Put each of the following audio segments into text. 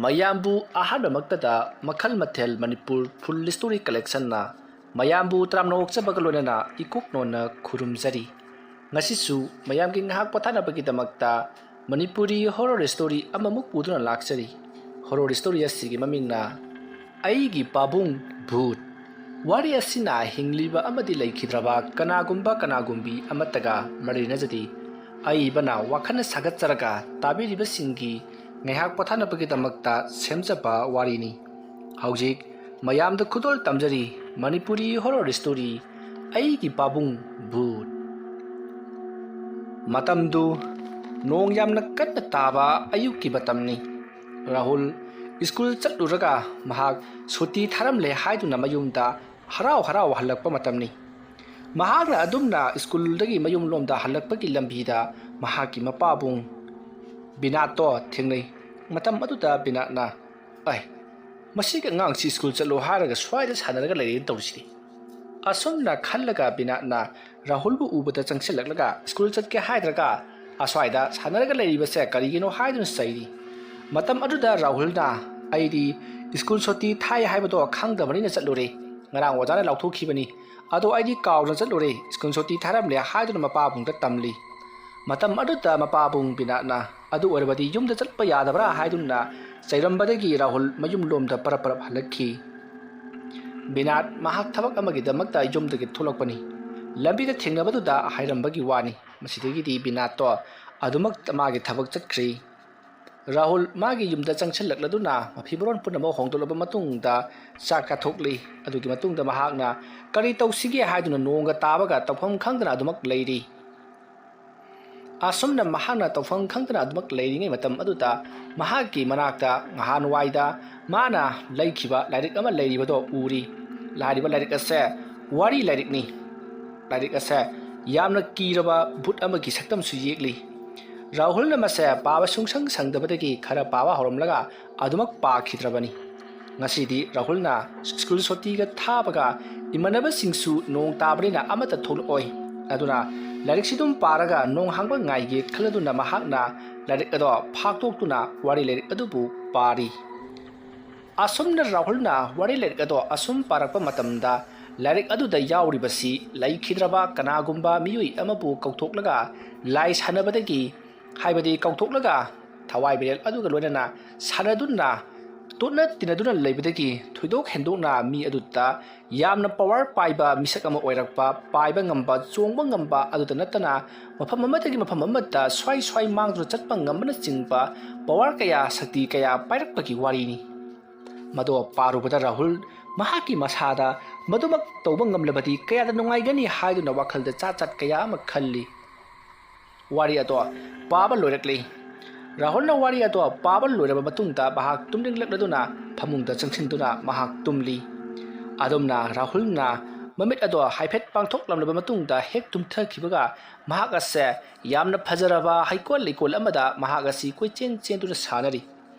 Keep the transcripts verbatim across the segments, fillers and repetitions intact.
ꯃꯌꯥꯝꯕꯨ ꯑꯍꯥꯟꯕꯃꯛꯇꯗ ꯃꯈꯜ ꯃꯊꯦꯜ ꯃꯅꯤꯄꯨꯔ ꯐꯨꯜ ꯁ꯭ꯇꯣꯔꯤ ꯀꯂꯦꯛꯁꯟꯅ ꯃꯌꯥꯝꯕꯨ ꯇꯔꯥꯝꯅ ꯑꯣꯛꯆꯕꯒ ꯂꯣꯏꯅꯅ ꯏꯀꯣꯛ ꯅꯣꯟꯅ ꯈꯨꯔꯨꯝꯖꯔꯤ꯫ ꯉꯁꯤꯁꯨ ꯃꯌꯥꯝꯒꯤ ꯉꯥꯏꯍꯥꯛ ꯄꯣꯊꯥꯅꯕꯒꯤꯗꯃꯛꯇ ꯃꯅꯤꯄꯨꯔꯤ ꯍꯣꯔꯣꯔ ꯁ꯭ꯇꯣꯔꯤ ꯑꯃꯃꯨꯛ ꯄꯨꯗꯨꯅ ꯂꯥꯛꯆꯔꯤ꯫ ꯍꯣꯔꯣꯔ ꯁ꯭ꯇꯣꯔꯤ ꯑꯁꯤꯒꯤ ꯃꯃꯤꯡꯅ ꯑꯩꯒꯤ ꯄꯥꯕꯨꯡ ꯚꯨꯠ꯫ ꯋꯥꯔꯤ ꯑꯁꯤꯅ ꯍꯤꯡꯂꯤꯕ ꯑꯃꯗꯤ ꯂꯩꯈꯤꯗ꯭ꯔꯕ ꯀꯅꯥꯒꯨꯝꯕ ꯀꯅꯥꯒꯨꯝꯕꯤ ꯑꯃꯠꯇꯒ ꯃꯔꯤ ꯂꯩꯅꯖꯗꯦ꯫ ꯑꯏꯕꯅ ꯋꯥꯈꯜꯅ ꯁꯥꯒꯠꯆꯔꯒ ꯇꯥꯕꯤꯔꯤꯕꯁꯤꯡꯒꯤ ꯉꯥꯏꯍꯥꯛ ꯄꯣꯊꯥꯅꯕꯒꯤꯗꯃꯛꯇ ꯁꯦꯝꯖꯕ ꯋꯥꯔꯤꯅꯤ꯫ ꯍꯧꯖꯤꯛ ꯃꯌꯥꯝꯗ ꯈꯨꯗꯣꯜ ꯇꯝꯖꯔꯤ ꯃꯅꯤꯄꯨꯔꯤ ꯍꯣꯔꯣꯔ ꯁ꯭ꯇꯣꯔꯤ ꯑꯩꯒꯤ ꯄꯥꯕꯨꯡ ꯚꯨꯠ꯫ ꯃꯇꯝꯗꯨ ꯅꯣꯡ ꯌꯥꯝꯅ ꯀꯟꯅ ꯇꯥꯕ ꯑꯌꯨꯛꯀꯤ ꯃꯇꯝꯅꯤ꯫ ꯔꯥꯍꯨꯜ ꯁ꯭ꯀꯨꯜ ꯆꯠꯂꯨꯔꯒ ꯃꯍꯥꯛ ꯁꯨꯇꯤ ꯊꯥꯔꯝꯂꯦ ꯍꯥꯏꯗꯨꯅ ꯃꯌꯨꯝꯗ ꯍꯔꯥꯎ ꯍꯔꯥꯎ ꯍꯜꯂꯛꯄ ꯃꯇꯝꯅꯤ꯫ ꯃꯍꯥꯛꯅ ꯑꯗꯨꯝꯅ ꯁ꯭ꯀꯨꯜꯗꯒꯤ ꯃꯌꯨꯝꯂꯣꯝꯗ ꯍꯜꯂꯛꯄꯒꯤ ꯂꯝꯕꯤꯗ ꯃꯍꯥꯛꯀꯤ ꯃꯄꯥꯕꯨꯡ ꯕꯤꯅꯥꯠꯇꯣ ꯊꯦꯡꯅꯩ꯫ ꯃꯇꯝ ꯑꯗꯨꯗ ꯕꯤꯅꯥꯠꯅ, "ꯑꯩ, ꯃꯁꯤꯒꯤ ꯑꯉꯥꯡꯁꯤ ꯁ꯭ꯀꯨꯜ ꯆꯠꯂꯣ ꯍꯥꯏꯔꯒ ꯁ꯭ꯋꯥꯏꯗ ꯁꯥꯟꯅꯔꯒ ꯂꯩꯔꯦꯅ ꯇꯧꯔꯤꯁꯤꯗꯤ?" ꯑꯁꯨꯝꯅ ꯈꯜꯂꯒ ꯕꯤꯅꯥꯠꯅ ꯔꯥꯍꯨꯜꯕꯨ ꯎꯕꯗ ꯆꯪꯁꯤꯜꯂꯛꯂꯒ, "ꯁ꯭ꯀꯨꯜ ꯆꯠꯀꯦ ꯍꯥꯏꯗ꯭ꯔꯒ ꯑꯁ꯭ꯋꯥꯏꯗ ꯁꯥꯟꯅꯔꯒ ꯂꯩꯔꯤꯕꯁꯦ ꯀꯔꯤꯒꯤꯅꯣ?" ꯍꯥꯏꯗꯨꯅ ꯆꯩꯔꯤ꯫ ꯃꯇꯝ ꯑꯗꯨꯗ ꯔꯥꯍꯨꯜꯅ, "ꯑꯩꯗꯤ ꯁ꯭ꯀꯨꯜ ꯁꯨꯇꯤ ꯊꯥꯏ ꯍꯥꯏꯕꯗꯣ ꯈꯪꯗꯕꯅꯤꯅ ꯆꯠꯂꯨꯔꯦ꯫ ꯉꯔꯥꯡ ꯑꯣꯖꯥꯅ ꯂꯥꯎꯊꯣꯛꯈꯤꯕꯅꯤ꯫ ꯑꯗꯣ ꯑꯩꯗꯤ ꯀꯥꯎꯗꯅ ꯆꯠꯂꯨꯔꯦ꯫ ꯁ꯭ꯀꯨꯜ ꯁꯨꯇꯤ ꯊꯥꯔꯝꯂꯦ" ꯍꯥꯏꯗꯨꯅ ꯃꯄꯥꯕꯨꯡꯗ ꯇꯝꯂꯤ꯫ ꯃꯇꯝ ꯑꯗꯨꯗ ꯃꯄꯥꯕꯨꯡ ꯕꯤꯅꯥꯠꯅ, "ꯑꯗꯨ ꯑꯣꯏꯔꯕꯗꯤ ꯌꯨꯝꯗ ꯆꯠꯄ ꯌꯥꯗꯕ꯭ꯔꯥ?" ꯍꯥꯏꯗꯨꯅ ꯆꯩꯔꯝꯕꯗꯒꯤ ꯔꯥꯍꯨꯜ ꯃꯌꯨꯝꯂꯣꯝꯗ ꯄꯔꯞ ꯄꯔꯞ ꯍꯜꯂꯛꯈꯤ꯫ ꯕꯤꯅꯥꯠ ꯃꯍꯥꯛ ꯊꯕꯛ ꯑꯃꯒꯤꯗꯃꯛꯇ ꯌꯨꯝꯗꯒꯤ ꯊꯣꯛꯂꯛꯄꯅꯤ꯫ ꯂꯝꯕꯤꯗ ꯊꯦꯡꯅꯕꯗꯨꯗ ꯍꯥꯏꯔꯝꯕꯒꯤ ꯋꯥꯅꯤ꯫ ꯃꯁꯤꯗꯒꯤꯗꯤ ꯕꯤꯅꯥꯠꯇꯣ ꯑꯗꯨꯃꯛ ꯃꯥꯒꯤ ꯊꯕꯛ ꯆꯠꯈ꯭ꯔꯤ꯫ ꯔꯥꯍꯨꯜ ꯃꯥꯒꯤ ꯌꯨꯝꯗ ꯆꯪꯁꯤꯜꯂꯛꯂꯗꯨꯅ ꯃꯐꯤ ꯃꯔꯣꯟ ꯄꯨꯝꯅꯃꯛ ꯍꯣꯡꯗꯣꯛꯂꯕ ꯃꯇꯨꯡꯗ ꯆꯥꯛ ꯆꯥꯊꯣꯛꯂꯤ꯫ ꯑꯗꯨꯒꯤ ꯃꯇꯨꯡꯗ ꯃꯍꯥꯛꯅ ꯀꯔꯤ ꯇꯧꯁꯤꯒꯦ ꯍꯥꯏꯗꯨꯅ ꯅꯣꯡꯒ ꯇꯥꯕꯒ ꯇꯧꯐꯝ ꯈꯪꯗꯅ ꯑꯗꯨꯃꯛ ꯂꯩꯔꯤ꯫ ꯑꯁꯨꯝꯅ ꯃꯍꯥꯛꯅ ꯇꯧꯐꯝ ꯈꯪꯗꯅ ꯑꯗꯨꯃꯛ ꯂꯩꯔꯤꯉꯩ ꯃꯇꯝ ꯑꯗꯨꯗ ꯃꯍꯥꯛꯀꯤ ꯃꯅꯥꯛꯇ ꯉꯍꯥꯟꯋꯥꯏꯗ ꯃꯥꯅ ꯂꯩꯈꯤꯕ ꯂꯥꯏꯔꯤꯛ ꯑꯃ ꯂꯩꯔꯤꯕꯗꯣ ꯎꯔꯤ꯫ ꯍꯥꯏꯔꯤꯕ ꯂꯥꯏꯔꯤꯛ ꯑꯁꯦ ꯋꯥꯔꯤ ꯂꯥꯏꯔꯤꯛꯅꯤ꯫ ꯂꯥꯏꯔꯤꯛ ꯑꯁꯦ ꯌꯥꯝꯅ ꯀꯤꯔꯕ ꯚꯨꯠ ꯑꯃꯒꯤ ꯁꯛꯇꯝꯁꯨ ꯌꯦꯛꯂꯤ꯫ ꯔꯥꯍꯨꯜꯅ ꯃꯁꯦ ꯄꯥꯕ ꯁꯨꯡꯁꯪ ꯁꯪꯗꯕꯗꯒꯤ ꯈꯔ ꯄꯥꯕ ꯍꯧꯔꯝꯂꯒ ꯑꯗꯨꯃꯛ ꯄꯥꯈꯤꯗ꯭ꯔꯕꯅꯤ꯫ ꯉꯁꯤꯗꯤ ꯔꯥꯍꯨꯜꯅ ꯁ꯭ꯀꯨꯜ ꯁꯨꯇꯤꯒ ꯊꯥꯕꯒ ꯏꯃꯥꯟꯅꯕꯁꯤꯡꯁꯨ ꯅꯣꯡ ꯇꯥꯕꯅꯤꯅ ꯑꯃꯠꯇ ꯊꯣꯛꯂꯛꯑꯣꯏ꯫ ꯑꯗꯨꯅ ꯂꯥꯏꯔꯤꯛꯁꯤ ꯑꯗꯨꯝ ꯄꯥꯔꯒ ꯅꯣꯡ ꯍꯥꯡꯕ ꯉꯥꯏꯒꯦ ꯈꯜꯂꯗꯨꯅ ꯃꯍꯥꯛꯅ ꯂꯥꯏꯔꯤꯛ ꯑꯗꯣ ꯐꯥꯛꯇꯣꯛꯇꯨꯅ ꯋꯥꯔꯤ ꯂꯥꯏꯔꯤꯛ ꯑꯗꯨꯕꯨ ꯄꯥꯔꯤ꯫ ꯑꯁꯨꯝꯅ ꯔꯥꯍꯨꯜꯅ ꯋꯥꯔꯤ ꯂꯥꯏꯔꯤꯛ ꯑꯗꯣ ꯑꯁꯨꯝ ꯄꯥꯔꯛꯄ ꯃꯇꯝꯗ, ꯂꯥꯏꯔꯤꯛ ꯑꯗꯨꯗ ꯌꯥꯎꯔꯤꯕꯁꯤ ꯂꯩꯈꯤꯗ꯭ꯔꯕ ꯀꯅꯥꯒꯨꯝꯕ ꯃꯤꯑꯣꯏ ꯑꯃꯕꯨ ꯀꯧꯊꯣꯛꯂꯒ ꯂꯥꯏ ꯁꯥꯟꯅꯕꯗꯒꯤ, ꯍꯥꯏꯕꯗꯤ ꯀꯧꯊꯣꯛꯂꯒ ꯊꯋꯥꯏ ꯃꯤꯔꯦꯜ ꯑꯗꯨꯒ ꯂꯣꯏꯅꯅ ꯁꯥꯟꯅꯗꯨꯅ, ꯇꯣꯠꯅ ꯇꯤꯟꯅꯗꯨꯅ ꯂꯩꯕꯗꯒꯤ ꯊꯣꯏꯗꯣꯛ ꯍꯦꯟꯗꯣꯛꯅ ꯃꯤ ꯑꯗꯨꯗ ꯌꯥꯝꯅ ꯄꯋꯥꯔ ꯄꯥꯏꯕ ꯃꯤꯁꯛ ꯑꯃ ꯑꯣꯏꯔꯛꯄ, ꯄꯥꯏꯕ ꯉꯝꯕ, ꯆꯣꯡꯕ ꯉꯝꯕ ꯑꯗꯨꯇ ꯅꯠꯇꯅ ꯃꯐꯝ ꯑꯃꯗꯒꯤ ꯃꯐꯝ ꯑꯃꯗ ꯁ꯭ꯋꯥꯏ ꯁ꯭ꯋꯥꯏ ꯃꯥꯡꯗꯨꯅ ꯆꯠꯄ ꯉꯝꯕꯅꯆꯤꯡꯕ ꯄꯋꯥꯔ ꯀꯌꯥ, ꯁꯛꯇꯤ ꯀꯌꯥ ꯄꯥꯏꯔꯛꯄꯒꯤ ꯋꯥꯔꯤꯅꯤ꯫ ꯃꯗꯣ ꯄꯥꯔꯨꯕꯗ ꯔꯥꯍꯨꯜ ꯃꯍꯥꯛꯀꯤ ꯃꯁꯥꯗ ꯃꯗꯨꯃꯛ ꯇꯧꯕ ꯉꯝꯂꯕꯗꯤ ꯀꯌꯥꯗ ꯅꯨꯡꯉꯥꯏꯒꯅꯤ ꯍꯥꯏꯗꯨꯅ ꯋꯥꯈꯜꯗ ꯆꯥꯠ ꯆꯥꯠ ꯀꯌꯥ ꯑꯃ ꯈꯜꯂꯤ꯫ ꯋꯥꯔꯤ ꯑꯗꯣ ꯄꯥꯕ ꯂꯣꯏꯔꯛꯂꯤ꯫ ꯔꯥꯍꯨꯜꯅ ꯋꯥꯔꯤ ꯑꯗꯣ ꯄꯥꯕ ꯂꯣꯏꯔꯕ ꯃꯇꯨꯡꯗ ꯃꯍꯥꯛ ꯇꯨꯝꯅꯤꯡꯂꯛꯂꯗꯨꯅ ꯐꯃꯨꯡꯗ ꯆꯪꯁꯤꯟꯗꯨꯅ ꯃꯍꯥꯛ ꯇꯨꯝꯂꯤ꯫ ꯑꯗꯨꯝꯅ ꯔꯥꯍꯨꯜꯅ ꯃꯃꯤꯠ ꯑꯗꯣ ꯍꯥꯏꯐꯦꯠ ꯄꯥꯡꯊꯣꯛꯂꯝꯂꯕ ꯃꯇꯨꯡꯗ ꯍꯦꯛ ꯇꯨꯝꯊꯈꯤꯕꯒ ꯃꯍꯥꯛ ꯑꯁꯦ ꯌꯥꯝꯅ ꯐꯖꯔꯕ ꯍꯩꯀꯣꯜ ꯂꯩꯀꯣꯜ ꯑꯃꯗ ꯃꯍꯥꯛ ꯑꯁꯤ ꯀꯣꯏꯆꯦꯟ ꯆꯦꯟꯗꯨꯅ ꯁꯥꯟꯅꯔꯤ꯫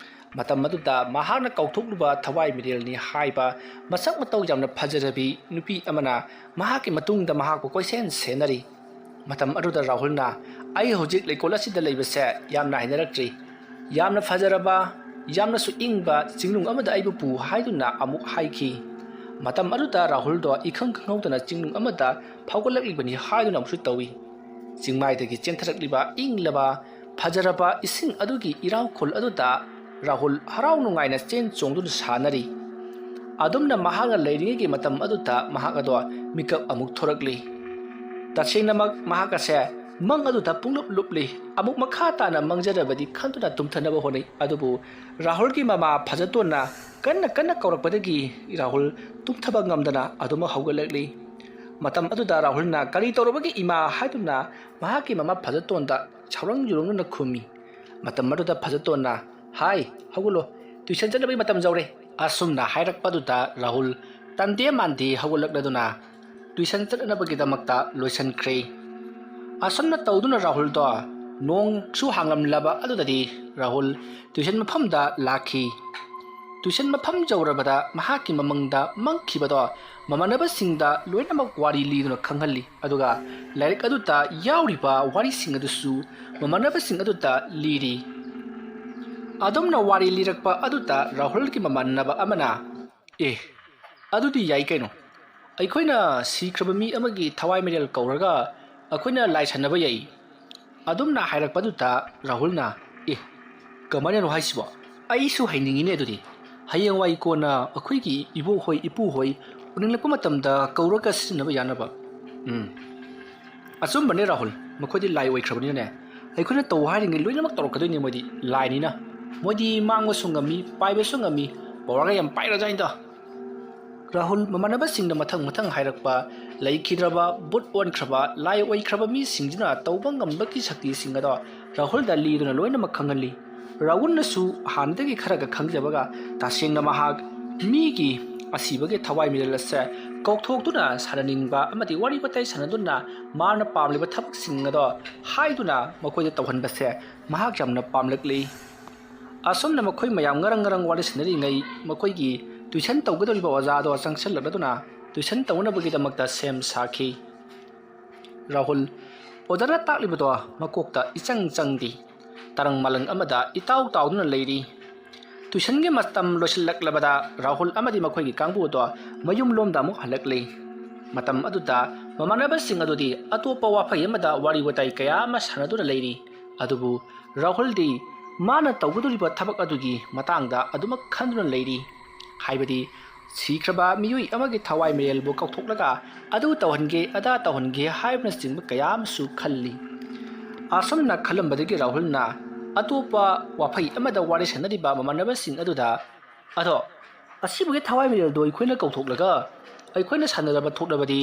ꯃꯇꯝ ꯑꯗꯨꯗ ꯃꯍꯥꯛꯅ ꯀꯧꯊꯣꯛꯂꯨꯕ ꯊꯋꯥꯏ ꯃꯤꯔꯦꯜꯅꯤ ꯍꯥꯏꯕ ꯃꯁꯛ ꯃꯇꯧ ꯌꯥꯝꯅ ꯐꯖꯔꯕꯤ ꯅꯨꯄꯤ ꯑꯃꯅ ꯃꯍꯥꯛꯀꯤ ꯃꯇꯨꯡꯗ ꯃꯍꯥꯛꯄꯨ ꯀꯣꯏꯁꯦꯟ ꯁꯦꯟꯅꯔꯤ꯫ ꯃꯇꯝ ꯑꯗꯨꯗ ꯔꯥꯍꯨꯜꯅ, "ꯑꯩ ꯍꯧꯖꯤꯛ ꯂꯩꯀꯣꯜ ꯑꯁꯤꯗ ꯂꯩꯕꯁꯦ ꯌꯥꯝꯅ ꯍꯩꯅꯔꯛꯇ꯭ꯔꯤ꯫ ꯌꯥꯝꯅ ꯐꯖꯔꯕ, ꯌꯥꯝꯅꯁꯨ ꯏꯪꯕ ꯆꯤꯡꯅꯨꯡ ꯑꯃꯗ ꯑꯩꯕꯨ ꯄꯨ" ꯍꯥꯏꯗꯨꯅ ꯑꯃꯨꯛ ꯍꯥꯏꯈꯤ꯫ ꯃꯇꯝ ꯑꯗꯨꯗ ꯔꯥꯍꯨꯜꯗꯣ ꯏꯈꯪ ꯈꯪꯍꯧꯗꯅ ꯆꯤꯡꯅꯨꯡ ꯑꯃꯗ ꯐꯥꯎꯒꯠꯂꯛꯂꯤꯕꯅꯤ ꯍꯥꯏꯗꯨꯅ ꯑꯃꯨꯛꯁꯨ ꯇꯧꯏ꯫ ꯆꯤꯡꯃꯥꯏꯗꯒꯤ ꯆꯦꯟꯊꯔꯛꯂꯤꯕ ꯏꯪꯂꯕ, ꯐꯖꯔꯕ ꯏꯁꯤꯡ ꯑꯗꯨꯒꯤ ꯏꯔꯥꯎꯈꯣꯜ ꯑꯗꯨꯗ ꯔꯥꯍꯨꯜ ꯍꯔꯥꯎ ꯅꯨꯡꯉꯥꯏꯅ ꯆꯦꯟ ꯆꯣꯡꯗꯨꯅ ꯁꯥꯟꯅꯔꯤ꯫ ꯑꯗꯨꯝꯅ ꯃꯍꯥꯛꯅ ꯂꯩꯔꯤꯉꯩꯒꯤ ꯃꯇꯝ ꯑꯗꯨꯗ ꯃꯍꯥꯛ ꯑꯗꯣ ꯃꯤꯀꯞ ꯑꯃꯨꯛ ꯊꯣꯔꯛꯂꯤ꯫ ꯇꯁꯦꯡꯅꯃꯛ ꯃꯍꯥꯛ ꯑꯁꯦ ꯃꯪ ꯑꯗꯨꯗ ꯄꯨꯡꯂꯨꯞ ꯂꯨꯞꯂꯤ꯫ ꯑꯃꯨꯛ ꯃꯈꯥ ꯇꯥꯅ ꯃꯪꯖꯔꯕꯗꯤ ꯈꯟꯗꯨꯅ ꯇꯨꯝꯊꯅꯕ ꯍꯣꯠꯅꯩ꯫ ꯑꯗꯨꯕꯨ ꯔꯥꯍꯨꯜꯒꯤ ꯃꯃꯥ ꯐꯖꯇꯣꯟꯅ ꯀꯟꯅ ꯀꯟꯅ ꯀꯧꯔꯛꯄꯗꯒꯤ ꯔꯥꯍꯨꯜ ꯇꯨꯝꯊꯕ ꯉꯝꯗꯅ ꯑꯗꯨꯃꯛ ꯍꯧꯒꯠꯂꯛꯂꯤ꯫ ꯃꯇꯝ ꯑꯗꯨꯗ ꯔꯥꯍꯨꯜꯅ, "ꯀꯔꯤ ꯇꯧꯔꯕꯒꯦ ꯏꯃꯥ?" ꯍꯥꯏꯗꯨꯅ ꯃꯍꯥꯛꯀꯤ ꯃꯃꯥ ꯐꯖꯇꯣꯟꯗ ꯁꯥꯎꯔꯪ ꯌꯨꯔꯪꯗꯨꯅ ꯈꯨꯝꯃꯤ꯫ ꯃꯇꯝ ꯑꯗꯨꯗ ꯐꯖꯇꯣꯟꯅ, "ꯍꯥꯏ, ꯍꯧꯒꯠꯂꯣ, ꯇ꯭ꯌꯨꯁꯟ ꯆꯠꯅꯕꯒꯤ ꯃꯇꯝ ꯌꯧꯔꯦ"꯫ ꯑꯁꯨꯝꯅ ꯍꯥꯏꯔꯛꯄꯗꯨꯗ ꯔꯥꯍꯨꯜ ꯇꯟꯗꯦ ꯃꯥꯟꯗꯦ ꯍꯧꯒꯠꯂꯛꯂꯗꯨꯅ ꯇ꯭ꯌꯨꯁꯟ ꯆꯠꯅꯕꯒꯤꯗꯃꯛꯇ ꯂꯣꯏꯁꯤꯟꯈ꯭ꯔꯦ꯫ ꯑꯁꯨꯝꯅ ꯇꯧꯗꯨꯅ ꯔꯥꯍꯨꯜꯗꯣ ꯅꯣꯡꯁꯨ ꯍꯥꯡꯂꯝꯂꯕ ꯑꯗꯨꯗꯗꯤ ꯔꯥꯍꯨꯜ ꯇ꯭ꯌꯨꯁꯟ ꯃꯐꯝꯗ ꯂꯥꯛꯈꯤ꯫ ꯇꯨꯏꯁꯟ ꯃꯐꯝ ꯌꯧꯔꯕꯗ ꯃꯍꯥꯛꯀꯤ ꯃꯃꯪꯗ ꯃꯪꯈꯤꯕꯗꯣ ꯃꯃꯥꯟꯅꯕꯁꯤꯡꯗ ꯂꯣꯏꯅꯃꯛ ꯋꯥꯔꯤ ꯂꯤꯗꯨꯅ ꯈꯪꯍꯜꯂꯤ꯫ ꯑꯗꯨꯒ ꯂꯥꯏꯔꯤꯛ ꯑꯗꯨꯗ ꯌꯥꯎꯔꯤꯕ ꯋꯥꯔꯤꯁꯤꯡ ꯑꯗꯨꯁꯨ ꯃꯃꯥꯟꯅꯕꯁꯤꯡ ꯑꯗꯨꯗ ꯂꯤꯔꯤ꯫ ꯑꯗꯨꯝꯅ ꯋꯥꯔꯤ ꯂꯤꯔꯛꯄ ꯑꯗꯨꯗ ꯔꯥꯍꯨꯜꯒꯤ ꯃꯃꯥꯟꯅꯕ ꯑꯃꯅ, "ꯑꯦ, ꯑꯗꯨꯗꯤ ꯌꯥꯏ ꯀꯩꯅꯣ꯫ ꯑꯩꯈꯣꯏꯅ ꯁꯤꯈ꯭ꯔꯕ ꯃꯤ ꯑꯃꯒꯤ ꯊꯋꯥꯏ ꯃꯤꯔꯦꯜ ꯀꯧꯔꯒ ꯑꯩꯈꯣꯏꯅ ꯂꯥꯏ ꯁꯥꯟꯅꯕ ꯌꯥꯏ꯫" ꯑꯗꯨꯝꯅ ꯍꯥꯏꯔꯛꯄꯗꯨꯗ ꯔꯥꯍꯨꯜꯅ, "ꯑꯦ, ꯀꯃꯥꯏꯅꯅꯣ ꯍꯥꯏꯁꯤꯕꯣ? ꯑꯩꯁꯨ ꯍꯩꯅꯤꯡꯉꯤꯅꯦ ꯑꯗꯨꯗꯤ꯫ ꯍꯌꯦꯡꯋꯥꯏ ꯀꯣꯟꯅ ꯑꯩꯈꯣꯏꯒꯤ ꯏꯕꯣꯛꯍꯣꯏ ꯏꯄꯨꯍꯣꯏ ꯎꯅꯤꯡꯂꯛꯄ ꯃꯇꯝꯗ ꯀꯧꯔꯒ ꯁꯤꯖꯤꯟꯅꯕ ꯌꯥꯅꯕ꯫" ꯎꯝ, ꯑꯆꯨꯝꯕꯅꯦ ꯔꯥꯍꯨꯜ, ꯃꯈꯣꯏꯗꯤ ꯂꯥꯏ ꯑꯣꯏꯈ꯭ꯔꯕꯅꯤꯅꯅꯦ, ꯑꯩꯈꯣꯏꯅ ꯇꯧ ꯍꯥꯏꯔꯤꯉꯩ ꯂꯣꯏꯅꯃꯛ ꯇꯧꯔꯛꯀꯗꯣꯏꯅꯦ꯫ ꯃꯣꯏꯗꯤ ꯂꯥꯏꯅꯤꯅ, ꯃꯣꯏꯗꯤ ꯃꯥꯡꯕꯁꯨ ꯉꯝꯃꯤ, ꯄꯥꯏꯕꯁꯨ ꯉꯝꯃꯤ, ꯄꯋꯥꯔꯒ ꯌꯥꯝ ꯄꯥꯏꯔꯖꯥꯠꯅꯤꯗ꯫ ꯔꯥꯍꯨꯜ ꯃꯃꯥꯟꯅꯕꯁꯤꯡꯅ ꯃꯊꯪ ꯃꯊꯪ ꯍꯥꯏꯔꯛꯄ ꯂꯩꯈꯤꯗ꯭ꯔꯕ, ꯚꯨꯠ ꯑꯣꯟꯈ꯭ꯔꯕ, ꯂꯥꯏ ꯑꯣꯏꯈ꯭ꯔꯕ ꯃꯤꯁꯤꯡꯗꯨꯅ ꯇꯧꯕ ꯉꯝꯕꯒꯤ ꯁꯛꯇꯤꯁꯤꯡ ꯑꯗꯣ ꯔꯥꯍꯨꯜꯗ ꯂꯤꯗꯨꯅ ꯂꯣꯏꯅꯃꯛ ꯈꯪꯍꯜꯂꯤ꯫ ꯔꯥꯍꯨꯜꯅꯁꯨ ꯍꯥꯟꯅꯗꯒꯤ ꯈꯔꯒ ꯈꯪꯖꯕꯒ ꯇꯁꯦꯡꯅ ꯃꯍꯥꯛ ꯃꯤꯒꯤ ꯑꯁꯤꯕꯒꯤ ꯊꯋꯥꯏ ꯃꯤꯔꯦꯜ ꯑꯁꯦ ꯀꯧꯊꯣꯛꯇꯨꯅ ꯁꯥꯟꯅꯅꯤꯡꯕ ꯑꯃꯗꯤ ꯋꯥꯔꯤ ꯋꯥꯇꯥꯏ ꯁꯥꯟꯅꯗꯨꯅ ꯃꯥꯅ ꯄꯥꯝꯂꯤꯕ ꯊꯕꯛꯁꯤꯡ ꯑꯗꯣ ꯍꯥꯏꯗꯨꯅ ꯃꯈꯣꯏꯗ ꯇꯧꯍꯟꯕꯁꯦ ꯃꯍꯥꯛ ꯌꯥꯝꯅ ꯄꯥꯝꯂꯛꯂꯤ꯫ ꯑꯁꯨꯝꯅ ꯃꯈꯣꯏ ꯃꯌꯥꯝ ꯉꯔꯪ ꯉꯔꯪ ꯋꯥꯔꯤ ꯁꯥꯟꯅꯔꯤꯉꯩ ꯃꯈꯣꯏꯒꯤ ꯇꯨꯏꯁꯟ ꯇꯧꯒꯗꯧꯔꯤꯕ ꯑꯣꯖꯥꯗꯣ ꯆꯪꯁꯤꯜꯂꯛꯂꯗꯨꯅ ꯇꯨꯏꯁꯟ ꯇꯧꯅꯕꯒꯤꯗꯃꯛꯇ ꯁꯦꯝ ꯁꯥꯈꯤ꯫ ꯔꯥꯍꯨꯜ ꯑꯣꯖꯥꯅ ꯇꯥꯛꯂꯤꯕꯗꯣ ꯃꯀꯣꯛꯇ ꯏꯆꯪ ꯆꯪꯗꯦ꯫ ꯇꯔꯪ ꯃꯥꯂꯪ ꯑꯃꯗ ꯏꯇꯥꯎ ꯇꯥꯎꯗꯨꯅ ꯂꯩꯔꯤ꯫ ꯇꯨꯏꯁꯟꯒꯤ ꯃꯇꯝ ꯂꯣꯏꯁꯤꯜꯂꯛꯂꯕꯗ ꯔꯥꯍꯨꯜ ꯑꯃꯗꯤ ꯃꯈꯣꯏꯒꯤ ꯀꯥꯡꯕꯨꯗꯣ ꯃꯌꯨꯝꯂꯣꯝꯗ ꯑꯃꯨꯛ ꯍꯜꯂꯛꯂꯤ꯫ ꯃꯇꯝ ꯑꯗꯨꯗ ꯃꯃꯥꯟꯅꯕꯁꯤꯡ ꯑꯗꯨꯗꯤ ꯑꯇꯣꯞꯄ ꯋꯥꯐꯩ ꯑꯃꯗ ꯋꯥꯔꯤ ꯋꯥꯇꯥꯏ ꯀꯌꯥ ꯑꯃ ꯁꯥꯟꯅꯗꯨꯅ ꯂꯩꯔꯤ꯫ ꯑꯗꯨꯕꯨ ꯔꯥꯍꯨꯜꯗꯤ ꯃꯥꯅ ꯇꯧꯒꯗꯧꯔꯤꯕ ꯊꯕꯛ ꯑꯗꯨꯒꯤ ꯃꯇꯥꯡꯗ ꯑꯗꯨꯃꯛ ꯈꯟꯗꯨꯅ ꯂꯩꯔꯤ꯫ ꯍꯥꯏꯕꯗꯤ ꯁꯤꯈ꯭ꯔꯕ ꯃꯤꯑꯣꯏ ꯑꯃꯒꯤ ꯊꯋꯥꯏ ꯃꯤꯔꯦꯜꯕꯨ ꯀꯧꯊꯣꯛꯂꯒ ꯑꯗꯨ ꯇꯧꯍꯟꯒꯦ, ꯑꯗꯥ ꯇꯧꯍꯟꯒꯦ ꯍꯥꯏꯕꯅꯆꯤꯡꯕ ꯀꯌꯥ ꯑꯃꯁꯨ ꯈꯜꯂꯤ꯫ ꯑꯁꯨꯝꯅ ꯈꯜꯂꯝꯕꯗꯒꯤ ꯔꯥꯍꯨꯜꯅ ꯑꯇꯣꯞꯄ ꯋꯥꯐꯩ ꯑꯃꯗ ꯋꯥꯔꯤ ꯁꯥꯟꯅꯔꯤꯕ ꯃꯃꯥꯟꯅꯕꯁꯤꯡ ꯑꯗꯨꯗ, "ꯑꯗꯣ, ꯑꯁꯤꯕꯒꯤ ꯊꯋꯥꯏ ꯃꯤꯔꯦꯜꯗꯣ ꯑꯩꯈꯣꯏꯅ ꯀꯧꯊꯣꯛꯂꯒ ꯑꯩꯈꯣꯏꯅ ꯁꯥꯟꯅꯔꯕ ꯊꯣꯛꯂꯕꯗꯤ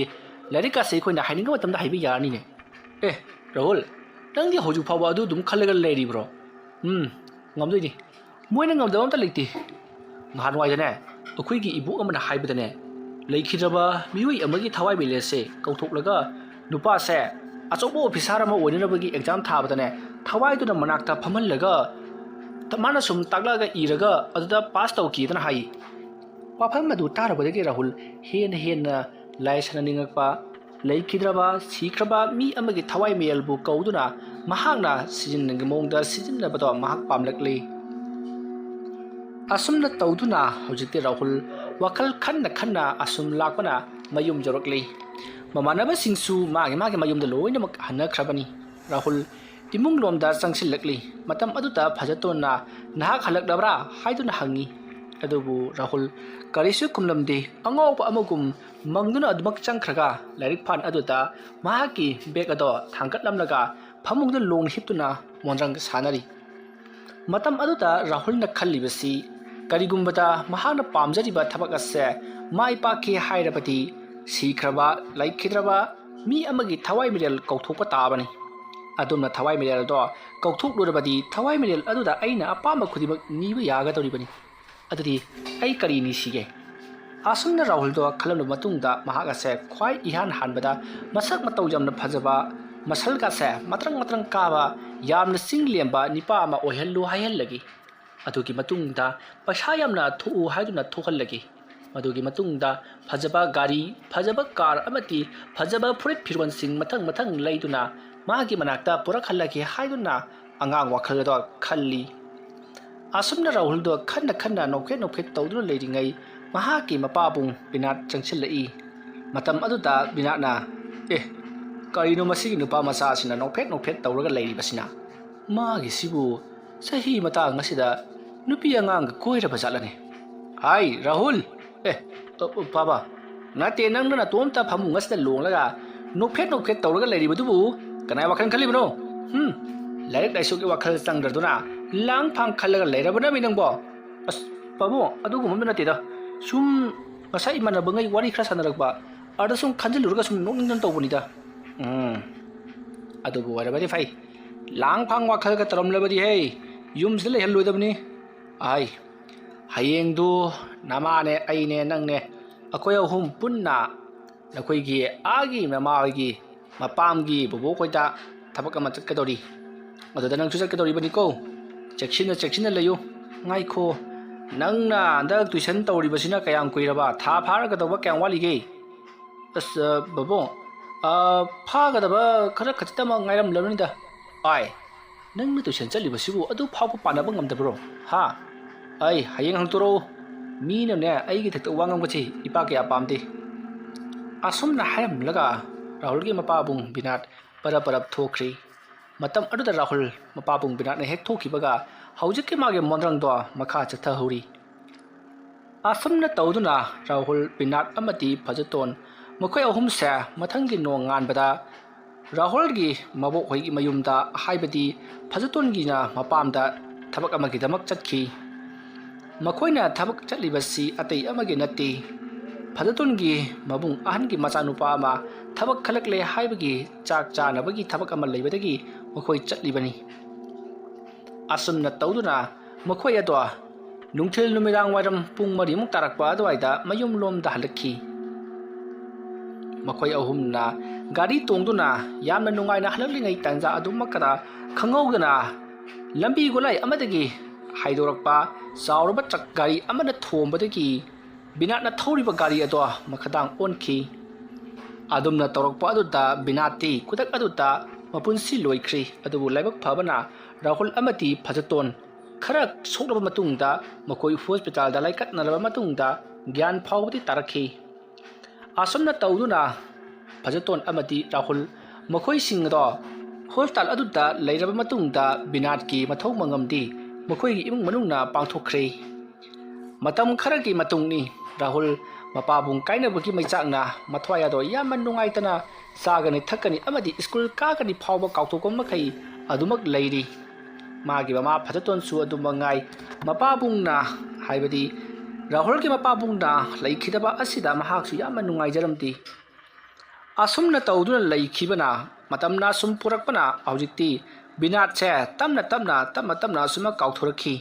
ꯂꯥꯏꯔꯤꯛ ꯑꯁꯦ ꯑꯩꯈꯣꯏꯅ ꯍꯥꯏꯅꯤꯡꯕ ꯃꯇꯝꯗ ꯍꯥꯏꯕ ꯌꯥꯔꯅꯤꯅꯦ꯫ ꯑꯦ, ꯔꯥꯍꯨꯜ, ꯅꯪꯗꯤ ꯍꯧꯖꯤꯛ ꯐꯥꯎꯕ ꯑꯗꯨ ꯑꯗꯨꯝ ꯈꯜꯂꯒ ꯂꯩꯔꯤꯕ꯭ꯔꯣ?" "ꯎꯝ, ꯉꯝꯗꯣꯏꯅꯤ꯫ ꯃꯣꯏꯅ ꯉꯝꯗꯕ ꯑꯝꯇ ꯂꯩꯇꯦ꯫ ꯉꯍꯥꯟꯋꯥꯏꯗꯅꯦ, ꯑꯩꯈꯣꯏꯒꯤ ꯏꯕꯣꯛ ꯑꯃꯅ ꯍꯥꯏꯕꯗꯅꯦ, ꯂꯩꯈꯤꯗ꯭ꯔꯕ ꯃꯤꯑꯣꯏ ꯑꯃꯒꯤ ꯊꯋꯥꯏ ꯃꯤꯔꯦꯜꯁꯦ ꯀꯧꯊꯣꯛꯂꯒ ꯅꯨꯄꯥꯁꯦ ꯑꯆꯧꯕ ꯑꯣꯐꯤꯁꯥꯔ ꯑꯃ ꯑꯣꯏꯅꯅꯕꯒꯤ ꯑꯦꯛꯖꯥꯝ ꯊꯥꯕꯗꯅꯦ, ꯊꯋꯥꯏꯗꯨꯅ ꯃꯅꯥꯛꯇ ꯐꯝꯍꯜꯂꯒ ꯃꯥꯅ ꯁꯨꯝ ꯇꯥꯛꯂꯛꯑꯒ ꯏꯔꯒ ꯑꯗꯨꯗ ꯄꯥꯁ ꯇꯧꯈꯤꯗꯅ ꯍꯥꯏ꯫ ꯋꯥꯐꯝ ꯑꯗꯨ ꯇꯥꯔꯨꯕꯗꯒꯤ ꯔꯥꯍꯨꯜ ꯍꯦꯟꯅ ꯍꯦꯟꯅ ꯂꯥꯏ ꯁꯥꯟꯅꯅꯤꯡꯉꯛꯄ, ꯂꯩꯈꯤꯗ꯭ꯔꯕ, ꯁꯤꯈ꯭ꯔꯕ ꯃꯤ ꯑꯃꯒꯤ ꯊꯋꯥꯏ ꯃꯌꯦꯜꯕꯨ ꯀꯧꯗꯨꯅ ꯃꯍꯥꯛꯅ ꯁꯤꯖꯤꯟꯅꯅꯤꯡꯕ ꯃꯑꯣꯡꯗ ꯁꯤꯖꯤꯟꯅꯕꯗꯣ ꯃꯍꯥꯛ ꯄꯥꯝꯂꯛꯂꯤ꯫ ꯑꯁꯨꯝꯅ ꯇꯧꯗꯨꯅ ꯍꯧꯖꯤꯛꯇꯤ ꯔꯥꯍꯨꯜ ꯋꯥꯈꯜ ꯈꯟꯅ ꯈꯟꯅ ꯑꯁꯨꯝ ꯂꯥꯛꯄꯅ ꯃꯌꯨꯝ ꯌꯧꯔꯛꯂꯤ꯫ ꯃꯃꯥꯟꯅꯕꯁꯤꯡꯁꯨ ꯃꯥꯒꯤ ꯃꯥꯒꯤ ꯃꯌꯨꯝꯗ ꯂꯣꯏꯅꯃꯛ ꯍꯟꯅꯈ꯭ꯔꯕꯅꯤ꯫ ꯔꯥꯍꯨꯜ ꯏꯃꯨꯡ ꯂꯣꯝꯗ ꯆꯪꯁꯤꯜꯂꯛꯂꯤ꯫ ꯃꯇꯝ ꯑꯗꯨꯗ ꯐꯖꯇꯣꯟꯅ "ꯅꯍꯥꯛ ꯍꯜꯂꯛꯂꯕ꯭ꯔꯥ?" ꯍꯥꯏꯗꯨꯅ ꯍꯪꯉꯤ꯫ ꯑꯗꯨꯕꯨ ꯔꯥꯍꯨꯜ ꯀꯔꯤꯁꯨ ꯈꯨꯝꯂꯝꯗꯦ꯫ ꯑꯉꯥꯎꯕ ꯑꯃꯒꯨꯝ ꯃꯪꯗꯨꯅ ꯑꯗꯨꯃꯛ ꯆꯪꯈ꯭ꯔꯒ ꯂꯥꯏꯔꯤꯛ ꯐꯥꯟ ꯑꯗꯨꯗ ꯃꯍꯥꯛꯀꯤ ꯕꯦꯒ ꯑꯗꯣ ꯊꯥꯡꯒꯠꯂꯝꯂꯒ ꯐꯃꯨꯡꯗ ꯂꯣꯡ ꯍꯤꯞꯇꯨꯅ ꯃꯣꯟꯗ꯭ꯔꯪ ꯁꯥꯟꯅꯔꯤ꯫ ꯃꯇꯝ ꯑꯗꯨꯗ ꯔꯥꯍꯨꯜꯅ ꯈꯜꯂꯤꯕꯁꯤ, ꯀꯔꯤꯒꯨꯝꯕꯗ ꯃꯍꯥꯛꯅ ꯄꯥꯝꯖꯔꯤꯕ ꯊꯕꯛ ꯑꯁꯦ ꯃꯥꯏ ꯄꯥꯛꯀꯦ ꯍꯥꯏꯔꯕꯗꯤ ꯁꯤꯈ꯭ꯔꯕ, ꯂꯩꯈꯤꯗ꯭ꯔꯕ ꯃꯤ ꯑꯃꯒꯤ ꯊꯋꯥꯏ ꯃꯤꯔꯦꯜ ꯀꯧꯊꯣꯛꯄ ꯇꯥꯕꯅꯤ꯫ ꯑꯗꯨꯝꯅ ꯊꯋꯥꯏ ꯃꯤꯔꯦꯜ ꯑꯗꯣ ꯀꯧꯊꯣꯛꯂꯨꯔꯕꯗꯤ ꯊꯋꯥꯏ ꯃꯤꯔꯦꯜ ꯑꯗꯨꯗ ꯑꯩꯅ ꯑꯄꯥꯝꯕ ꯈꯨꯗꯤꯡꯃꯛ ꯅꯤꯕ ꯌꯥꯒꯗꯧꯔꯤꯕꯅꯤ꯫ ꯑꯗꯨꯗꯤ ꯑꯩ ꯀꯔꯤ ꯅꯤꯁꯤꯒꯦ? ꯑꯁꯨꯝꯅ ꯔꯥꯍꯨꯜꯗꯣ ꯈꯜꯂꯝꯂꯕ ꯃꯇꯨꯡꯗ ꯃꯍꯥꯛ ꯑꯁꯦ ꯈ꯭ꯋꯥꯏ ꯏꯍꯥꯟ ꯍꯥꯟꯕꯗ ꯃꯁꯛ ꯃꯇꯧ ꯌꯥꯝꯅ ꯐꯖꯕ, ꯃꯁꯜꯒꯁꯦ ꯃꯇ꯭ꯔꯪ ꯃꯇ꯭ꯔꯪ ꯀꯥꯕ, ꯌꯥꯝꯅ ꯆꯤꯡ ꯂꯦꯝꯕ ꯅꯤꯄꯥ ꯑꯃ ꯑꯣꯏꯍꯜꯂꯨ ꯍꯥꯏꯍꯜꯂꯒꯦ꯫ ꯑꯗꯨꯒꯤ ꯃꯇꯨꯡꯗ ꯄꯩꯁꯥ ꯌꯥꯝꯅ ꯊꯣꯛꯎ ꯍꯥꯏꯗꯨꯅ ꯊꯣꯛꯍꯜꯂꯒꯦ꯫ ꯃꯗꯨꯒꯤ ꯃꯇꯨꯡꯗ ꯐꯖꯕ ꯒꯥꯔꯤ, ꯐꯖꯕ ꯀꯥꯔ ꯑꯃꯗꯤ ꯐꯖꯕ ꯐꯨꯔꯤꯠ ꯐꯤꯔꯣꯜꯁꯤꯡ ꯃꯊꯪ ꯃꯊꯪ ꯂꯩꯗꯨꯅ ꯃꯥꯒꯤ ꯃꯅꯥꯛꯇ ꯄꯨꯔꯛꯍꯜꯂꯒꯦ ꯍꯥꯏꯗꯨꯅ ꯑꯉꯥꯡ ꯋꯥꯈꯜ ꯑꯗꯣ ꯈꯜꯂꯤ꯫ ꯑꯁꯨꯝꯅ ꯔꯥꯍꯨꯜꯗꯣ ꯈꯟꯅ ꯈꯟꯅ ꯅꯣꯛꯐꯦꯠ ꯅꯣꯛꯐꯦꯠ ꯇꯧꯗꯨꯅ ꯂꯩꯔꯤꯉꯩ ꯃꯍꯥꯛꯀꯤ ꯃꯄꯥꯕꯨꯡ ꯕꯤꯅꯥꯠ ꯆꯪꯁꯤꯜꯂꯛꯏ꯫ ꯃꯇꯝ ꯑꯗꯨꯗ ꯕꯤꯅꯥꯠꯅ, "ꯑꯦ, ꯀꯔꯤꯅꯣ ꯃꯁꯤꯒꯤ ꯅꯨꯄꯥ ꯃꯆꯥꯁꯤꯅ ꯅꯣꯛꯐꯦꯠ ꯅꯣꯛꯐꯦꯠ ꯇꯧꯔꯒ ꯂꯩꯔꯤꯕꯁꯤꯅ? ꯃꯥꯒꯤꯁꯤꯕꯨ ꯆꯍꯤ ꯃꯇꯥꯡ ꯑꯁꯤꯗ ꯅꯨꯄꯤ ꯑꯉꯥꯡꯒ ꯀꯣꯏꯔꯕ ꯖꯥꯠꯂꯅꯦ? ꯍꯥꯏ, ꯔꯥꯍꯨꯜ!" "ꯑꯦ, ꯑ, ꯑ, ꯄꯥꯕ, ꯅꯠꯇꯦ, ꯅꯪꯅ ꯅꯇꯣꯝꯇ ꯐꯃꯨꯡ ꯑꯁꯤꯗ ꯂꯣꯡꯂꯒ ꯅꯣꯛꯐꯦꯠ ꯅꯣꯛꯐꯦꯠ ꯇꯧꯔꯒ ꯂꯩꯔꯤꯕꯗꯨꯕꯨ ꯀꯅꯥꯏ ꯋꯥꯈꯜ ꯈꯜꯂꯤꯕꯅꯣ? ꯍꯨꯝ, ꯂꯥꯏꯔꯤꯛ ꯂꯥꯏꯁꯨꯒꯤ ꯋꯥꯈꯜ ꯆꯪꯗ꯭ꯔꯗꯨꯅ ꯂꯥꯡ ꯐꯥꯡ ꯈꯜꯂꯒ ꯂꯩꯔꯕꯅꯃꯤ ꯅꯪꯕꯣ?" "ꯑꯁ, ꯄꯥꯕꯨꯡ, ꯑꯗꯨꯒꯨꯝꯕ ꯑꯝꯇ ꯅꯠꯇꯦꯗ꯫ ꯁꯨꯝ ꯉꯁꯥꯏ ꯏꯃꯥꯟꯅꯕꯉꯩ ꯋꯥꯔꯤ ꯈꯔ ꯁꯥꯟꯅꯔꯛꯄ, ꯑꯗ ꯁꯨꯝ ꯈꯟꯖꯤꯜꯂꯨꯔꯒ ꯁꯨꯝ ꯅꯣꯛꯅꯤꯡꯗꯅ ꯇꯧꯕꯅꯤꯗ꯫" "ꯎꯝ, ꯑꯗꯨꯕꯨ ꯑꯣꯏꯔꯕꯗꯤ ꯐꯩ꯫ ꯂꯥꯡ ꯐꯥꯡ ꯋꯥꯈꯜꯒ ꯇꯧꯔꯝꯂꯕꯗꯤ ꯍꯦ, ꯌꯨꯝꯁꯤꯗ ꯂꯩꯍꯜꯂꯣꯏꯗꯕꯅꯤ꯫ ꯑꯥꯏ, ꯍꯌꯦꯡꯗꯨ ꯅꯃꯥꯅꯦ, ꯑꯩꯅꯦ, ꯅꯪꯅꯦ, ꯑꯩꯈꯣꯏ ꯑꯍꯨꯝ ꯄꯨꯟꯅ ꯅꯈꯣꯏꯒꯤ ꯑꯥꯒꯤ ꯃꯃꯥ ꯍꯣꯏꯒꯤ ꯃꯄꯥꯝꯒꯤ ꯕꯣꯕꯣꯛ ꯈꯣꯏꯗ ꯊꯕꯛ ꯑꯃ ꯆꯠꯀꯗꯧꯔꯤ꯫ ꯑꯗꯨꯗ ꯅꯪꯁꯨ ꯆꯠꯀꯗꯧꯔꯤꯕꯅꯤꯀꯣ?" ꯆꯦꯛꯁꯤꯟꯅ ꯆꯦꯛꯁꯤꯟꯅ ꯂꯩꯌꯨ꯫ ꯉꯥꯏꯈꯣ, ꯅꯪꯅ ꯍꯟꯗꯛ ꯇꯨꯏꯁꯟ ꯇꯧꯔꯤꯕꯁꯤꯅ ꯀꯌꯥꯝ ꯀꯨꯏꯔꯕ? ꯊꯥ ꯐꯥꯔꯒꯗꯧꯕ ꯀꯌꯥꯝ ꯋꯥꯠꯂꯤꯒꯦ? ꯑꯁ, ꯑ, ꯕꯕꯣ, ꯑ, ꯐꯥꯒꯗꯕ ꯈꯔ ꯈꯖꯤꯛꯇꯃꯛ ꯉꯥꯏꯔꯝꯂꯕꯅꯤꯗ꯫ ꯑꯥꯏ, ꯅꯪꯅ ꯇꯨꯏꯁꯟ ꯆꯠꯂꯤꯕꯁꯤꯕꯨ ꯑꯗꯨ ꯐꯥꯎꯕ ꯄꯥꯅꯕ ꯉꯝꯗꯕ꯭ꯔꯣ? ꯍꯥ? ꯑꯩ ꯍꯌꯦꯡ ꯍꯪꯗꯣꯔꯛꯎ꯫ ꯃꯤꯅꯅꯦ, ꯑꯩꯒꯤ ꯊꯛꯇ ꯋꯥ ꯉꯥꯡꯕꯁꯤ ꯏꯄꯥ ꯀꯌꯥ ꯄꯥꯝꯗꯦ꯫ ꯑꯁꯨꯝꯅ ꯍꯥꯏꯔꯝꯂꯒ ꯔꯥꯍꯨꯜꯒꯤ ꯃꯄꯥꯕꯨꯡ ꯕꯤꯅꯥꯠ ꯄꯔꯞ ꯄꯔꯞ ꯊꯣꯛꯈ꯭ꯔꯤ꯫ ꯃꯇꯝ ꯑꯗꯨꯗ ꯔꯥꯍꯨꯜ ꯃꯄꯥꯕꯨꯡ ꯕꯤꯅꯥꯠꯅ ꯍꯦꯛ ꯊꯣꯛꯈꯤꯕꯒ ꯍꯧꯖꯤꯛꯀꯤ ꯃꯥꯒꯤ ꯃꯣꯟꯗ꯭ꯔꯪꯗꯣ ꯃꯈꯥ ꯆꯠꯊꯍꯧꯔꯤ꯫ ꯑꯁꯨꯝꯅ ꯇꯧꯗꯨꯅ ꯔꯥꯍꯨꯜ, ꯕꯤꯅꯥꯠ ꯑꯃꯗꯤ ꯐꯖꯇꯣꯟ, ꯃꯈꯣꯏ ꯑꯍꯨꯝꯁꯦ ꯃꯊꯪꯒꯤ ꯅꯣꯡꯉꯥꯟꯕꯗ ꯔꯥꯍꯨꯜꯒꯤ ꯃꯕꯣꯛ ꯍꯣꯏꯒꯤ ꯃꯌꯨꯝꯗ, ꯍꯥꯏꯕꯗꯤ ꯐꯖꯇꯣꯟꯒꯤꯅ ꯃꯄꯥꯝꯗ ꯊꯕꯛ ꯑꯃꯒꯤꯗꯃꯛ ꯆꯠꯈꯤ꯫ ꯃꯈꯣꯏꯅ ꯊꯕꯛ ꯆꯠꯂꯤꯕꯁꯤ ꯑꯇꯩ ꯑꯃꯒꯤ ꯅꯠꯇꯦ, ꯐꯖꯇꯣꯟꯒꯤ ꯃꯕꯨꯡ ꯑꯍꯟꯒꯤ ꯃꯆꯥꯅꯨꯄꯥ ꯑꯃ ꯊꯕꯛ ꯈꯜꯂꯛꯂꯦ ꯍꯥꯏꯕꯒꯤ ꯆꯥꯛ ꯆꯥꯅꯕꯒꯤ ꯊꯕꯛ ꯑꯃ ꯂꯩꯕꯗꯒꯤ ꯃꯈꯣꯏ ꯆꯠꯂꯤꯕꯅꯤ꯫ ꯑꯁꯨꯝꯅ ꯇꯧꯗꯨꯅ ꯃꯈꯣꯏ ꯑꯗꯣ ꯅꯨꯡꯊꯤꯜ ꯅꯨꯃꯤꯗꯥꯡ ꯋꯥꯏꯔꯝ ꯄꯨꯡ ꯃꯔꯤꯃꯨꯛ ꯇꯥꯔꯛꯄ ꯑꯗꯨꯋꯥꯏꯗ ꯃꯌꯨꯝꯂꯣꯝꯗ ꯍꯜꯂꯛꯈꯤ꯫ ꯃꯈꯣꯏ ꯑꯍꯨꯝꯅ ꯒꯥꯔꯤ ꯇꯣꯡꯗꯨꯅ ꯌꯥꯝꯅ ꯅꯨꯡꯉꯥꯏꯅ ꯍꯜꯂꯛꯂꯤꯉꯩ ꯇꯥꯟꯖꯥ ꯑꯗꯨꯃꯛꯇꯗ ꯈꯪꯍꯧꯗꯅ ꯂꯝꯕꯤ ꯒꯣꯂꯥꯏ ꯑꯃꯗꯒꯤ ꯍꯥꯏꯗꯣꯔꯛꯄ ꯆꯥꯎꯔꯕ ꯇ꯭ꯔꯛ ꯒꯥꯔꯤ ꯑꯃꯅ ꯊꯣꯝꯕꯗꯒꯤ ꯕꯤꯅꯥꯠꯅ ꯊꯧꯔꯤꯕ ꯒꯥꯔꯤ ꯑꯗꯣ ꯃꯈꯥꯗꯥꯡ ꯑꯣꯟꯈꯤ꯫ ꯑꯗꯨꯝꯅ ꯇꯧꯔꯛꯄ ꯑꯗꯨꯗ ꯕꯤꯅꯥꯠꯇꯤ ꯈꯨꯗꯛ ꯑꯗꯨꯗ ꯃꯄꯨꯟꯁꯤ ꯂꯣꯏꯈ꯭ꯔꯤ꯫ ꯑꯗꯨꯕꯨ ꯂꯥꯏꯕꯛ ꯐꯕꯅ ꯔꯥꯍꯨꯜ ꯑꯃꯗꯤ ꯐꯖꯇꯣꯟ ꯈꯔ ꯁꯣꯛꯂꯕ ꯃꯇꯨꯡꯗ ꯃꯈꯣꯏ ꯍꯣꯁꯄꯤꯇꯥꯜꯗ ꯂꯥꯏꯀꯠꯅꯔꯕ ꯃꯇꯨꯡꯗ ꯒ꯭ꯌꯥꯟ ꯐꯥꯎꯕꯗꯤ ꯇꯥꯔꯛꯈꯤ꯫ ꯑꯁꯨꯝꯅ ꯇꯧꯗꯨꯅ ꯐꯖꯇꯣꯟ ꯑꯃꯗꯤ ꯔꯥꯍꯨꯜ ꯃꯈꯣꯏꯁꯤꯡ ꯑꯗꯣ ꯍꯣꯁꯄꯤꯇꯥꯜ ꯑꯗꯨꯗ ꯂꯩꯔꯕ ꯃꯇꯨꯡꯗ ꯕꯤꯅꯥꯠꯀꯤ ꯃꯊꯧ ꯃꯉꯝꯗꯤ ꯃꯈꯣꯏꯒꯤ ꯏꯃꯨꯡ ꯃꯅꯨꯡꯅ ꯄꯥꯡꯊꯣꯛꯈ꯭ꯔꯦ꯫ ꯃꯇꯝ ꯈꯔꯒꯤ ꯃꯇꯨꯡꯅꯤ ꯔꯥꯍꯨꯜ ꯃꯄꯥꯕꯨꯡ ꯀꯥꯏꯅꯕꯒꯤ ꯃꯩꯆꯥꯛꯅ ꯃꯊ꯭ꯋꯥꯏ ꯑꯗꯣ ꯌꯥꯝꯅ ꯅꯨꯡꯉꯥꯏꯇꯅ ꯆꯥꯒꯅꯤ ꯊꯛꯀꯅꯤ ꯑꯃꯗꯤ ꯁ꯭ꯀꯨꯜ ꯀꯥꯒꯅꯤ ꯐꯥꯎꯕ ꯀꯥꯎꯊꯣꯛꯄ ꯃꯈꯩ ꯑꯗꯨꯃꯛ ꯂꯩꯔꯤ꯫ ꯃꯥꯒꯤ ꯃꯃꯥ ꯐꯖꯇꯣꯟꯁꯨ ꯑꯗꯨ ꯃꯉꯥꯏ꯫ ꯃꯄꯥꯕꯨꯡꯅ, ꯍꯥꯏꯕꯗꯤ ꯔꯥꯍꯨꯜꯒꯤ ꯃꯄꯥꯕꯨꯡꯅ ꯂꯩꯈꯤꯗꯕ ꯑꯁꯤꯗ ꯃꯍꯥꯛꯁꯨ ꯌꯥꯝꯅ ꯅꯨꯡꯉꯥꯏꯖꯔꯝꯗꯦ꯫ ꯑꯁꯨꯝꯅ ꯇꯧꯗꯨꯅ ꯂꯩꯈꯤꯕꯅ ꯃꯇꯝꯅ ꯁꯨꯝ ꯄꯨꯔꯛꯄꯅ ꯍꯧꯖꯤꯛꯇꯤ ꯕꯤꯅꯥꯠꯁꯦ ꯇꯞꯅ ꯇꯞꯅ, ꯇꯞꯅ ꯇꯞꯅ ꯑꯁꯨꯝꯅ ꯀꯥꯎꯊꯣꯔꯛꯈꯤ꯫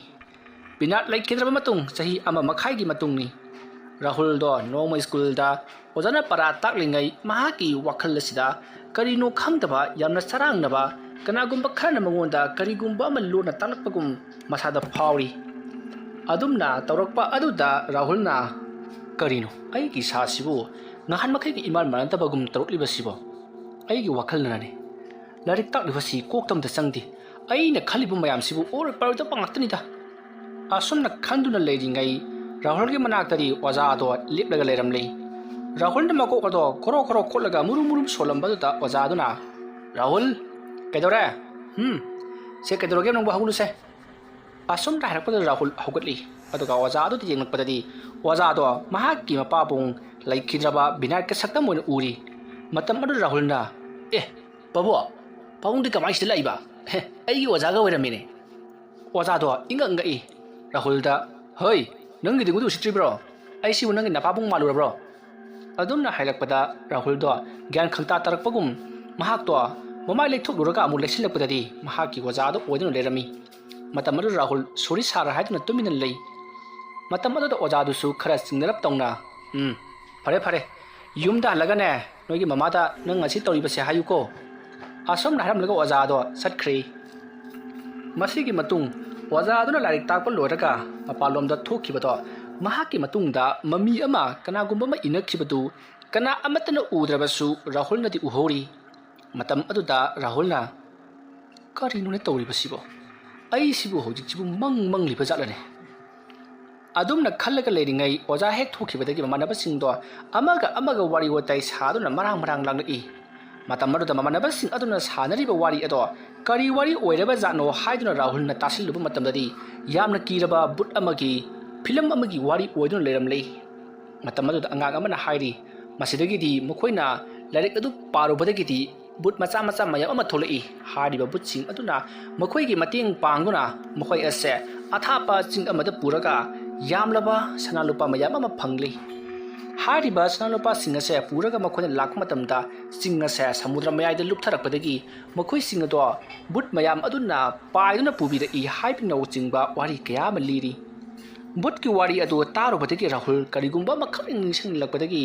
ꯕꯤꯅꯥꯠ ꯂꯩꯈꯤꯗ꯭ꯔꯕ ꯃꯇꯨꯡ ꯆꯍꯤ ꯑꯃ ꯃꯈꯥꯏꯒꯤ ꯃꯇꯨꯡꯅꯤ꯫ ꯔꯥꯍꯨꯜꯗꯣ ꯅꯣꯡꯃ ꯁ꯭ꯀꯨꯜꯗ ꯑꯣꯖꯥꯅ ꯄꯔꯥ ꯇꯥꯛꯂꯤꯉꯩ ꯃꯍꯥꯛꯀꯤ ꯋꯥꯈꯜ ꯑꯁꯤꯗ ꯀꯔꯤꯅꯣ ꯈꯪꯗꯕ ꯌꯥꯝꯅ ꯆꯔꯥꯡꯅꯕ ꯀꯅꯥꯒꯨꯝꯕ ꯈꯔꯅ ꯃꯉꯣꯟꯗ ꯀꯔꯤꯒꯨꯝꯕ ꯑꯃ ꯂꯣꯟꯅ ꯇꯥꯛꯂꯛꯄꯒꯨꯝ ꯃꯁꯥꯗ ꯐꯥꯎꯔꯤ꯫ ꯑꯗꯨꯝꯅ ꯇꯧꯔꯛꯄ ꯑꯗꯨꯗ ꯔꯥꯍꯨꯜꯅ, "ꯀꯔꯤꯅꯣ? ꯑꯩꯒꯤ ꯏꯁꯥꯁꯤꯕꯨ ꯅꯍꯥꯟ ꯃꯈꯩꯒ ꯏꯃꯥꯟ ꯃꯥꯟꯅꯗꯕꯒꯨꯝ ꯇꯧꯔꯛꯂꯤꯕꯁꯤꯕꯣ? ꯑꯩꯒꯤ ꯋꯥꯈꯜꯅꯅꯤ꯫ ꯂꯥꯏꯔꯤꯛ ꯇꯥꯛꯂꯤꯕꯁꯤ ꯀꯣꯛꯇ ꯑꯝꯇ ꯆꯪꯗꯦ꯫ ꯑꯩꯅ ꯈꯜꯂꯤꯕ ꯃꯌꯥꯝꯁꯤꯕꯨ ꯑꯣꯏꯔꯣꯏ ꯄꯥꯔꯣꯏꯗꯕ ꯉꯥꯛꯇꯅꯤꯗ꯫" ꯑꯁꯨꯝꯅ ꯈꯟꯗꯨꯅ ꯂꯩꯔꯤꯉꯩ ꯔꯥꯍꯨꯜꯒꯤ ꯃꯅꯥꯛꯇꯗꯤ ꯑꯣꯖꯥ ꯑꯗꯣ ꯂꯦꯞꯂꯒ ꯂꯩꯔꯝꯂꯤ꯫ ꯔꯥꯍꯨꯜꯅ ꯃꯀꯣꯛ ꯑꯗꯣ ꯈꯣꯔꯣ ꯈꯣꯔꯣ ꯈꯣꯠꯂꯒ ꯃꯨꯔꯨꯝ ꯃꯨꯔꯨꯝ ꯁꯣꯜꯂꯝꯕꯗꯨꯗ ꯑꯣꯖꯥꯗꯨꯅ, "ꯔꯥꯍꯨꯜ, ꯀꯩꯗꯧꯔꯦ? ꯍꯨꯝ, ꯁꯦ, ꯀꯩꯗꯧꯔꯒꯦ ꯅꯪꯕꯨ? ꯍꯧꯒꯠꯂꯨꯁꯦ꯫" ꯑꯁꯨꯝꯅ ꯍꯥꯏꯔꯛꯄꯗ ꯔꯥꯍꯨꯜ ꯍꯧꯒꯠꯂꯤ꯫ ꯑꯗꯨꯒ ꯑꯣꯖꯥ ꯑꯗꯨꯗ ꯌꯦꯡꯂꯛꯄꯗꯗꯤ ꯑꯣꯖꯥꯗꯣ ꯃꯍꯥꯛꯀꯤ ꯃꯄꯥꯕꯨꯡ ꯂꯩꯈꯤꯗ꯭ꯔꯕ ꯕꯤꯅꯥꯠꯀꯤ ꯁꯛꯇꯝ ꯑꯣꯏꯅ ꯎꯔꯤ꯫ ꯃꯇꯝ ꯑꯗꯨꯗ ꯔꯥꯍꯨꯜꯅ, "ꯑꯦ, ꯄꯥꯕꯨꯡ, ꯄꯥꯕꯨꯡꯗꯤ ꯀꯃꯥꯏꯅ ꯁꯤꯗ ꯂꯥꯛꯏꯕ? ꯍꯦ, ꯑꯩꯒꯤ ꯑꯣꯖꯥꯒ ꯑꯣꯏꯔꯝꯃꯤꯅꯦ꯫" ꯑꯣꯖꯥꯗꯣ ꯏꯪꯉꯛ ꯉꯛꯏ꯫ ꯔꯥꯍꯨꯜꯗ, "ꯍꯣꯏ, ꯅꯪꯒꯤ ꯗꯤꯡꯒꯨꯗꯨ ꯎꯁꯤꯠꯇ꯭ꯔꯤꯕ꯭ꯔꯣ? ꯑꯩꯁꯤꯕꯨ ꯅꯪꯒꯤ ꯅꯄꯥꯕꯨꯡ ꯃꯥꯜꯂꯨꯔꯕ꯭ꯔꯣ?" ꯑꯗꯨꯝꯅ ꯍꯥꯏꯔꯛꯄꯗ ꯔꯥꯍꯨꯜꯗꯣ ꯒ꯭ꯌꯥꯟ ꯈꯪꯇꯥ ꯇꯥꯔꯛꯄꯒꯨꯝ ꯃꯍꯥꯛꯇꯣ ꯃꯃꯥꯏ ꯂꯩꯊꯣꯛꯂꯨꯔꯒ ꯑꯃꯨꯛ ꯂꯩꯁꯤꯜꯂꯛꯄꯗꯗꯤ ꯃꯍꯥꯛꯀꯤ ꯑꯣꯖꯥꯗꯣ ꯑꯣꯏꯗꯨꯅ ꯂꯩꯔꯝꯃꯤ꯫ ꯃꯇꯝ ꯑꯗꯨꯗ ꯔꯥꯍꯨꯜ "ꯁꯣꯔꯤ ꯁꯥꯔ" ꯍꯥꯏꯗꯨꯅ ꯇꯨꯃꯤꯟꯅ ꯂꯩ꯫ ꯃꯇꯝ ꯑꯗꯨꯗ ꯑꯣꯖꯥꯗꯨꯁꯨ ꯈꯔ ꯆꯤꯡꯅꯔꯞ ꯇꯧꯅ, "ꯎꯝ, ꯐꯔꯦ ꯐꯔꯦ, ꯌꯨꯝꯗ ꯍꯜꯂꯒꯅꯦ ꯅꯣꯏꯒꯤ ꯃꯃꯥꯗ ꯅꯪ ꯉꯁꯤ ꯇꯧꯔꯤꯕꯁꯦ ꯍꯥꯏꯌꯨꯀꯣ꯫" ꯑꯁꯨꯝꯅ ꯍꯥꯏꯔꯝꯂꯒ ꯑꯣꯖꯥꯗꯣ ꯆꯠꯈ꯭ꯔꯦ꯫ ꯃꯁꯤꯒꯤ ꯃꯇꯨꯡ ꯑꯣꯖꯥ ꯑꯗꯨꯅ ꯂꯥꯏꯔꯤꯛ ꯇꯥꯛꯄ ꯂꯣꯏꯔꯒ ꯃꯄꯥꯟꯂꯣꯝꯗ ꯊꯣꯛꯈꯤꯕꯗꯣ ꯃꯍꯥꯛꯀꯤ ꯃꯇꯨꯡꯗ ꯃꯃꯤ ꯑꯃ ꯀꯅꯥꯒꯨꯝꯕ ꯑꯃ ꯏꯅꯈꯤꯕꯗꯨ ꯀꯅꯥ ꯑꯃꯠꯇꯅ ꯎꯗ꯭ꯔꯕꯁꯨ ꯔꯥꯍꯨꯜꯅꯗꯤ ꯎꯍꯧꯔꯤ꯫ ꯃꯇꯝ ꯑꯗꯨꯗ ꯔꯥꯍꯨꯜꯅ, "ꯀꯔꯤꯅꯣꯅꯦ ꯇꯧꯔꯤꯕꯁꯤꯕꯣ? ꯑꯩꯁꯤꯕꯨ ꯍꯧꯖꯤꯛꯁꯤꯕꯨ ꯃꯪ ꯃꯪꯂꯤꯕ ꯖꯥꯠꯂꯅꯦ?" ꯑꯗꯨꯝꯅ ꯈꯜꯂꯒ ꯂꯩꯔꯤꯉꯩ ꯑꯣꯖꯥ ꯍꯦꯛ ꯊꯣꯛꯈꯤꯕꯗꯒꯤ ꯃꯃꯥꯟꯅꯕꯁꯤꯡꯗꯣ ꯑꯃꯒ ꯑꯃꯒ ꯋꯥꯔꯤ ꯋꯥꯇꯥꯏ ꯁꯥꯗꯨꯅ ꯃꯔꯥꯡ ꯃꯔꯥꯡ ꯂꯥꯡꯂꯛꯏ꯫ ꯃꯇꯝ ꯑꯗꯨꯗ ꯃꯃꯥꯟꯅꯕꯁꯤꯡ ꯑꯗꯨꯅ ꯁꯥꯟꯅꯔꯤꯕ ꯋꯥꯔꯤ ꯑꯗꯣ ꯀꯔꯤ ꯋꯥꯔꯤ ꯑꯣꯏꯔꯕ ꯖꯥꯠꯅꯣ ꯍꯥꯏꯗꯨꯅ ꯔꯥꯍꯨꯜꯅ ꯇꯥꯁꯤꯜꯂꯨꯕ ꯃꯇꯝꯗꯗꯤ ꯌꯥꯝꯅ ꯀꯤꯔꯕ ꯚꯨꯠ ꯑꯃꯒꯤ ꯐꯤꯂꯝ ꯑꯃꯒꯤ ꯋꯥꯔꯤ ꯑꯣꯏꯗꯨꯅ ꯂꯩꯔꯝꯂꯦ꯫ ꯃꯇꯝ ꯑꯗꯨꯗ ꯑꯉꯥꯡ ꯑꯃꯅ ꯍꯥꯏꯔꯤ, "ꯃꯁꯤꯗꯒꯤꯗꯤ ꯃꯈꯣꯏꯅ ꯂꯥꯏꯔꯤꯛ ꯑꯗꯨ ꯄꯥꯔꯨꯕꯗꯒꯤꯗꯤ ꯚꯨꯠ ꯃꯆꯥ ꯃꯆꯥ ꯃꯌꯥꯝ ꯑꯃ ꯊꯣꯛꯂꯛꯏ꯫ ꯍꯥꯏꯔꯤꯕ ꯚꯨꯠꯁꯤꯡ ꯑꯗꯨꯅ ꯃꯈꯣꯏꯒꯤ ꯃꯇꯦꯡ ꯄꯥꯡꯗꯨꯅ ꯃꯈꯣꯏ ꯑꯁꯦ ꯑꯊꯥꯞꯄ ꯆꯤꯡ ꯑꯃꯗ ꯄꯨꯔꯒ ꯌꯥꯝꯂꯕ ꯁꯅꯥ ꯂꯨꯄꯥ ꯃꯌꯥꯝ ꯑꯃ ꯐꯪꯂꯤ꯫ ꯍꯥꯏꯔꯤꯕ ꯁꯅꯥ ꯂꯨꯄꯥꯁꯤꯡ ꯑꯁꯦ ꯄꯨꯔꯒ ꯃꯈꯣꯏꯅ ꯂꯥꯛꯄ ꯃꯇꯝꯗ ꯆꯤꯡ ꯑꯁꯦ ꯁꯃꯨꯗ꯭ꯔ ꯃꯌꯥꯏꯗ ꯂꯨꯞꯊꯔꯛꯄꯗꯒꯤ ꯃꯈꯣꯏꯁꯤꯡ ꯑꯗꯣ ꯚꯨꯠ ꯃꯌꯥꯝ ꯑꯗꯨꯅ ꯄꯥꯏꯗꯨꯅ ꯄꯨꯕꯤꯔꯛꯏ" ꯍꯥꯏꯕꯅꯆꯤꯡꯕ ꯋꯥꯔꯤ ꯀꯌꯥ ꯑꯃ ꯂꯤꯔꯤ꯫ ꯚꯨꯠꯀꯤ ꯋꯥꯔꯤ ꯑꯗꯨ ꯇꯥꯔꯨꯕꯗꯒꯤ ꯔꯥꯍꯨꯜ ꯀꯔꯤꯒꯨꯝꯕ ꯑꯃꯈꯛ ꯅꯤꯡꯁꯤꯡꯂꯛꯄꯗꯒꯤ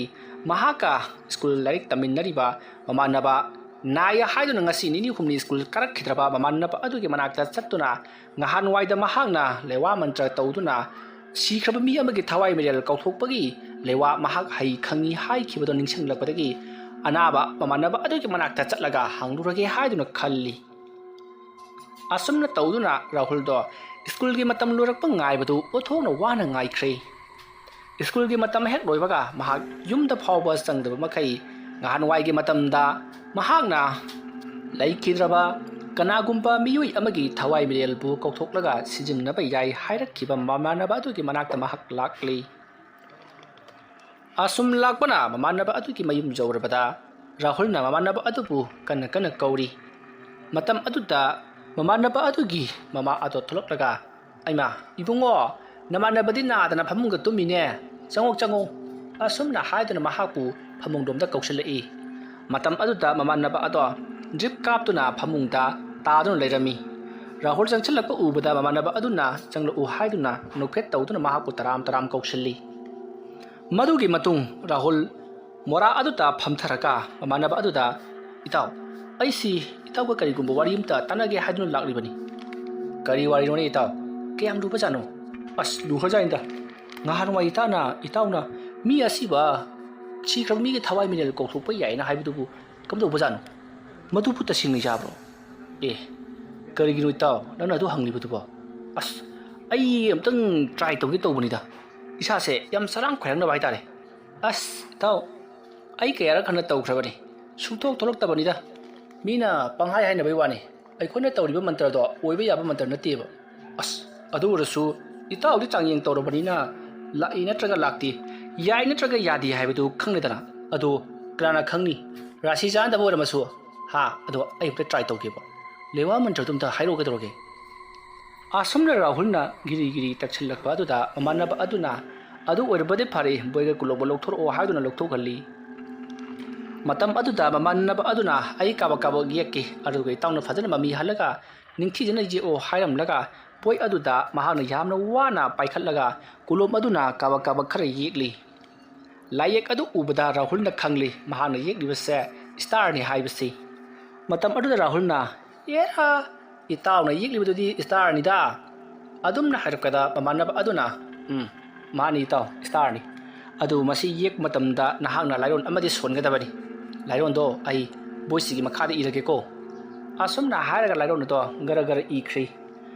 ꯃꯍꯥꯛꯀ ꯁ꯭ꯀꯨꯜ ꯂꯥꯏꯔꯤꯛ ꯇꯝꯃꯤꯟꯅꯔꯤꯕ ꯃꯃꯥꯟꯅꯕ ꯅꯥꯏ ꯍꯥꯏꯗꯨꯅ ꯉꯁꯤ ꯅꯤꯅꯤ ꯍꯨꯝꯅꯤ ꯁ꯭ꯀꯨꯜ ꯀꯥꯔꯛꯈꯤꯗ꯭ꯔꯕ ꯃꯃꯥꯟꯅꯕ ꯑꯗꯨꯒꯤ ꯃꯅꯥꯛꯇ ꯆꯠꯇꯨꯅ ꯉꯍꯥꯟꯋꯥꯏꯗ ꯃꯍꯥꯛꯅ ꯂꯩꯋꯥ ꯃꯟꯇ꯭ꯔ ꯇꯧꯗꯨꯅ ꯁꯤꯈ꯭ꯔꯕ ꯃꯤ ꯑꯃꯒꯤ ꯊꯋꯥꯏ ꯃꯤꯔꯦꯜ ꯀꯧꯊꯣꯛꯄꯒꯤ ꯂꯩꯋꯥ ꯃꯍꯥꯛ ꯍꯩ ꯈꯪꯉꯤ ꯍꯥꯏꯈꯤꯕꯗꯣ ꯅꯤꯡꯁꯤꯡꯂꯛꯄꯗꯒꯤ ꯑꯅꯥꯕ ꯃꯃꯥꯟꯅꯕ ꯑꯗꯨꯒꯤ ꯃꯅꯥꯛꯇ ꯆꯠꯂꯒ ꯍꯪꯂꯨꯔꯒꯦ ꯍꯥꯏꯗꯨꯅ ꯈꯜꯂꯤ꯫ ꯑꯁꯨꯝꯅ ꯇꯧꯗꯨꯅ ꯔꯥꯍꯨꯜꯗꯣ ꯁ꯭ꯀꯨꯜꯒꯤ ꯃꯇꯝ ꯂꯣꯏꯔꯛꯄ ꯉꯥꯏꯕꯗꯨ ꯑꯣꯟꯊꯣꯛꯅ ꯋꯥꯅ ꯉꯥꯏꯈ꯭ꯔꯦ꯫ ꯁ꯭ꯀꯨꯜꯒꯤ ꯃꯇꯝ ꯍꯦꯛ ꯂꯣꯏꯕꯒ ꯃꯍꯥꯛ ꯌꯨꯝꯗ ꯐꯥꯎꯕ ꯆꯪꯗꯕ ꯃꯈꯩ ꯉꯍꯥꯟꯋꯥꯏꯒꯤ ꯃꯇꯝꯗ ꯃꯍꯥꯛꯅ ꯂꯩꯈꯤꯗ꯭ꯔꯕ ꯀꯅꯥꯒꯨꯝꯕ ꯃꯤꯑꯣꯏ ꯑꯃꯒꯤ ꯊꯋꯥꯏ ꯃꯤꯔꯦꯜꯕꯨ ꯀꯧꯊꯣꯛꯂꯒ ꯁꯤꯖꯤꯟꯅꯕ ꯌꯥꯏ ꯍꯥꯏꯔꯛꯈꯤꯕ ꯃꯃꯥꯟꯅꯕ ꯑꯗꯨꯒꯤ ꯃꯅꯥꯛꯇ ꯃꯍꯥꯛ ꯂꯥꯛꯂꯤ꯫ ꯑꯁꯨꯝ ꯂꯥꯛꯄꯅ ꯃꯃꯥꯟꯅꯕ ꯑꯗꯨꯒꯤ ꯃꯌꯨꯝ ꯌꯧꯔꯕꯗ ꯔꯥꯍꯨꯜꯅ ꯃꯃꯥꯟꯅꯕ ꯑꯗꯨꯕꯨ ꯀꯟꯅ ꯀꯟꯅ ꯀꯧꯔꯤ꯫ ꯃꯇꯝ ꯑꯗꯨꯗ ꯃꯃꯥꯟꯅꯕ ꯑꯗꯨꯒꯤ ꯃꯃꯥ ꯑꯗꯣ ꯊꯣꯛꯂꯛꯂꯒ, "ꯑꯩꯃꯥ, ꯏꯕꯨꯡꯉꯣ, ꯅꯃꯥꯟꯅꯕꯗꯤ ꯅꯥꯗꯅ ꯐꯃꯨꯡꯗ ꯇꯨꯝꯃꯤꯅꯦ, ꯆꯪꯉꯣ, ꯆꯪꯉꯣ," ꯑꯁꯨꯝꯅ ꯍꯥꯏꯗꯨꯅ ꯃꯍꯥꯛꯄꯨ ꯐꯃꯨꯡꯂꯣꯝꯗ ꯀꯧꯁꯤꯜꯂꯛꯏ꯫ ꯃꯇꯝ ꯑꯗꯨꯗ ꯃꯃꯥꯟꯅꯕ ꯑꯗꯣ ꯗ꯭ꯔꯤꯞ ꯀꯥꯞꯇꯨꯅ ꯐꯃꯨꯡꯗ ꯇꯥꯗꯨꯅ ꯂꯩꯔꯝꯃꯤ꯫ ꯔꯥꯍꯨꯜ ꯆꯪꯁꯤꯜꯂꯛꯄ ꯎꯕꯗ ꯃꯃꯥꯟꯅꯕ ꯑꯗꯨꯅ ꯆꯪꯂꯛꯎ ꯍꯥꯏꯗꯨꯅ ꯅꯣꯛꯐꯦꯠ ꯇꯧꯗꯨꯅ ꯃꯍꯥꯛꯄꯨ ꯇꯔꯥꯝ ꯇꯔꯥꯝ ꯀꯧꯁꯤꯜꯂꯤ꯫ ꯃꯗꯨꯒꯤ ꯃꯇꯨꯡ ꯔꯥꯍꯨꯜ ꯃꯣꯔꯥ ꯑꯗꯨꯗ ꯐꯝꯊꯔꯒ ꯃꯃꯥꯟꯅꯕ ꯑꯗꯨꯗ, "ꯏꯇꯥꯎ, ꯑꯩꯁꯤ ꯏꯇꯥꯎꯒ ꯀꯔꯤꯒꯨꯝꯕ ꯋꯥꯔꯤ ꯑꯃꯇ ꯇꯥꯟꯅꯒꯦ ꯍꯥꯏꯗꯨꯅ ꯂꯥꯛꯂꯤꯕꯅꯤ꯫" "ꯀꯔꯤ ꯋꯥꯔꯤꯅꯣꯅꯦ ꯏꯇꯥꯎ? ꯀꯌꯥꯝ ꯂꯨꯕꯖꯥꯠꯅꯣ?" "ꯑꯁ, ꯂꯨꯈ꯭ꯔꯖꯥꯠꯅꯤꯗ꯫ ꯉꯍꯥꯟꯋꯥꯏ ꯏꯇꯥꯅ, ꯏꯇꯥꯎꯅ ꯃꯤ ꯑꯁꯤꯕ, ꯁꯤꯈ꯭ꯔꯕ ꯃꯤꯒꯤ ꯊꯋꯥꯏ ꯃꯤꯔꯦꯜ ꯀꯧꯊꯣꯛꯄ ꯌꯥꯏꯅ ꯍꯥꯏꯕꯗꯨꯕꯨ ꯀꯝꯗꯧꯕꯖꯥꯠꯅꯣ? ꯃꯗꯨꯕꯨ ꯇꯁꯦꯡꯅ ꯌꯥꯕ꯭ꯔꯣ?" "ꯑꯦ, ꯀꯔꯤꯒꯤꯅꯣ ꯏꯇꯥꯎ ꯅꯪꯅ ꯑꯗꯨ ꯍꯪꯂꯤꯕꯗꯨꯕꯣ?" "ꯑꯁ, ꯑꯩ ꯑꯝꯇꯪ ꯇ꯭ꯔꯥꯏ ꯇꯧꯒꯦ ꯇꯧꯕꯅꯤꯗ꯫ ꯏꯁꯥꯁꯦ ꯌꯥꯝ ꯆꯔꯥꯡ ꯈꯣꯏꯔꯥꯡꯅꯕ ꯍꯥꯏꯇꯥꯔꯦ꯫" "ꯑꯁ ꯏꯇꯥꯎ, ꯑꯩ ꯀꯌꯥꯔꯛ ꯍꯟꯅ ꯇꯧꯈ꯭ꯔꯕꯅꯤ, ꯁꯨꯡꯊꯣꯛ ꯊꯣꯛꯂꯛꯇꯕꯅꯤꯗ꯫ ꯃꯤꯅ ꯄꯪꯍꯥꯏ ꯍꯥꯏꯅꯕꯩ ꯋꯥꯅꯤ, ꯑꯩꯈꯣꯏꯅ ꯇꯧꯔꯤꯕ ꯃꯟꯇ꯭ꯔꯗꯣ ꯑꯣꯏꯕ ꯌꯥꯕ ꯃꯟꯇ꯭ꯔ ꯅꯠꯇꯦꯕ꯫" "ꯑꯁ, ꯑꯗꯨ ꯑꯣꯏꯔꯁꯨ ꯏꯇꯥꯎꯗꯤ ꯆꯥꯡꯌꯦꯡ ꯇꯧꯔꯕꯅꯤꯅ ꯂꯥꯛꯏ ꯅꯠꯇ꯭ꯔꯒ ꯂꯥꯛꯇꯦ, ꯌꯥꯏ ꯅꯠꯇ꯭ꯔꯒ ꯌꯥꯗꯦ ꯍꯥꯏꯕꯗꯨ ꯈꯪꯂꯦꯗꯅ꯫ ꯑꯗꯣ ꯀꯅꯥꯅ ꯈꯪꯅꯤ, ꯔꯥꯁꯤ ꯆꯥꯟꯅꯗꯕ ꯑꯣꯏꯔꯝꯃꯁꯨ꯫ ꯍꯥ, ꯑꯗꯣ ꯑꯩ ꯑꯝꯇ ꯇ꯭ꯔꯥꯏ ꯇꯧꯒꯦꯕ꯫ ꯂꯩꯋꯥ ꯃꯟꯇ꯭ꯔꯗꯨ ꯑꯝꯇ ꯍꯥꯏꯔꯛꯑꯣ ꯀꯩꯗꯧꯔꯒꯦ?" ꯑꯁꯨꯝꯅ ꯔꯥꯍꯨꯜꯅ ꯒꯤꯔꯤ ꯒꯤꯔꯤ ꯇꯛꯁꯤꯜꯂꯛꯄ ꯑꯗꯨꯗ ꯃꯃꯥꯟꯅꯕ ꯑꯗꯨꯅ, "ꯑꯗꯨ ꯑꯣꯏꯔꯕꯗꯤ ꯐꯔꯦ, ꯕꯣꯏꯒ ꯀꯨꯂꯣꯝꯒ ꯂꯧꯊꯣꯔꯛꯑꯣ" ꯍꯥꯏꯗꯨꯅ ꯂꯧꯊꯣꯛꯍꯜꯂꯤ꯫ ꯃꯇꯝ ꯑꯗꯨꯗ ꯃꯃꯥꯟꯅꯕ ꯑꯗꯨꯅ, "ꯑꯩ ꯀꯥꯕꯛ ꯀꯥꯕꯛ ꯌꯦꯛꯀꯦ, ꯑꯗꯨꯒ ꯏꯇꯥꯎꯅ ꯐꯖꯅ ꯃꯃꯤ ꯍꯜꯂꯒ ꯅꯤꯡꯊꯤꯖꯅ ꯌꯦꯛꯑꯣ" ꯍꯥꯏꯔꯝꯂꯒ ꯕꯣꯏ ꯑꯗꯨꯗ ꯃꯍꯥꯛꯅ ꯌꯥꯝꯅ ꯋꯥꯅ ꯄꯥꯏꯈꯠꯂꯒ ꯀꯨꯂꯣꯝ ꯑꯗꯨꯅ ꯀꯥꯕꯛ ꯀꯥꯕꯛ ꯈꯔ ꯌꯦꯛꯂꯤ꯫ ꯂꯥꯏꯌꯦꯛ ꯑꯗꯨ ꯎꯕꯗ ꯔꯥꯍꯨꯜꯅ ꯈꯪꯂꯤ ꯃꯍꯥꯛꯅ ꯌꯦꯛꯂꯤꯕꯁꯦ ꯁ꯭ꯇꯥꯔꯅꯤ ꯍꯥꯏꯕꯁꯤ꯫ ꯃꯇꯝ ꯑꯗꯨꯗ ꯔꯥꯍꯨꯜꯅ, "ꯑꯦꯔꯥ, ꯏꯇꯥꯎꯅ ꯌꯦꯛꯂꯤꯕꯗꯨꯗꯤ ꯁ꯭ꯇꯥꯔꯅꯤꯗꯥ" ꯑꯗꯨꯝꯅ ꯍꯥꯏꯔꯛꯄꯗ, ꯃꯃꯥꯟꯅꯕ ꯑꯗꯨꯅ, "ꯎꯝ, ꯃꯥꯅꯤ ꯏꯇꯥꯎ, ꯁ꯭ꯇꯥꯔꯅꯤ꯫ ꯑꯗꯨ ꯃꯁꯤ ꯌꯦꯛꯄ ꯃꯇꯝꯗ ꯅꯍꯥꯛꯅ ꯂꯥꯏꯔꯣꯟ ꯑꯃꯗꯤ ꯁꯣꯟꯒꯗꯕꯅꯤ꯫ ꯂꯥꯏꯔꯣꯟꯗꯣ ꯑꯩ ꯕꯣꯏꯁꯤꯒꯤ ꯃꯈꯥꯗ ꯏꯔꯒꯦꯀꯣ"꯫ ꯑꯁꯨꯝꯅ ꯍꯥꯏꯔꯒ ꯂꯥꯏꯔꯣꯟ ꯑꯗꯣ ꯒꯔ ꯒꯔ ꯏꯈ꯭ꯔꯤ꯫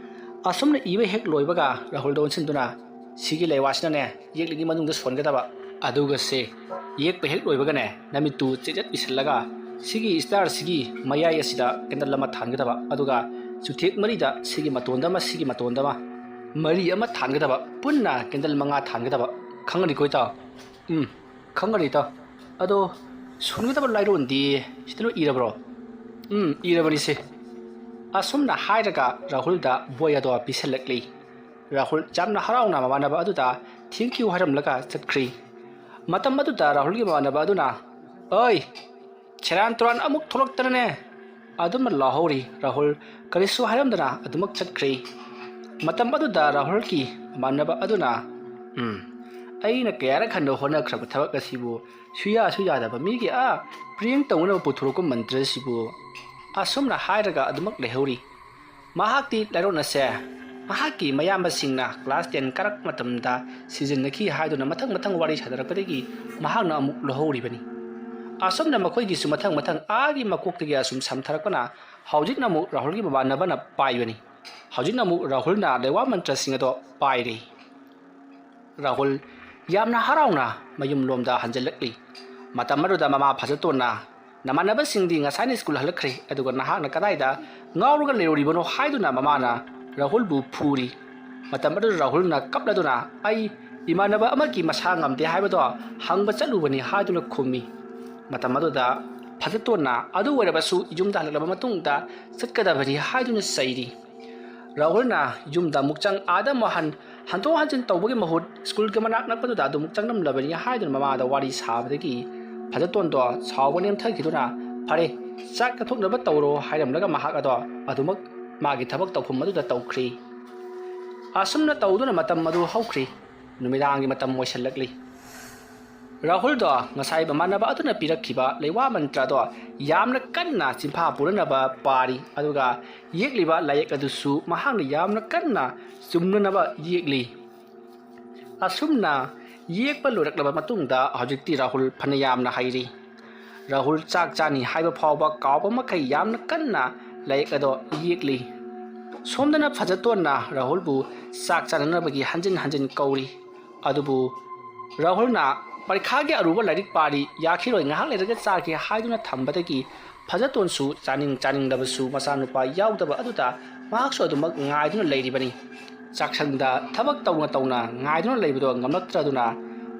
ꯑꯁꯨꯝꯅ ꯏꯕ ꯍꯦꯛ ꯂꯣꯏꯕꯒ ꯔꯥꯍꯨꯜꯗ ꯑꯣꯟꯁꯤꯟꯗꯨꯅ, "ꯁꯤꯒꯤ ꯂꯩꯋꯥꯁꯤꯅꯅꯦ ꯌꯦꯛꯂꯤꯉꯩ ꯃꯅꯨꯡꯗ ꯁꯣꯟꯒꯗꯕ꯫ ꯑꯗꯨꯒ ꯁꯦ, ꯌꯦꯛꯄ ꯍꯦꯛ ꯂꯣꯏꯕꯒꯅꯦ ꯅꯃꯤꯠꯇꯨ ꯆꯦꯠ ꯆꯦꯠ ꯄꯤꯁꯜꯂꯒ ꯁꯤꯒꯤ ꯁ꯭ꯇꯥꯔꯁꯤꯒꯤ ꯃꯌꯥꯏ ꯑꯁꯤꯗ ꯀꯦꯟꯗꯜ ꯑꯃ ꯊꯥꯟꯒꯗꯕ, ꯑꯗꯨꯒ ꯆꯨꯊꯦꯛ ꯃꯔꯤꯗ ꯁꯤꯒꯤ ꯃꯇꯣꯟꯗ ꯑꯃ, ꯁꯤꯒꯤ ꯃꯇꯣꯟꯗ ꯑꯃ, ꯃꯔꯤ ꯑꯃ ꯊꯥꯟꯒꯗꯕ, ꯄꯨꯟꯅ ꯀꯦꯟꯗꯜ ꯃꯉꯥ ꯊꯥꯟꯒꯗꯕ꯫ ꯈꯪꯉꯅꯤꯀꯣ ꯏꯇꯥꯎ?" "ꯎꯝ, ꯈꯪꯉꯅꯤ ꯏꯇꯥꯎ꯫ ꯑꯗꯣ ꯁꯣꯟꯒꯗꯕ ꯂꯥꯏꯔꯣꯟꯗꯤ ꯁꯤꯗ ꯂꯣꯏ ꯏꯔꯕ꯭ꯔꯣ?" "ꯎꯝ, ꯏꯔꯕꯅꯤꯁꯦ"꯫ ꯑꯁꯨꯝꯅ ꯍꯥꯏꯔꯒ ꯔꯥꯍꯨꯜꯗ ꯕꯣꯏ ꯑꯗꯣ ꯄꯤꯁꯜꯂꯛꯂꯤ꯫ ꯔꯥꯍꯨꯜ ꯌꯥꯝꯅ ꯍꯔꯥꯎꯅ ꯃꯃꯥꯟꯅꯕ ꯑꯗꯨꯗ "Thank you" ꯍꯥꯏꯔꯝꯂꯒ ꯆꯠꯈ꯭ꯔꯤ꯫ ꯃꯇꯝ ꯑꯗꯨꯗ ꯔꯥꯍꯨꯜꯒꯤ ꯃꯃꯥꯟꯅꯕ ꯑꯗꯨꯅ, "ꯑꯣꯏ, ꯁꯦꯔꯥꯟ ꯇꯨꯔꯥꯟ ꯑꯃꯨꯛ ꯊꯣꯛꯂꯛꯇꯅꯅꯦ" ꯑꯗꯨꯃ ꯂꯥꯎꯍꯧꯔꯤ꯫ ꯔꯥꯍꯨꯜ ꯀꯔꯤꯁꯨ ꯍꯥꯏꯔꯝꯗꯅ ꯑꯗꯨꯃꯛ ꯆꯠꯈ꯭ꯔꯤ꯫ ꯃꯇꯝ ꯑꯗꯨꯗ ꯔꯥꯍꯨꯜꯒꯤ ꯃꯃꯥꯟꯅꯕ ꯑꯗꯨꯅ, "ꯎꯝ, ꯑꯩꯅ ꯀꯌꯥꯔꯛ ꯍꯟꯅ ꯍꯣꯠꯅꯈ꯭ꯔꯕ ꯊꯕꯛ ꯑꯁꯤꯕꯨ ꯁꯨꯌꯥꯁꯨ ꯌꯥꯗꯕ ꯃꯤꯒꯤ ꯑꯥ ꯄ꯭ꯔꯦꯡ ꯇꯧꯅꯅꯕ ꯄꯨꯊꯣꯔꯛꯄ ꯃꯟꯇ꯭ꯔꯁꯤꯕꯨ" ꯑꯁꯨꯝꯅ ꯍꯥꯏꯔꯒ ꯑꯗꯨꯃꯛ ꯂꯩꯍꯧꯔꯤ꯫ ꯃꯍꯥꯛꯇꯤ ꯂꯥꯏꯔꯣꯟ ꯑꯁꯦ ꯃꯍꯥꯛꯀꯤ ꯃꯌꯥꯝꯕꯁꯤꯡꯅ class ten ꯀꯥꯔꯛꯄ ꯃꯇꯝꯗ ꯁꯤꯖꯤꯟꯅꯈꯤ ꯍꯥꯏꯗꯨꯅ ꯃꯊꯪ ꯃꯊꯪ ꯋꯥꯔꯤ ꯁꯥꯟꯅꯔꯛꯄꯗꯒꯤ ꯃꯍꯥꯛꯅ ꯑꯃꯨꯛ ꯂꯧꯍꯧꯔꯤꯕꯅꯤ꯫ ꯑꯁꯨꯝꯅ ꯃꯈꯣꯏꯒꯤꯁꯨ ꯃꯊꯪ ꯃꯊꯪ ꯑꯥꯒꯤ ꯃꯀꯣꯛꯇꯒꯤ ꯑꯁꯨꯝ ꯁꯝꯊꯔꯛꯄꯅ ꯍꯧꯖꯤꯛꯅ ꯑꯃꯨꯛ ꯔꯥꯍꯨꯜꯒꯤ ꯃꯃꯥꯟꯅꯕꯅ ꯄꯥꯏꯕꯅꯤ꯫ ꯍꯧꯖꯤꯛꯅ ꯑꯃꯨꯛ ꯔꯥꯍꯨꯜꯅ ꯂꯩꯋꯥ ꯃꯟꯇ꯭ꯔꯁꯤꯡ ꯑꯗꯣ ꯄꯥꯏꯔꯤ꯫ ꯔꯥꯍꯨꯜ ꯌꯥꯝꯅ ꯍꯔꯥꯎꯅ ꯃꯌꯨꯝꯂꯣꯝꯗ ꯍꯟꯖꯤꯜꯂꯛꯂꯤ꯫ ꯃꯇꯝ ꯑꯗꯨꯗ ꯃꯃꯥ ꯐꯖꯇꯣꯟꯅ, "ꯅꯃꯥꯟꯅꯕꯁꯤꯡꯗꯤ ꯉꯁꯥꯏꯅ ꯁ꯭ꯀꯨꯜ ꯍꯜꯂꯛꯈ꯭ꯔꯦ, ꯑꯗꯨꯒ ꯅꯍꯥꯛꯅ ꯀꯗꯥꯏꯗ ꯉꯥꯎꯔꯒ ꯂꯩꯔꯨꯔꯤꯕꯅꯣ?" ꯍꯥꯏꯗꯨꯅ ꯃꯃꯥꯅ ꯔꯥꯍꯨꯜꯕꯨ ꯐꯨꯔꯤ꯫ ꯃꯇꯝ ꯑꯗꯨꯗ ꯔꯥꯍꯨꯜꯅ ꯀꯞꯂꯗꯨꯅ, "ꯑꯩ ꯏꯃꯥꯟꯅꯕ ꯑꯃꯒꯤ ꯃꯁꯥ ꯉꯝꯗꯦ ꯍꯥꯏꯕꯗꯣ ꯍꯪꯕ ꯆꯠꯂꯨꯕꯅꯤ" ꯍꯥꯏꯗꯨꯅ ꯈꯨꯝꯃꯤ꯫ ꯃꯇꯝ ꯑꯗꯨꯗ ꯐꯖꯇꯣꯟꯅ, "ꯑꯗꯨ ꯑꯣꯏꯔꯕꯁꯨ ꯌꯨꯝꯗ ꯍꯜꯂꯛꯂꯕ ꯃꯇꯨꯡꯗ ꯆꯠꯀꯗꯕꯅꯤ" ꯍꯥꯏꯗꯨꯅ ꯆꯩꯔꯤ꯫ ꯔꯥꯍꯨꯜꯅ ꯌꯨꯝꯗ ꯑꯃꯨꯛ ꯆꯪ, ꯑꯥꯗ ꯑꯃꯨꯛ ꯍꯟ, ꯍꯟꯗꯣꯛ ꯍꯟꯖꯤꯟ ꯇꯧꯕꯒꯤ ꯃꯍꯨꯠ ꯁ꯭ꯀꯨꯜꯒꯤ ꯃꯅꯥꯛ ꯅꯛꯄꯗꯨꯗ ꯑꯗꯨꯃꯨꯛ ꯆꯪꯂꯝꯂꯕꯅꯤ ꯍꯥꯏꯗꯨꯅ ꯃꯃꯥꯗ ꯋꯥꯔꯤ ꯁꯥꯕꯗꯒꯤ ꯐꯖꯇꯣꯟꯗꯣ ꯁꯥꯎꯕ ꯅꯦꯝꯊꯈꯤꯗꯨꯅ, "ꯐꯔꯦ, ꯆꯥꯛ ꯆꯥꯊꯣꯛꯅꯕ ꯇꯧꯔꯣ" ꯍꯥꯏꯔꯝꯂꯒ ꯃꯍꯥꯛ ꯑꯗꯣ ꯑꯗꯨꯃꯛ ꯃꯥꯒꯤ ꯊꯕꯛ ꯇꯧꯐꯝ ꯑꯗꯨꯗ ꯇꯧꯈ꯭ꯔꯤ꯫ ꯑꯁꯨꯝꯅ ꯇꯧꯗꯨꯅ ꯃꯇꯝ ꯑꯗꯨ ꯍꯧꯈ꯭ꯔꯤ꯫ ꯅꯨꯃꯤꯗꯥꯡꯒꯤ ꯃꯇꯝ ꯑꯣꯏꯁꯤꯜꯂꯛꯂꯤ꯫ ꯔꯥꯍꯨꯜꯗꯣ ꯉꯁꯥꯏ ꯃꯃꯥꯟꯅꯕ ꯑꯗꯨꯅ ꯄꯤꯔꯛꯈꯤꯕ ꯂꯩꯋꯥ ꯃꯟꯇ꯭ꯔꯗꯣ ꯌꯥꯝꯅ ꯀꯟꯅ ꯆꯤꯟꯐꯥ ꯄꯨꯅꯅꯕ ꯄꯥꯔꯤ, ꯑꯗꯨꯒ ꯌꯦꯛꯂꯤꯕ ꯂꯥꯏꯌꯦꯛ ꯑꯗꯨꯁꯨ ꯃꯍꯥꯛꯅ ꯌꯥꯝꯅ ꯀꯟꯅ ꯆꯨꯝꯅꯅꯕ ꯌꯦꯛꯂꯤ꯫ ꯑꯁꯨꯝꯅ ꯌꯦꯛꯄ ꯂꯣꯏꯔꯛꯂꯕ ꯃꯇꯨꯡꯗ ꯍꯧꯖꯤꯛꯇꯤ ꯔꯥꯍꯨꯜ ꯐꯅ ꯌꯥꯝꯅ ꯍꯩꯔꯤ꯫ ꯔꯥꯍꯨꯜ ꯆꯥꯛ ꯆꯥꯅꯤ ꯍꯥꯏꯕ ꯐꯥꯎꯕ ꯀꯥꯎꯕ ꯃꯈꯩ ꯌꯥꯝꯅ ꯀꯟꯅ ꯂꯥꯏꯌꯦꯛ ꯑꯗꯣ ꯌꯦꯛꯂꯤ꯫ ꯁꯣꯝꯗꯅ ꯐꯖꯇꯣꯟꯅ ꯔꯥꯍꯨꯜꯕꯨ ꯆꯥꯛ ꯆꯥꯅꯅꯕꯒꯤ ꯍꯟꯖꯤꯟ ꯍꯟꯖꯤꯟ ꯀꯧꯔꯤ꯫ ꯑꯗꯨꯕꯨ ꯔꯥꯍꯨꯜꯅ ꯄꯔꯤꯈꯥꯒꯤ ꯑꯔꯨꯕ ꯂꯥꯏꯔꯤꯛ ꯄꯥꯔꯤ, ꯌꯥꯈꯤꯔꯣꯏ, ꯉꯥꯏꯍꯥꯛ ꯂꯩꯔꯒ ꯆꯥꯒꯦ ꯍꯥꯏꯗꯨꯅ ꯊꯝꯕꯗꯒꯤ ꯐꯖꯇꯣꯟꯁꯨ ꯆꯥꯅꯤꯡ ꯆꯥꯅꯤꯡꯗꯕꯁꯨ ꯃꯆꯥꯅꯨꯄꯥ ꯌꯥꯎꯗꯕ ꯑꯗꯨꯗ ꯃꯍꯥꯛꯁꯨ ꯑꯗꯨꯃꯛ ꯉꯥꯏꯗꯨꯅ ꯂꯩꯔꯤꯕꯅꯤ꯫ ꯆꯥꯛꯁꯪꯗ ꯊꯕꯛ ꯇꯧꯅ ꯇꯧꯅ ꯉꯥꯏꯗꯨꯅ ꯂꯩꯕꯗꯣ ꯉꯝꯂꯛꯇ꯭ꯔꯗꯨꯅ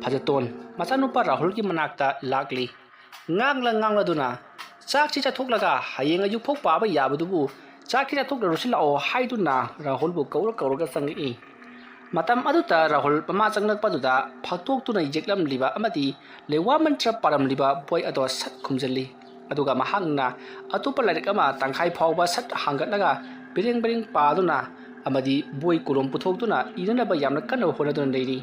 ꯐꯖꯇꯣꯟ ꯃꯆꯥꯅꯨꯄꯥ ꯔꯥꯍꯨꯜꯒꯤ ꯃꯅꯥꯛꯇ ꯂꯥꯛꯂꯤ꯫ ꯉꯥꯡꯂ ꯉꯥꯡꯂꯗꯨꯅ, "ꯆꯥꯛꯁꯤ ꯆꯥꯊꯣꯛꯂꯒ ꯍꯌꯦꯡ ꯑꯌꯨꯛ ꯐꯥꯎ ꯄꯥꯕ ꯌꯥꯕꯗꯨꯕꯨ ꯆꯥꯛꯁꯤ ꯆꯥꯊꯣꯛꯂꯔꯨꯁꯤ ꯂꯥꯛꯑꯣ" ꯍꯥꯏꯗꯨꯅ ꯔꯥꯍꯨꯜꯕꯨ ꯀꯧꯔ ꯀꯧꯔꯒ ꯆꯪꯉꯛꯏ꯫ ꯃꯇꯝ ꯑꯗꯨꯗ ꯔꯥꯍꯨꯜ ꯃꯃꯥ ꯆꯪꯂꯛꯄꯗꯨꯗ ꯐꯥꯛꯇꯣꯛꯇꯨꯅ ꯌꯦꯛꯂꯝꯂꯤꯕ ꯑꯃꯗꯤ ꯂꯩꯋꯥ ꯃꯟꯇ꯭ꯔ ꯄꯥꯔꯝꯂꯤꯕ ꯕꯣꯏ ꯑꯗꯣ ꯁꯠ ꯈꯨꯝꯖꯤꯜꯂꯤ꯫ ꯑꯗꯨꯒ ꯃꯍꯥꯛꯅ ꯑꯇꯣꯞꯄ ꯂꯥꯏꯔꯤꯛ ꯑꯃ ꯇꯪꯈꯥꯏ ꯐꯥꯎꯕ ꯁꯠ ꯍꯥꯡꯒꯠꯂꯒ ꯕꯤꯔꯦꯡ ꯕꯤꯔꯦꯡ ꯄꯥꯗꯨꯅ ꯑꯃꯗꯤ ꯕꯣꯏ ꯀꯣꯂꯣꯝ ꯄꯨꯊꯣꯛꯇꯨꯅ ꯏꯅꯅꯕ ꯌꯥꯝꯅ ꯀꯟꯅ ꯍꯣꯠꯅꯗꯨꯅ ꯂꯩꯔꯤ꯫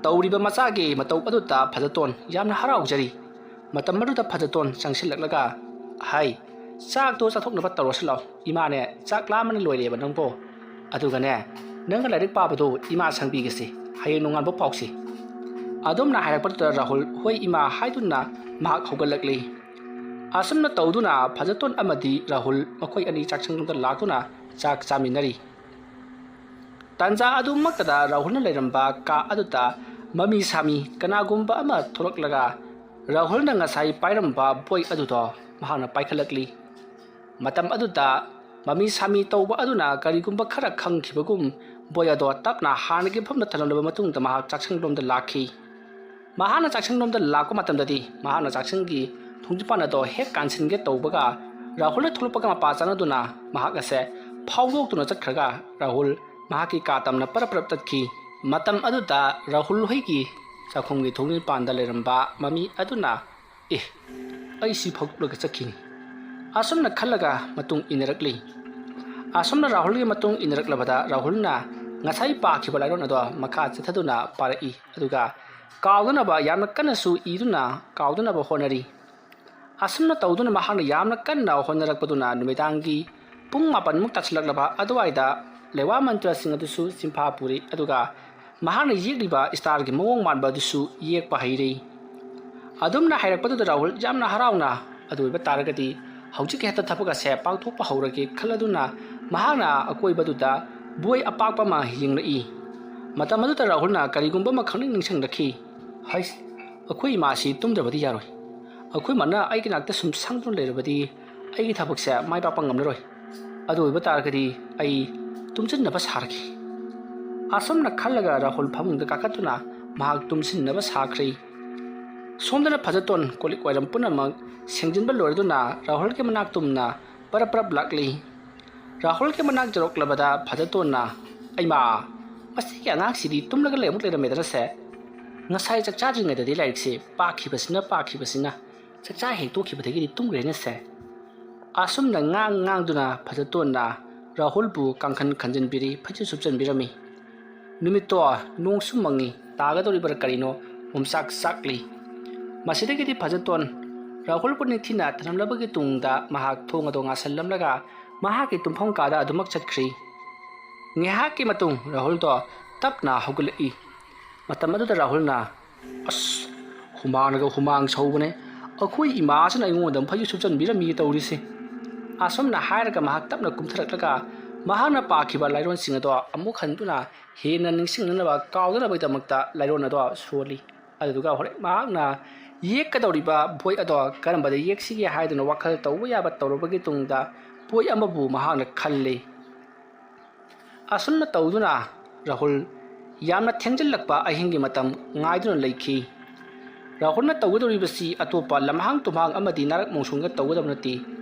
ꯇꯧꯔꯤꯕ ꯃꯆꯥꯒꯤ ꯃꯇꯧ ꯑꯗꯨꯗ ꯐꯖꯇꯣꯟ ꯌꯥꯝꯅ ꯍꯔꯥꯎꯖꯔꯤ꯫ ꯃꯇꯝ ꯑꯗꯨꯗ ꯐꯖꯇꯣꯟ ꯆꯪꯁꯤꯜꯂꯛꯂꯒ, "ꯍꯥꯏ, ꯆꯥꯛꯇꯣ ꯆꯥꯊꯣꯛꯅꯕ ꯇꯧꯔꯁꯤ ꯂꯥꯛꯑꯣ꯫ ꯏꯃꯥꯅꯦ, ꯆꯥꯛ ꯂꯥꯝꯕꯅ ꯂꯣꯏꯔꯦꯕ ꯅꯪꯕꯣ꯫ ꯑꯗꯨꯒꯅꯦ, ꯅꯪꯅ ꯂꯥꯏꯔꯤꯛ ꯄꯥꯕꯗꯣ ꯏꯃꯥ ꯁꯪꯕꯤꯒꯦꯁꯦ, ꯍꯌꯦꯡ ꯅꯣꯡꯉꯥꯟꯕ ꯄꯥꯎꯁꯦ"꯫ ꯑꯗꯨꯝꯅ ꯍꯥꯏꯔꯛꯄꯗꯨꯗ ꯔꯥꯍꯨꯜ, "ꯍꯣꯏ ꯏꯃꯥ" ꯍꯥꯏꯗꯨꯅ ꯃꯍꯥꯛ ꯍꯧꯒꯠꯂꯛꯂꯤ꯫ ꯑꯁꯨꯝꯅ ꯇꯧꯗꯨꯅ ꯐꯖꯇꯣꯟ ꯑꯃꯗꯤ ꯔꯥꯍꯨꯜ ꯃꯈꯣꯏ ꯑꯅꯤ ꯆꯥꯛꯁꯪꯂꯣꯝꯗ ꯂꯥꯛꯇꯨꯅ ꯆꯥꯛ ꯆꯥꯃꯤꯟꯅꯔꯤ꯫ ꯇꯥꯟꯖꯥ ꯑꯗꯨꯃꯛꯇꯗ ꯔꯥꯍꯨꯜꯅ ꯂꯩꯔꯝꯕ ꯀꯥ ꯑꯗꯨꯗ ꯃꯃꯤ ꯁꯥꯃꯤ ꯀꯅꯥꯒꯨꯝꯕ ꯑꯃ ꯊꯣꯛꯂꯛꯂꯒ ꯔꯥꯍꯨꯜꯅ ꯉꯁꯥꯏ ꯄꯥꯏꯔꯝꯕ ꯕꯣꯏ ꯑꯗꯨꯗꯣ ꯃꯍꯥꯛꯅ ꯄꯥꯏꯈꯠꯂꯛꯂꯤ꯫ ꯃꯇꯝ ꯑꯗꯨꯗ ꯃꯃꯤ ꯁꯥꯃꯤ ꯇꯧꯕ ꯑꯗꯨꯅ ꯀꯔꯤꯒꯨꯝꯕ ꯈꯔ ꯈꯪꯈꯤꯕꯒꯨꯝ ꯕꯣꯏ ꯑꯗꯣ ꯇꯞꯅ ꯍꯥꯟꯅꯒꯤ ꯃꯐꯝꯗ ꯊꯝꯂꯝꯂꯕ ꯃꯇꯨꯡꯗ ꯃꯍꯥꯛ ꯆꯥꯛꯁꯪꯂꯣꯝꯗ ꯂꯥꯛꯈꯤ꯫ ꯃꯍꯥꯛꯅ ꯆꯥꯛꯁꯪꯂꯣꯝꯗ ꯂꯥꯛꯄ ꯃꯇꯝꯗꯗꯤ ꯃꯍꯥꯛꯅ ꯆꯥꯛꯁꯪꯒꯤ ꯊꯣꯡꯖꯤꯟꯄꯥꯟ ꯑꯗꯣ ꯍꯦꯛ ꯀꯥꯟꯁꯤꯟꯒꯦ ꯇꯧꯕꯒ ꯔꯥꯍꯨꯜꯅ ꯊꯣꯛꯂꯛꯄꯒ ꯃꯄꯥ ꯆꯥꯟꯅꯗꯨꯅ ꯃꯍꯥꯛ ꯑꯁꯦ ꯐꯥꯎꯗꯣꯛꯇꯨꯅ ꯆꯠꯈ꯭ꯔꯒ ꯔꯥꯍꯨꯜ ꯃꯍꯥꯛꯀꯤ ꯀꯥ ꯇꯝꯅ ꯄꯔꯞ ꯄꯔꯞ ꯇꯠꯈꯤ꯫ ꯃꯇꯝ ꯑꯗꯨꯗ ꯔꯥꯍꯨꯜ ꯍꯣꯏꯒꯤ ꯆꯥꯛꯈꯨꯝꯒꯤ ꯊꯣꯡꯖꯤꯟꯄꯥꯟꯗ ꯂꯩꯔꯝꯕ ꯃꯃꯤ ꯑꯗꯨꯅ, "ꯑꯦ, ꯑꯩ ꯁꯤ ꯐꯥꯎꯗꯣꯛꯂꯒ ꯆꯠꯈꯤꯅꯤ"꯫ ꯑꯁꯨꯝꯅ ꯈꯜꯂꯒ ꯃꯇꯨꯡ ꯏꯟꯅꯔꯛꯂꯤ꯫ ꯑꯁꯨꯝꯅ ꯔꯥꯍꯨꯜꯒꯤ ꯃꯇꯨꯡ ꯏꯟꯅꯔꯛꯂꯕꯗ ꯔꯥꯍꯨꯜꯅ ꯉꯁꯥꯏ ꯄꯥꯈꯤꯕ ꯂꯥꯏꯔꯣꯟ ꯑꯗꯣ ꯃꯈꯥ ꯆꯠꯊꯗꯨꯅ ꯄꯥꯔꯛꯏ꯫ ꯑꯗꯨꯒ ꯀꯥꯎꯗꯅꯕ ꯌꯥꯝꯅ ꯀꯟꯅꯁꯨ ꯏꯗꯨꯅ ꯀꯥꯎꯗꯅꯕ ꯍꯣꯠꯅꯔꯤ꯫ ꯑꯁꯨꯝꯅ ꯇꯧꯗꯨꯅ ꯃꯍꯥꯛꯅ ꯌꯥꯝꯅ ꯀꯟꯅ ꯍꯣꯠꯅꯔꯛꯄꯗꯨꯅ ꯅꯨꯃꯤꯗꯥꯡꯒꯤ ꯄꯨꯡ ꯃꯥꯄꯟꯃꯨꯛ ꯇꯥꯁꯤꯜꯂꯛꯂꯕ ꯑꯗꯨꯋꯥꯏꯗ ꯂꯩꯋꯥ ꯃꯟꯇ꯭ꯔꯁꯤꯡ ꯑꯗꯨꯁꯨ ꯆꯤꯟꯐꯥ ꯄꯨꯔꯤ, ꯑꯗꯨꯒ ꯃꯍꯥꯛꯅ ꯌꯦꯛꯂꯤꯕ ꯁ꯭ꯇꯥꯔꯒꯤ ꯃꯑꯣꯡ ꯃꯥꯟꯕ ꯑꯗꯨꯁꯨ ꯌꯦꯛꯄ ꯍꯩꯔꯦ꯫ ꯑꯗꯨꯝꯅ ꯍꯩꯔꯛꯄꯗꯨꯗ ꯔꯥꯍꯨꯜ ꯌꯥꯝꯅ ꯍꯔꯥꯎꯅ, "ꯑꯗꯨ ꯑꯣꯏꯕ ꯇꯥꯔꯒꯗꯤ ꯍꯧꯖꯤꯛ ꯍꯦꯛꯇ ꯊꯕꯛ ꯑꯁꯦ ꯄꯥꯡꯊꯣꯛꯄ ꯍꯧꯔꯒꯦ" ꯈꯜꯂꯗꯨꯅ ꯃꯍꯥꯛꯅ ꯑꯀꯣꯏꯕꯗꯨꯗ ꯕꯣꯏ ꯑꯄꯥꯛꯄ ꯑꯃ ꯌꯦꯡꯂꯛꯏ꯫ ꯃꯇꯝ ꯑꯗꯨꯗ ꯔꯥꯍꯨꯜꯅ ꯀꯔꯤꯒꯨꯝꯕ ꯑꯃ ꯈꯪꯅꯤꯡ ꯅꯤꯡꯁꯤꯡꯂꯛꯈꯤ꯫ "ꯍꯩꯁ, ꯑꯩꯈꯣꯏ ꯏꯃꯥꯁꯤ ꯇꯨꯝꯗ꯭ꯔꯕꯗꯤ ꯌꯥꯔꯣꯏ꯫ ꯑꯩꯈꯣꯏ ꯃꯥꯅ ꯑꯩꯒꯤ ꯅꯥꯛꯇ ꯁꯨꯝ ꯁꯪꯗꯨꯅ ꯂꯩꯔꯕꯗꯤ ꯑꯩꯒꯤ ꯊꯕꯛꯁꯦ ꯃꯥꯏ ꯄꯥꯛꯄ ꯉꯝꯂꯔꯣꯏ꯫ ꯑꯗꯨ ꯑꯣꯏꯕ ꯇꯥꯔꯒꯗꯤ ꯑꯩ ꯇꯨꯝꯁꯤꯟꯅꯕ ꯁꯥꯔꯒꯦ"꯫ ꯑꯁꯨꯝꯅ ꯈꯜꯂꯒ ꯔꯥꯍꯨꯜ ꯐꯃꯨꯡꯗ ꯀꯥꯈꯠꯇꯨꯅ ꯃꯍꯥꯛ ꯇꯨꯝꯁꯤꯟꯅꯕ ꯁꯥꯈ꯭ꯔꯦ꯫ ꯁꯣꯝꯗꯅ ꯐꯖꯇꯣꯟ ꯀꯣꯜ ꯂꯤꯛ ꯋꯥꯏꯔꯝ ꯄꯨꯝꯅꯃꯛ ꯁꯦꯡꯖꯤꯟꯕ ꯂꯣꯏꯔꯗꯨꯅ ꯔꯥꯍꯨꯜꯒꯤ ꯃꯅꯥꯛꯇꯨꯝꯅ ꯄꯔꯞ ꯄꯔꯞ ꯂꯥꯛꯂꯤ꯫ ꯔꯥꯍꯨꯜꯒꯤ ꯃꯅꯥꯛ ꯌꯧꯔꯛꯂꯕꯗ ꯐꯖꯇꯣꯟꯅ, "ꯑꯩꯃꯥ, ꯃꯁꯤꯒꯤ ꯑꯉꯥꯡꯁꯤꯗꯤ ꯇꯨꯝꯂꯒ ꯂꯩ ꯑꯃꯨꯛ ꯂꯩꯔꯝꯃꯦꯗꯅꯁꯦ꯫ ꯉꯁꯥꯏ ꯆꯥꯛ ꯆꯥꯗ꯭ꯔꯤꯉꯩꯗꯗꯤ ꯂꯥꯏꯔꯤꯛꯁꯦ ꯄꯥꯈꯤꯕꯁꯤꯅ ꯄꯥꯈꯤꯕꯁꯤꯅ ꯆꯥꯛꯆꯥ ꯍꯦꯛ ꯇꯣꯛꯈꯤꯕꯗꯒꯤꯗꯤ ꯇꯨꯝꯈ꯭ꯔꯦꯅꯦꯁꯦ"꯫ ꯑꯁꯨꯝꯅ ꯉꯥꯡ ꯉꯥꯡꯗꯨꯅ ꯐꯖꯇꯣꯟꯅ ꯔꯥꯍꯨꯜꯕꯨ ꯀꯥꯡꯈꯟ ꯈꯟꯖꯤꯟꯕꯤꯔꯤ, ꯐꯩꯖꯨꯞ ꯁꯨꯞꯆꯟꯕꯤꯔꯝꯃꯤ꯫ ꯅꯨꯃꯤꯠꯇꯣ ꯅꯣꯡꯁꯨ ꯃꯪꯉꯤ, ꯇꯥꯒꯗꯧꯔꯤꯕ꯭ꯔꯥ ꯀꯔꯤꯅꯣ, ꯑꯣꯝꯆꯥꯛ ꯆꯥꯛꯂꯤ꯫ ꯃꯁꯤꯗꯒꯤꯗꯤ ꯐꯖꯇꯣꯟ ꯔꯥꯍꯨꯜꯕꯨ ꯅꯤꯡꯊꯤꯅ ꯊꯝꯂꯝꯂꯕꯒꯤ ꯇꯨꯡꯗ ꯃꯍꯥꯛ ꯊꯣꯡ ꯑꯗꯨ ꯉꯥꯁꯤꯜꯂꯝꯂꯒ ꯃꯍꯥꯛꯀꯤ ꯇꯨꯝꯐꯝ ꯀꯥꯗ ꯑꯗꯨꯃꯛ ꯆꯠꯈ꯭ꯔꯤ꯫ ꯉꯥꯏꯍꯥꯛꯀꯤ ꯃꯇꯨꯡ ꯔꯥꯍꯨꯜꯗꯣ ꯇꯞꯅ ꯍꯧꯒꯠꯂꯛꯏ꯫ ꯃꯇꯝ ꯑꯗꯨꯗ ꯔꯥꯍꯨꯜꯅ, "ꯑꯁ, ꯍꯨꯃꯥꯡꯅꯒ ꯍꯨꯃꯥꯡ ꯁꯧꯕꯅꯦ꯫ ꯑꯩꯈꯣꯏ ꯏꯃꯥꯁꯤꯅ ꯑꯩꯉꯣꯟꯗ ꯐꯩꯖꯨꯞ ꯁꯨꯞꯆꯟꯕꯤꯔꯝꯃꯤ ꯇꯧꯔꯤꯁꯦ"꯫ ꯑꯁꯨꯝꯅ ꯍꯥꯏꯔꯒ ꯃꯍꯥꯛ ꯇꯞꯅ ꯀꯨꯝꯊꯔꯛꯂꯒ ꯃꯍꯥꯛꯅ ꯄꯥꯈꯤꯕ ꯂꯥꯏꯔꯣꯟꯁꯤꯡ ꯑꯗꯣ ꯑꯃꯨꯛ ꯍꯟꯗꯨꯅ ꯍꯦꯟꯅ ꯅꯤꯡꯁꯤꯡꯅꯅꯕ, ꯀꯥꯎꯗꯅꯕꯒꯤꯗꯃꯛꯇ ꯂꯥꯏꯔꯣꯟ ꯑꯗꯣ ꯁꯣꯜꯂꯤ꯫ ꯑꯗꯨꯗꯨꯒ ꯍꯣꯔꯦꯟ ꯃꯍꯥꯛꯅ ꯌꯦꯛꯀꯗꯧꯔꯤꯕ ꯕꯣꯏ ꯑꯗꯣ ꯀꯔꯝꯕꯗ ꯌꯦꯛꯁꯤꯒꯦ ꯍꯥꯏꯗꯨꯅ ꯋꯥꯈꯜ ꯇꯧꯕ ꯌꯥꯕ ꯇꯧꯔꯕꯒꯤ ꯇꯨꯡꯗ ꯕꯣꯏ ꯑꯃꯕꯨ ꯃꯍꯥꯛꯅ ꯈꯜꯂꯤ꯫ ꯑꯁꯨꯝꯅ ꯇꯧꯗꯨꯅ ꯔꯥꯍꯨꯜ ꯌꯥꯝꯅ ꯊꯦꯡꯖꯤꯜꯂꯛꯄ ꯑꯍꯤꯡꯒꯤ ꯃꯇꯝ ꯉꯥꯏꯗꯨꯅ ꯂꯩꯈꯤ꯫ ꯔꯥꯍꯨꯜꯅ ꯇꯧꯒꯗꯧꯔꯤꯕꯁꯤ ꯑꯇꯣꯞꯄ ꯂꯝꯍꯥꯡ ꯇꯨꯝꯍꯥꯡ ꯑꯃꯗꯤ ꯅꯥꯔꯛ ꯃꯣꯡꯁꯣꯡꯗ ꯇꯧꯒꯗꯕ ꯅꯠꯇꯦ,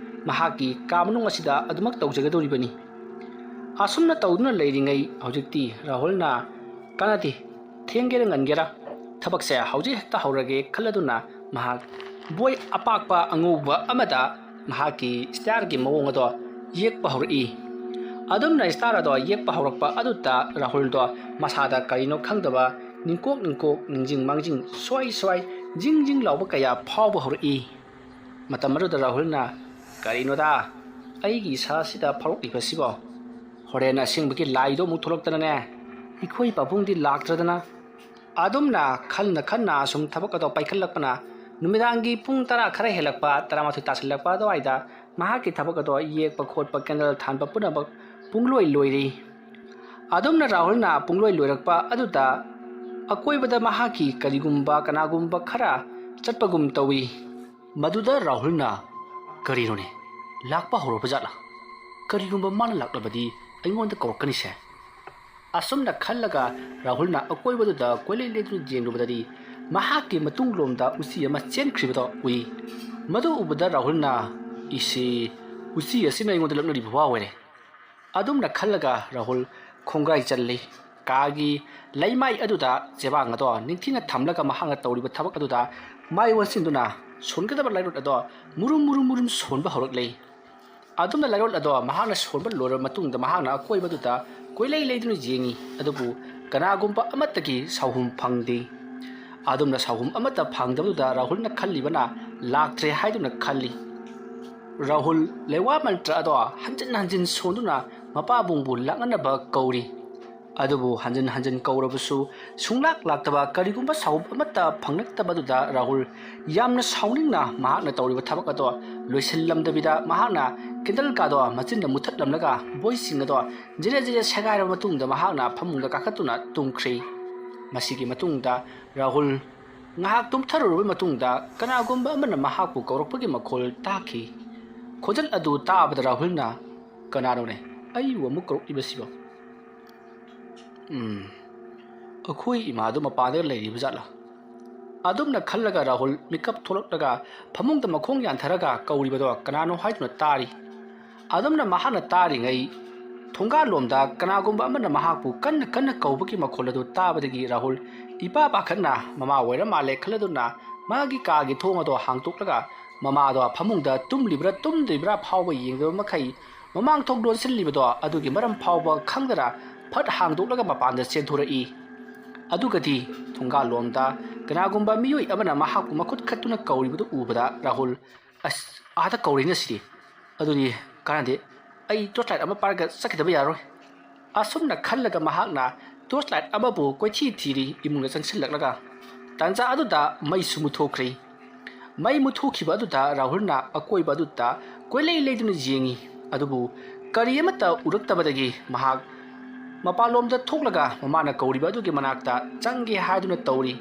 ꯃꯍꯥꯛꯀꯤ ꯀꯥ ꯃꯅꯨꯡ ꯑꯁꯤꯗ ꯑꯗꯨꯃꯛ ꯇꯧꯖꯒꯗꯧꯔꯤꯕꯅꯤ꯫ ꯑꯁꯨꯝꯅ ꯇꯧꯗꯨꯅ ꯂꯩꯔꯤꯉꯩ ꯍꯧꯖꯤꯛꯇꯤ ꯔꯥꯍꯨꯜꯅ, "ꯀꯥꯟꯅꯗꯦ, ꯊꯦꯡꯒꯦꯔꯥ ꯉꯟꯒꯦꯔꯥ, ꯊꯕꯛꯁꯦ ꯍꯧꯖꯤꯛ ꯍꯦꯛꯇ ꯍꯧꯔꯒꯦ" ꯈꯜꯂꯗꯨꯅ ꯃꯍꯥꯛ ꯕꯣꯏ ꯑꯄꯥꯛꯄ ꯑꯉꯧꯕ ꯑꯃꯗ ꯃꯍꯥꯛꯀꯤ ꯁ꯭ꯇꯥꯔꯒꯤ ꯃꯑꯣꯡ ꯑꯗꯣ ꯌꯦꯛꯄ ꯍꯧꯔꯛꯏ꯫ ꯑꯗꯨꯝꯅ ꯁ꯭ꯇꯥꯔ ꯑꯗꯣ ꯌꯦꯛꯄ ꯍꯧꯔꯛꯄ ꯑꯗꯨꯗ ꯔꯥꯍꯨꯜꯗꯣ ꯃꯁꯥꯗ ꯀꯔꯤꯅꯣ ꯈꯪꯗꯕ ꯅꯤꯡꯀꯣꯛ ꯅꯤꯡꯀꯣꯛ, ꯅꯤꯡꯖꯤꯡ ꯃꯥꯡꯖꯤꯡ, ꯁ꯭ꯋꯥꯏ ꯁ꯭ꯋꯥꯏ, ꯖꯤꯡ ꯖꯤꯡ ꯂꯥꯎꯕ ꯀꯌꯥ ꯐꯥꯎꯕ ꯍꯧꯔꯛꯏ꯫ ꯃꯇꯝ ꯑꯗꯨꯗ ꯔꯥꯍꯨꯜꯅ, "ꯀꯔꯤꯅꯣꯗ ꯑꯩꯒꯤ ꯏꯁꯥꯁꯤꯗ ꯐꯥꯎꯔꯛꯂꯤꯕꯁꯤꯕꯣ? ꯍꯣꯔꯦꯟ ꯑꯁꯦꯡꯕꯒꯤ ꯂꯥꯏꯗꯣ ꯑꯃꯨꯛ ꯊꯣꯛꯂꯛꯇꯅꯅꯦ, ꯑꯩꯈꯣꯏ ꯄꯥꯕꯨꯡꯗꯤ ꯂꯥꯛꯇ꯭ꯔꯗꯅ?" ꯑꯗꯨꯝꯅ ꯈꯟꯅ ꯈꯟꯅ ꯑꯁꯨꯝ ꯊꯕꯛ ꯑꯗꯣ ꯄꯥꯏꯈꯠꯂꯛꯄꯅ, ꯅꯨꯃꯤꯗꯥꯡꯒꯤ ꯄꯨꯡ ꯇꯔꯥ ꯈꯔ ꯍꯦꯜꯂꯛꯄ, ꯇꯔꯥꯃꯥꯊꯣꯏ ꯇꯥꯁꯤꯜꯂꯛꯄ ꯑꯗꯨꯋꯥꯏꯗ ꯃꯍꯥꯛꯀꯤ ꯊꯕꯛ ꯑꯗꯣ, ꯌꯦꯛꯄ ꯈꯣꯠꯄ, ꯀꯦꯟꯗꯜ ꯊꯥꯟꯕ ꯄꯨꯝꯅꯃꯛ ꯄꯨꯡꯂꯣꯏ ꯂꯣꯏꯔꯤ꯫ ꯑꯗꯨꯝꯅ ꯔꯥꯍꯨꯜꯅ ꯄꯨꯡꯂꯣꯏ ꯂꯣꯏꯔꯛꯄ ꯑꯗꯨꯗ ꯑꯀꯣꯏꯕꯗ ꯃꯍꯥꯛꯀꯤ ꯀꯔꯤꯒꯨꯝꯕ ꯀꯅꯥꯒꯨꯝꯕ ꯈꯔ ꯆꯠꯄꯒꯨꯝ ꯇꯧꯏ꯫ ꯃꯗꯨꯗ ꯔꯥꯍꯨꯜꯅ, "ꯀꯔꯤꯅꯣꯅꯦ? ꯂꯥꯛꯄ ꯍꯧꯔꯕ ꯖꯥꯠꯂꯥ? ꯀꯔꯤꯒꯨꯝꯕ ꯃꯥꯅ ꯂꯥꯛꯂꯕꯗꯤ ꯑꯩꯉꯣꯟꯗ ꯀꯧꯔꯛꯀꯅꯤꯁꯦ?" ꯑꯁꯨꯝꯅ ꯈꯜꯂꯒ ꯔꯥꯍꯨꯜꯅ ꯑꯀꯣꯏꯕꯗꯨꯗ ꯀꯣꯏꯂꯩ ꯂꯩꯗꯨꯅ ꯌꯦꯡꯂꯨꯕꯗꯗꯤ, ꯃꯍꯥꯛꯀꯤ ꯃꯇꯨꯡꯂꯣꯝꯗ ꯎꯆꯤ ꯑꯃ ꯆꯦꯟꯈ꯭ꯔꯤꯕꯗꯣ ꯎꯏ꯫ ꯃꯗꯨ ꯎꯕꯗ ꯔꯥꯍꯨꯜꯅ, "ꯏꯁꯤ, ꯎꯆꯤ ꯑꯁꯤꯅ ꯑꯩꯉꯣꯟꯗ ꯂꯛꯅꯔꯤꯕ ꯋꯥ ꯑꯣꯏꯔꯦ"꯫ ꯑꯗꯨꯝꯅ ꯈꯜꯂꯒ ꯔꯥꯍꯨꯜ ꯈꯣꯡꯒ꯭ꯔꯥꯏ ꯆꯜꯂꯤ꯫ ꯀꯥꯒꯤ ꯂꯩꯃꯥꯏ ꯑꯗꯨꯗ ꯆꯦꯕꯥꯡ ꯑꯗꯣ ꯅꯤꯡꯊꯤꯅ ꯊꯝꯂꯒ ꯃꯍꯥꯛꯅ ꯇꯧꯔꯤꯕ ꯊꯕꯛ ꯑꯗꯨꯗ ꯃꯥꯏ ꯑꯣꯟꯁꯤꯟꯗꯨꯅ ꯁꯣꯟꯒꯗꯕ ꯂꯥꯏꯔꯣꯠ ꯑꯗꯣ ꯃꯨꯔꯨꯝ ꯃꯨꯔꯨꯝ ꯃꯨꯔꯨꯝ ꯁꯣꯟꯕ ꯍꯧꯔꯛꯂꯤ꯫ ꯑꯗꯨꯝꯅ ꯂꯥꯏꯔꯣꯠ ꯑꯗꯣ ꯃꯍꯥꯛꯅ ꯁꯣꯟꯕ ꯂꯣꯏꯔꯕ ꯃꯇꯨꯡꯗ ꯃꯍꯥꯛꯅ ꯑꯀꯣꯏꯕꯗꯨꯗ ꯀꯣꯏꯂꯩ ꯂꯩꯗꯨꯅ ꯌꯦꯡꯉꯤ, ꯑꯗꯨꯕꯨ ꯀꯅꯥꯒꯨꯝꯕ ꯑꯃꯠꯇꯒꯤ ꯁꯥꯎꯍꯨꯝ ꯐꯪꯗꯦ꯫ ꯑꯗꯨꯝꯅ ꯁꯥꯎꯍꯨꯝ ꯑꯃꯠꯇ ꯐꯪꯗꯕꯗꯨꯗ ꯔꯥꯍꯨꯜꯅ ꯈꯜꯂꯤꯕꯅ, ꯂꯥꯛꯇ꯭ꯔꯦ ꯍꯥꯏꯗꯨꯅ ꯈꯜꯂꯤ꯫ ꯔꯥꯍꯨꯜ ꯂꯩꯋꯥ ꯃꯟꯇ꯭ꯔ ꯑꯗꯣ ꯍꯟꯖꯤꯟ ꯍꯟꯖꯤꯟ ꯁꯣꯟꯗꯨꯅ ꯃꯄꯥꯕꯨꯡꯕꯨ ꯂꯥꯛꯅꯅꯕ ꯀꯧꯔꯤ꯫ ꯑꯗꯨꯕꯨ ꯍꯟꯖꯤꯟ ꯍꯟꯖꯤꯟ ꯀꯧꯔꯕꯁꯨ ꯁꯨꯡꯂꯥꯛ ꯂꯥꯛꯇꯕ, ꯀꯔꯤꯒꯨꯝꯕ ꯁꯥꯎꯍꯨꯝ ꯑꯃꯠꯇ ꯐꯪꯂꯛꯇꯕꯗꯨꯗ ꯔꯥꯍꯨꯜ ꯌꯥꯝꯅ ꯁꯥꯎꯅꯤꯡꯅ ꯃꯍꯥꯛꯅ ꯇꯧꯔꯤꯕ ꯊꯕꯛ ꯑꯗꯣ ꯂꯣꯏꯁꯤꯜꯂꯝꯗꯕꯤꯗ ꯃꯍꯥꯛꯅ ꯀꯦꯟꯗꯜ ꯀꯥꯗꯣ ꯃꯆꯤꯟꯗ ꯃꯨꯊꯠꯂꯝꯂꯒ ꯕꯣꯏꯁꯤꯡ ꯑꯗꯣ ꯖꯤꯔꯦ ꯖꯤꯔꯦ ꯁꯦꯒꯥꯏꯔꯕ ꯃꯇꯨꯡꯗ ꯃꯍꯥꯛꯅ ꯐꯃꯨꯡꯗ ꯀꯥꯈꯠꯇꯨꯅ ꯇꯨꯝꯈ꯭ꯔꯤ꯫ ꯃꯁꯤꯒꯤ ꯃꯇꯨꯡꯗ ꯔꯥꯍꯨꯜ ꯉꯥꯏꯍꯥꯛ ꯇꯨꯝꯊꯔꯨꯔꯕ ꯃꯇꯨꯡꯗ ꯀꯅꯥꯒꯨꯝꯕ ꯑꯃꯅ ꯃꯍꯥꯛꯄꯨ ꯀꯧꯔꯛꯄꯒꯤ ꯃꯈꯣꯜ ꯇꯥꯈꯤ꯫ ꯈꯣꯟꯖꯦꯜ ꯑꯗꯨ ꯇꯥꯕꯗ ꯔꯥꯍꯨꯜꯅ, "ꯀꯅꯥꯅꯣꯅꯦ ꯑꯩꯕꯨ ꯑꯃꯨꯛ ꯀꯧꯔꯛꯂꯤꯕꯁꯤꯕꯣ? ꯎꯝ, ꯑꯩꯈꯣꯏ ꯏꯃꯥꯗꯨ ꯃꯄꯥꯟꯗ ꯂꯩꯔꯤꯕ ꯖꯥꯠꯂꯥ?" ꯑꯗꯨꯝꯅ ꯈꯜꯂꯒ ꯔꯥꯍꯨꯜ ꯃꯤꯀꯞ ꯊꯣꯛꯂꯛꯂꯒ ꯐꯃꯨꯡꯗ ꯃꯈꯣꯡ ꯌꯥꯟꯊꯔꯒ ꯀꯧꯔꯤꯕꯗꯣ ꯀꯅꯥꯅꯣ ꯍꯥꯏꯗꯨꯅ ꯇꯥꯔꯤ꯫ ꯑꯗꯨꯝꯅ ꯃꯍꯥꯛꯅ ꯇꯥꯔꯤꯉꯩ, ꯊꯣꯡꯒꯥꯜꯂꯣꯝꯗ ꯀꯅꯥꯒꯨꯝꯕ ꯑꯃꯅ ꯃꯍꯥꯛꯄꯨ ꯀꯟꯅ ꯀꯟꯅ ꯀꯧꯕꯒꯤ ꯃꯈꯣꯜ ꯑꯗꯨ ꯇꯥꯕꯗꯒꯤ ꯔꯥꯍꯨꯜ ꯏꯄꯥ ꯄꯥꯈꯠꯅ ꯃꯃꯥ ꯑꯣꯏꯔ ꯃꯥꯜꯂꯦ ꯈꯜꯂꯗꯨꯅ ꯃꯥꯒꯤ ꯀꯥꯒꯤ ꯊꯣꯡ ꯑꯗꯣ ꯍꯥꯡꯗꯣꯛꯂꯒ ꯃꯃꯥꯗꯣ ꯐꯃꯨꯡꯗ ꯇꯨꯝꯂꯤꯕ꯭ꯔꯥ ꯇꯨꯝꯗ꯭ꯔꯤꯕ꯭ꯔꯥ ꯐꯥꯎꯕ ꯌꯦꯡꯗꯕ ꯃꯈꯩ ꯃꯃꯥꯡ ꯊꯣꯡ ꯂꯣꯟꯁꯤꯜꯂꯤꯕꯗꯣ ꯑꯗꯨꯒꯤ ꯃꯔꯝ ꯐꯥꯎꯕ ꯈꯪꯗꯅ ꯐꯠ ꯍꯥꯡꯗꯣꯛꯂꯒ ꯃꯄꯥꯟꯗ ꯆꯦꯟꯊꯣꯔꯛꯏ꯫ ꯑꯗꯨꯒꯗꯤ ꯊꯣꯡꯒꯥꯜꯂꯣꯝꯗ ꯀꯅꯥꯒꯨꯝꯕ ꯃꯤꯑꯣꯏ ꯑꯃꯅ ꯃꯍꯥꯛꯄꯨ ꯃꯈꯨꯠ ꯈꯠꯇꯨꯅ ꯀꯧꯔꯤꯕꯗꯨ ꯎꯕꯗ ꯔꯥꯍꯨꯜ, "ꯑꯁ, ꯑꯥꯗ ꯀꯧꯔꯤꯅ ꯁꯤꯗꯤ꯫ ꯑꯗꯨꯗꯤ ꯀꯥꯟꯅꯗꯦ, ꯑꯩ ꯇꯣꯔꯆ ꯂꯥꯏꯠ ꯑꯃ ꯄꯥꯏꯔꯒ ꯆꯠꯈꯤꯗꯕ ꯌꯥꯔꯣꯏ"꯫ ꯑꯁꯨꯝꯅ ꯈꯜꯂꯒ ꯃꯍꯥꯛꯅ ꯇꯣꯔꯆ ꯂꯥꯏꯠ ꯑꯃꯕꯨ ꯀꯣꯏꯊꯤ ꯊꯤꯔꯤ ꯏꯃꯨꯡꯗ ꯆꯪꯁꯤꯜꯂꯛꯂꯒ꯫ ꯇꯥꯟꯖꯥ ꯑꯗꯨꯗ ꯃꯩꯁꯨ ꯃꯨꯠꯊꯣꯛꯈ꯭ꯔꯦ꯫ ꯃꯩ ꯃꯨꯠꯊꯣꯛꯈꯤꯕ ꯑꯗꯨꯗ ꯔꯥꯍꯨꯜꯅ ꯑꯀꯣꯏꯕ ꯑꯗꯨꯗ ꯀꯣꯏꯂꯩ ꯂꯩꯗꯨꯅ ꯌꯦꯡꯉꯤ꯫ ꯑꯗꯨꯕꯨ ꯀꯔꯤ ꯑꯃꯠꯇ ꯎꯔꯛꯇꯕꯗꯒꯤ ꯃꯍꯥꯛ ꯃꯄꯥꯟꯂꯣꯝꯗ ꯊꯣꯛꯂꯒ ꯃꯃꯥꯅ ꯀꯧꯔꯤꯕ ꯑꯗꯨꯒꯤ ꯃꯅꯥꯛꯇ ꯆꯪꯒꯦ ꯍꯥꯏꯗꯨꯅ ꯇꯧꯔꯤ꯫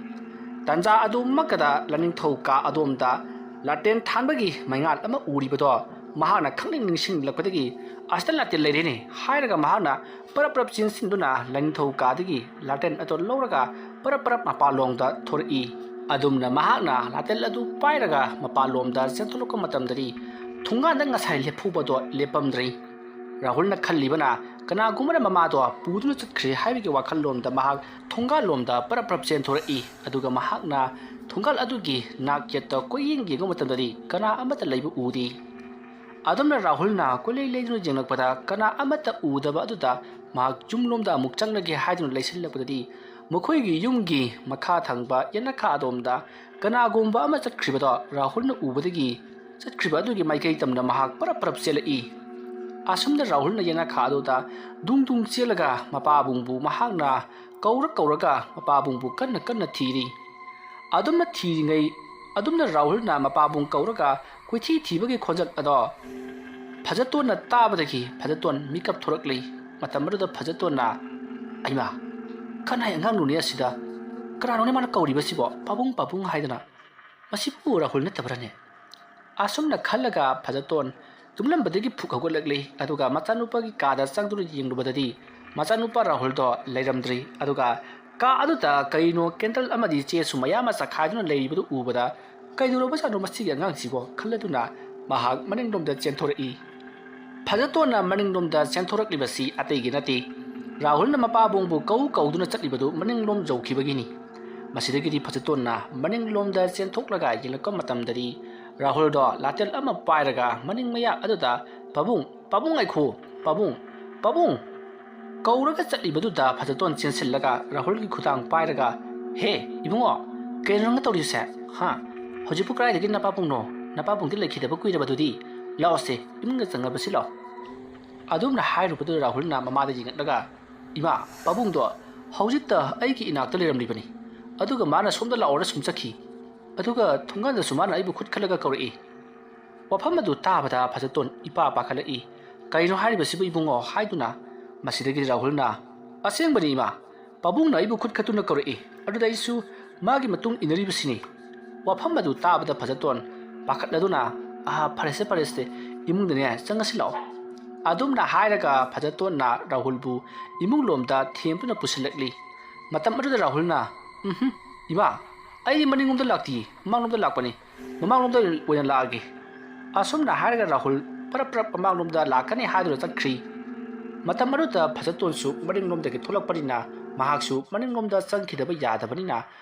ꯇꯥꯟꯖꯥ ꯑꯗꯨꯃꯛꯇꯗ ꯂꯥꯏꯅꯤꯡꯊꯧ ꯀꯥ ꯑꯗꯣꯝꯗ ꯂꯥꯇꯦꯟ ꯊꯥꯟꯕꯒꯤ ꯃꯩꯉꯥꯜ ꯑꯃ ꯎꯔꯤꯕꯗꯣ ꯃꯍꯥꯛꯅ ꯈꯪꯅꯤꯡ ꯅꯤꯡꯁꯤꯡꯂꯛꯄꯗꯒꯤ, "ꯑꯁꯤꯗ ꯂꯥꯇꯦꯟ ꯂꯩꯔꯦꯅꯦ" ꯍꯥꯏꯔꯒ ꯃꯍꯥꯛꯅ ꯄꯔꯞ ꯄꯔꯞ ꯆꯦꯟꯁꯤꯟꯗꯨꯅ ꯂꯥꯏꯅꯤꯡꯊꯧ ꯀꯥꯗꯒꯤ ꯂꯥꯇꯦꯟ ꯑꯗꯨ ꯂꯧꯔꯒ ꯄꯔꯞ ꯄꯔꯞ ꯃꯄꯥꯟꯂꯣꯝꯗ ꯊꯣꯔꯛꯏ꯫ ꯑꯗꯨꯝꯅ ꯃꯍꯥꯛꯅ ꯂꯥꯇꯦꯟ ꯑꯗꯨ ꯄꯥꯏꯔꯒ ꯃꯄꯥꯟꯂꯣꯝꯗ ꯆꯦꯟꯊꯣꯛꯂꯛꯄ ꯃꯇꯝꯗꯗꯤ, ꯊꯣꯡꯒꯥꯟꯗ ꯉꯁꯥꯏ ꯂꯦꯞꯍꯧꯕꯗꯣ ꯂꯦꯞꯄꯝꯗ꯭ꯔꯦ꯫ ꯔꯥꯍꯨꯜꯅ ꯈꯜꯂꯤꯕꯅ ꯀꯅꯥꯒꯨꯝꯕꯅ ꯃꯃꯥꯗꯣ ꯄꯨꯗꯨꯅ ꯆꯠꯈ꯭ꯔꯦ ꯍꯥꯏꯕꯒꯤ ꯋꯥꯈꯜꯂꯣꯟꯗ ꯃꯍꯥꯛ ꯊꯣꯡꯒꯥꯜꯂꯣꯝꯗ ꯄꯔꯞ ꯄꯔꯞ ꯆꯦꯟꯊꯣꯔꯛꯏ꯫ ꯑꯗꯨꯒ ꯃꯍꯥꯛꯅ ꯊꯣꯡꯒꯥꯜ ꯑꯗꯨꯒꯤ ꯅꯥꯛ ꯌꯦꯠꯇ ꯀꯣꯏꯌꯦꯡ ꯌꯦꯡꯕ ꯃꯇꯝꯗꯗꯤ ꯀꯅꯥ ꯑꯃꯠꯇ ꯂꯩꯕ ꯎꯗꯦ꯫ ꯑꯗꯨꯝꯅ ꯔꯥꯍꯨꯜꯅ ꯀꯣꯏꯂꯩ ꯂꯩꯗꯨꯅ ꯌꯦꯡꯂꯛꯄꯗ ꯀꯅꯥ ꯑꯃꯠꯇ ꯎꯗꯕ ꯑꯗꯨꯗ ꯃꯍꯥꯛ ꯌꯨꯝꯂꯣꯝꯗ ꯑꯃꯨꯛ ꯆꯪꯂꯒꯦ ꯍꯥꯏꯗꯨꯅ ꯂꯩꯁꯤꯜꯂꯛꯄꯗꯗꯤ, ꯃꯈꯣꯏꯒꯤ ꯌꯨꯝꯒꯤ ꯃꯈꯥ ꯊꯪꯕ ꯌꯦꯅꯈꯥ ꯑꯗꯣꯝꯗ ꯀꯅꯥꯒꯨꯝꯕ ꯑꯃ ꯆꯠꯈ꯭ꯔꯤꯕꯗꯣ ꯔꯥꯍꯨꯜꯅ ꯎꯕꯗꯒꯤ ꯆꯠꯈ꯭ꯔꯤꯕ ꯑꯗꯨꯒꯤ ꯃꯥꯏꯀꯩ ꯇꯝꯅ ꯃꯍꯥꯛ ꯄꯔꯞ ꯄꯔꯞ ꯆꯦꯜꯂꯛꯏ꯫ ꯑꯁꯨꯝꯅ ꯔꯥꯍꯨꯜꯅ ꯌꯦꯅꯈꯥ ꯑꯗꯨꯗ ꯗꯨꯡ ꯗꯨꯡ ꯆꯦꯜꯂꯒ ꯃꯄꯥꯕꯨꯡꯕꯨ ꯃꯍꯥꯛꯅ ꯀꯧꯔ ꯀꯧꯔꯒ ꯃꯄꯥꯕꯨꯡꯕꯨ ꯀꯟꯅ ꯀꯟꯅ ꯊꯤꯔꯤ꯫ ꯑꯗꯨꯝꯅ ꯊꯤꯔꯤꯉꯩ, ꯑꯗꯨꯝꯅ ꯔꯥꯍꯨꯜꯅ ꯃꯄꯥꯕꯨꯡ ꯀꯧꯔꯒ ꯀꯣꯏꯊꯤ ꯊꯤꯕꯒꯤ ꯈꯣꯟꯖꯦꯜ ꯑꯗꯣ ꯐꯖꯇꯣꯟꯅ ꯇꯥꯕꯗꯒꯤ ꯐꯖꯇꯣꯟ ꯃꯤꯀꯞ ꯊꯣꯔꯛꯂꯤ꯫ ꯃꯇꯝ ꯑꯗꯨꯗ ꯐꯖꯇꯣꯟꯅ, "ꯑꯩꯃꯥ, ꯀꯅꯥꯏ ꯑꯉꯥꯡꯅꯣꯅꯦ ꯑꯁꯤꯗ? ꯀꯅꯥꯅꯣꯅꯦ ꯃꯥꯅ ꯀꯧꯔꯤꯕꯁꯤꯕꯣ? ꯄꯥꯕꯨꯡ, ꯄꯥꯕꯨꯡ ꯍꯥꯏꯗꯅ꯫ ꯃꯁꯤꯕꯨ ꯔꯥꯍꯨꯜ ꯅꯠꯇꯕ꯭ꯔꯅꯦ?" ꯑꯁꯨꯝꯅ ꯈꯜꯂꯒ ꯐꯖꯇꯣꯟ ꯇꯨꯝꯂꯝꯕꯗꯒꯤ ꯐꯨꯛ ꯍꯧꯒꯠꯂꯛꯂꯤ꯫ ꯑꯗꯨꯒ ꯃꯆꯥꯅꯨꯄꯥꯒꯤ ꯀꯥꯗ ꯆꯪꯗꯨꯅ ꯌꯦꯡꯂꯨꯕꯗꯗꯤ ꯃꯆꯥꯅꯨꯄꯥ ꯔꯥꯍꯨꯜꯗꯣ ꯂꯩꯔꯝꯗ꯭ꯔꯤ꯫ ꯑꯗꯨꯒ ꯀꯥ ꯑꯗꯨꯗ ꯀꯔꯤꯅꯣ ꯀꯦꯟꯗꯜ ꯑꯃꯗꯤ ꯆꯦꯁꯨ ꯃꯌꯥꯝ ꯑꯃ ꯆꯈꯥꯏꯗꯨꯅ ꯂꯩꯔꯤꯕꯗꯨ ꯎꯕꯗ, "ꯀꯩꯗꯧꯔꯕꯖꯥꯠꯅꯣ ꯃꯁꯤꯒꯤ ꯑꯉꯥꯡꯁꯤꯕꯣ?" ꯈꯜꯂꯗꯨꯅ ꯃꯍꯥꯛ ꯃꯅꯤꯡꯂꯣꯝꯗ ꯆꯦꯟꯊꯣꯔꯛꯏ꯫ ꯐꯖꯇꯣꯟꯅ ꯃꯅꯤꯡꯂꯣꯝꯗ ꯆꯦꯟꯊꯣꯔꯛꯂꯤꯕꯁꯤ ꯑꯇꯩꯒꯤ ꯅꯠꯇꯦ, ꯔꯥꯍꯨꯜꯅ ꯃꯄꯥꯕꯨꯡꯕꯨ ꯀꯧ ꯀꯧꯗꯨꯅ ꯆꯠꯂꯤꯕꯗꯨ ꯃꯅꯤꯡꯂꯣꯝ ꯌꯧꯈꯤꯕꯒꯤꯅꯤ꯫ ꯃꯁꯤꯗꯒꯤꯗꯤ ꯐꯖꯇꯣꯟꯅ ꯃꯅꯤꯡꯂꯣꯝꯗ ꯆꯦꯟꯊꯣꯛꯂꯒ ꯌꯦꯡꯂꯛꯄ ꯃꯇꯝꯗꯗꯤ ꯔꯥꯍꯨꯜꯗꯣ ꯂꯥꯇꯦꯜ ꯑꯃ ꯄꯥꯏꯔꯒ ꯃꯅꯤꯡ ꯃꯌꯥ ꯑꯗꯨꯗ, "ꯄꯥꯕꯨꯡ, ꯄꯥꯕꯨꯡ ꯉꯥꯏꯈꯣ, ꯄꯥꯕꯨꯡ, ꯄꯥꯕꯨꯡ!" ꯀꯧꯔꯒ ꯆꯠꯂꯤꯕꯗꯨꯗ ꯐꯖꯇꯣꯟ ꯆꯦꯟꯁꯤꯜꯂꯒ ꯔꯥꯍꯨꯜꯒꯤ ꯈꯨꯗꯥꯡ ꯄꯥꯏꯔꯒ, "ꯍꯦ, ꯏꯕꯨꯡꯉꯣ, ꯀꯩꯅꯣ ꯅꯪꯅ ꯇꯧꯔꯤꯁꯦ? ꯍꯥ? ꯍꯧꯖꯤꯛꯄꯨ ꯀꯗꯥꯏꯗꯒꯤ ꯅꯄꯥꯕꯨꯡꯅꯣ? ꯅꯄꯥꯕꯨꯡꯗꯤ ꯂꯩꯈꯤꯗꯕ ꯀꯨꯏꯔꯕꯗꯨꯗꯤ꯫ ꯂꯥꯛꯑꯣꯁꯦ, ꯏꯃꯨꯡꯗ ꯆꯪꯉꯕꯁꯤ ꯂꯥꯛꯑꯣ꯫" ꯑꯗꯨꯝꯅ ꯍꯥꯏꯔꯨꯕꯗꯨꯗ ꯔꯥꯍꯨꯜꯅ ꯃꯃꯥꯗ ꯌꯦꯡꯂꯛꯂꯒ, "ꯏꯃꯥ, ꯄꯥꯕꯨꯡꯗꯣ ꯍꯧꯖꯤꯛꯇ ꯑꯩꯒꯤ ꯏꯅꯥꯛꯇ ꯂꯩꯔꯝꯂꯤꯕꯅꯤ꯫ ꯑꯗꯨꯒ ꯃꯥꯅ ꯁꯣꯝꯗ ꯂꯥꯛꯑꯣꯅ ꯁꯨꯝ ꯆꯠꯈꯤ꯫ ꯑꯗꯨꯒ ꯊꯣꯡꯒꯥꯟꯗꯁꯨ ꯃꯥꯅ ꯑꯩꯕꯨ ꯈꯨꯠ ꯈꯜꯂꯒ ꯀꯧꯔꯛꯏ꯫" ꯋꯥꯐꯝ ꯑꯗꯨ ꯇꯥꯕꯗ ꯐꯖꯇꯣꯟ ꯏꯄꯥ ꯄꯥꯈꯠꯂꯛꯏ꯫ "ꯀꯩꯅꯣ ꯍꯥꯏꯔꯤꯕꯁꯤꯕꯨ ꯏꯕꯨꯡꯉꯣ?" ꯍꯥꯏꯗꯨꯅ ꯃꯁꯤꯗꯒꯤꯗꯤ ꯔꯥꯍꯨꯜꯅ, "ꯑꯁꯦꯡꯕꯅꯤ ꯏꯃꯥ, ꯄꯥꯕꯨꯡꯅ ꯑꯩꯕꯨ ꯈꯨꯠ ꯈꯠꯇꯨꯅ ꯀꯧꯔꯛꯏ꯫ ꯑꯗꯨꯗ ꯑꯩꯁꯨ ꯃꯥꯒꯤ ꯃꯇꯨꯡ ꯏꯟꯅꯔꯤꯕꯁꯤꯅꯤ꯫" ꯋꯥꯐꯝ ꯑꯗꯨ ꯇꯥꯕꯗ ꯐꯖꯇꯣꯟ ꯄꯥꯈꯠꯂꯗꯨꯅ, "ꯑꯍꯥ, ꯐꯔꯦꯁꯦ, ꯐꯔꯦꯁꯦ, ꯏꯃꯨꯡꯗꯅꯦ ꯆꯪꯉꯁꯤ ꯂꯥꯛꯑꯣ꯫" ꯑꯗꯨꯝꯅ ꯍꯥꯏꯔꯒ ꯐꯖꯇꯣꯟꯅ ꯔꯥꯍꯨꯜꯕꯨ ꯏꯃꯨꯡꯂꯣꯝꯗ ꯊꯦꯝꯗꯨꯅ ꯄꯨꯁꯤꯜꯂꯛꯂꯤ꯫ ꯃꯇꯝ ꯑꯗꯨꯗ ꯔꯥꯍꯨꯜꯅ, "ꯎꯝꯍꯨꯝ, ꯏꯃꯥ, ꯑꯩꯗꯤ ꯃꯅꯤꯡꯂꯣꯝꯗ ꯂꯥꯛꯇꯤꯌꯦ, ꯃꯃꯥꯡꯂꯣꯝꯗ ꯂꯥꯛꯄꯅꯤ꯫ ꯃꯃꯥꯡꯂꯣꯝꯗ ꯑꯣꯏꯅ ꯂꯥꯛꯑꯒꯦ꯫" ꯑꯁꯨꯝꯅ ꯍꯥꯏꯔꯒ ꯔꯥꯍꯨꯜ ꯄꯔꯞ ꯄꯔꯞ ꯃꯃꯥꯡꯂꯣꯝꯗ ꯂꯥꯛꯀꯅꯤ ꯍꯥꯏꯗꯨꯅ ꯆꯠꯈ꯭ꯔꯤ꯫ ꯃꯇꯝ ꯑꯗꯨꯗ ꯐꯖꯇꯣꯟꯁꯨ ꯃꯅꯤꯡꯂꯣꯝꯗꯒꯤ ꯊꯣꯛꯂꯛꯄꯅꯤꯅ ꯃꯍꯥꯛꯁꯨ ꯃꯅꯤꯡꯂꯣꯝꯗ ꯆꯪꯈꯤꯗꯕ ꯌꯥꯗꯕꯅꯤꯅ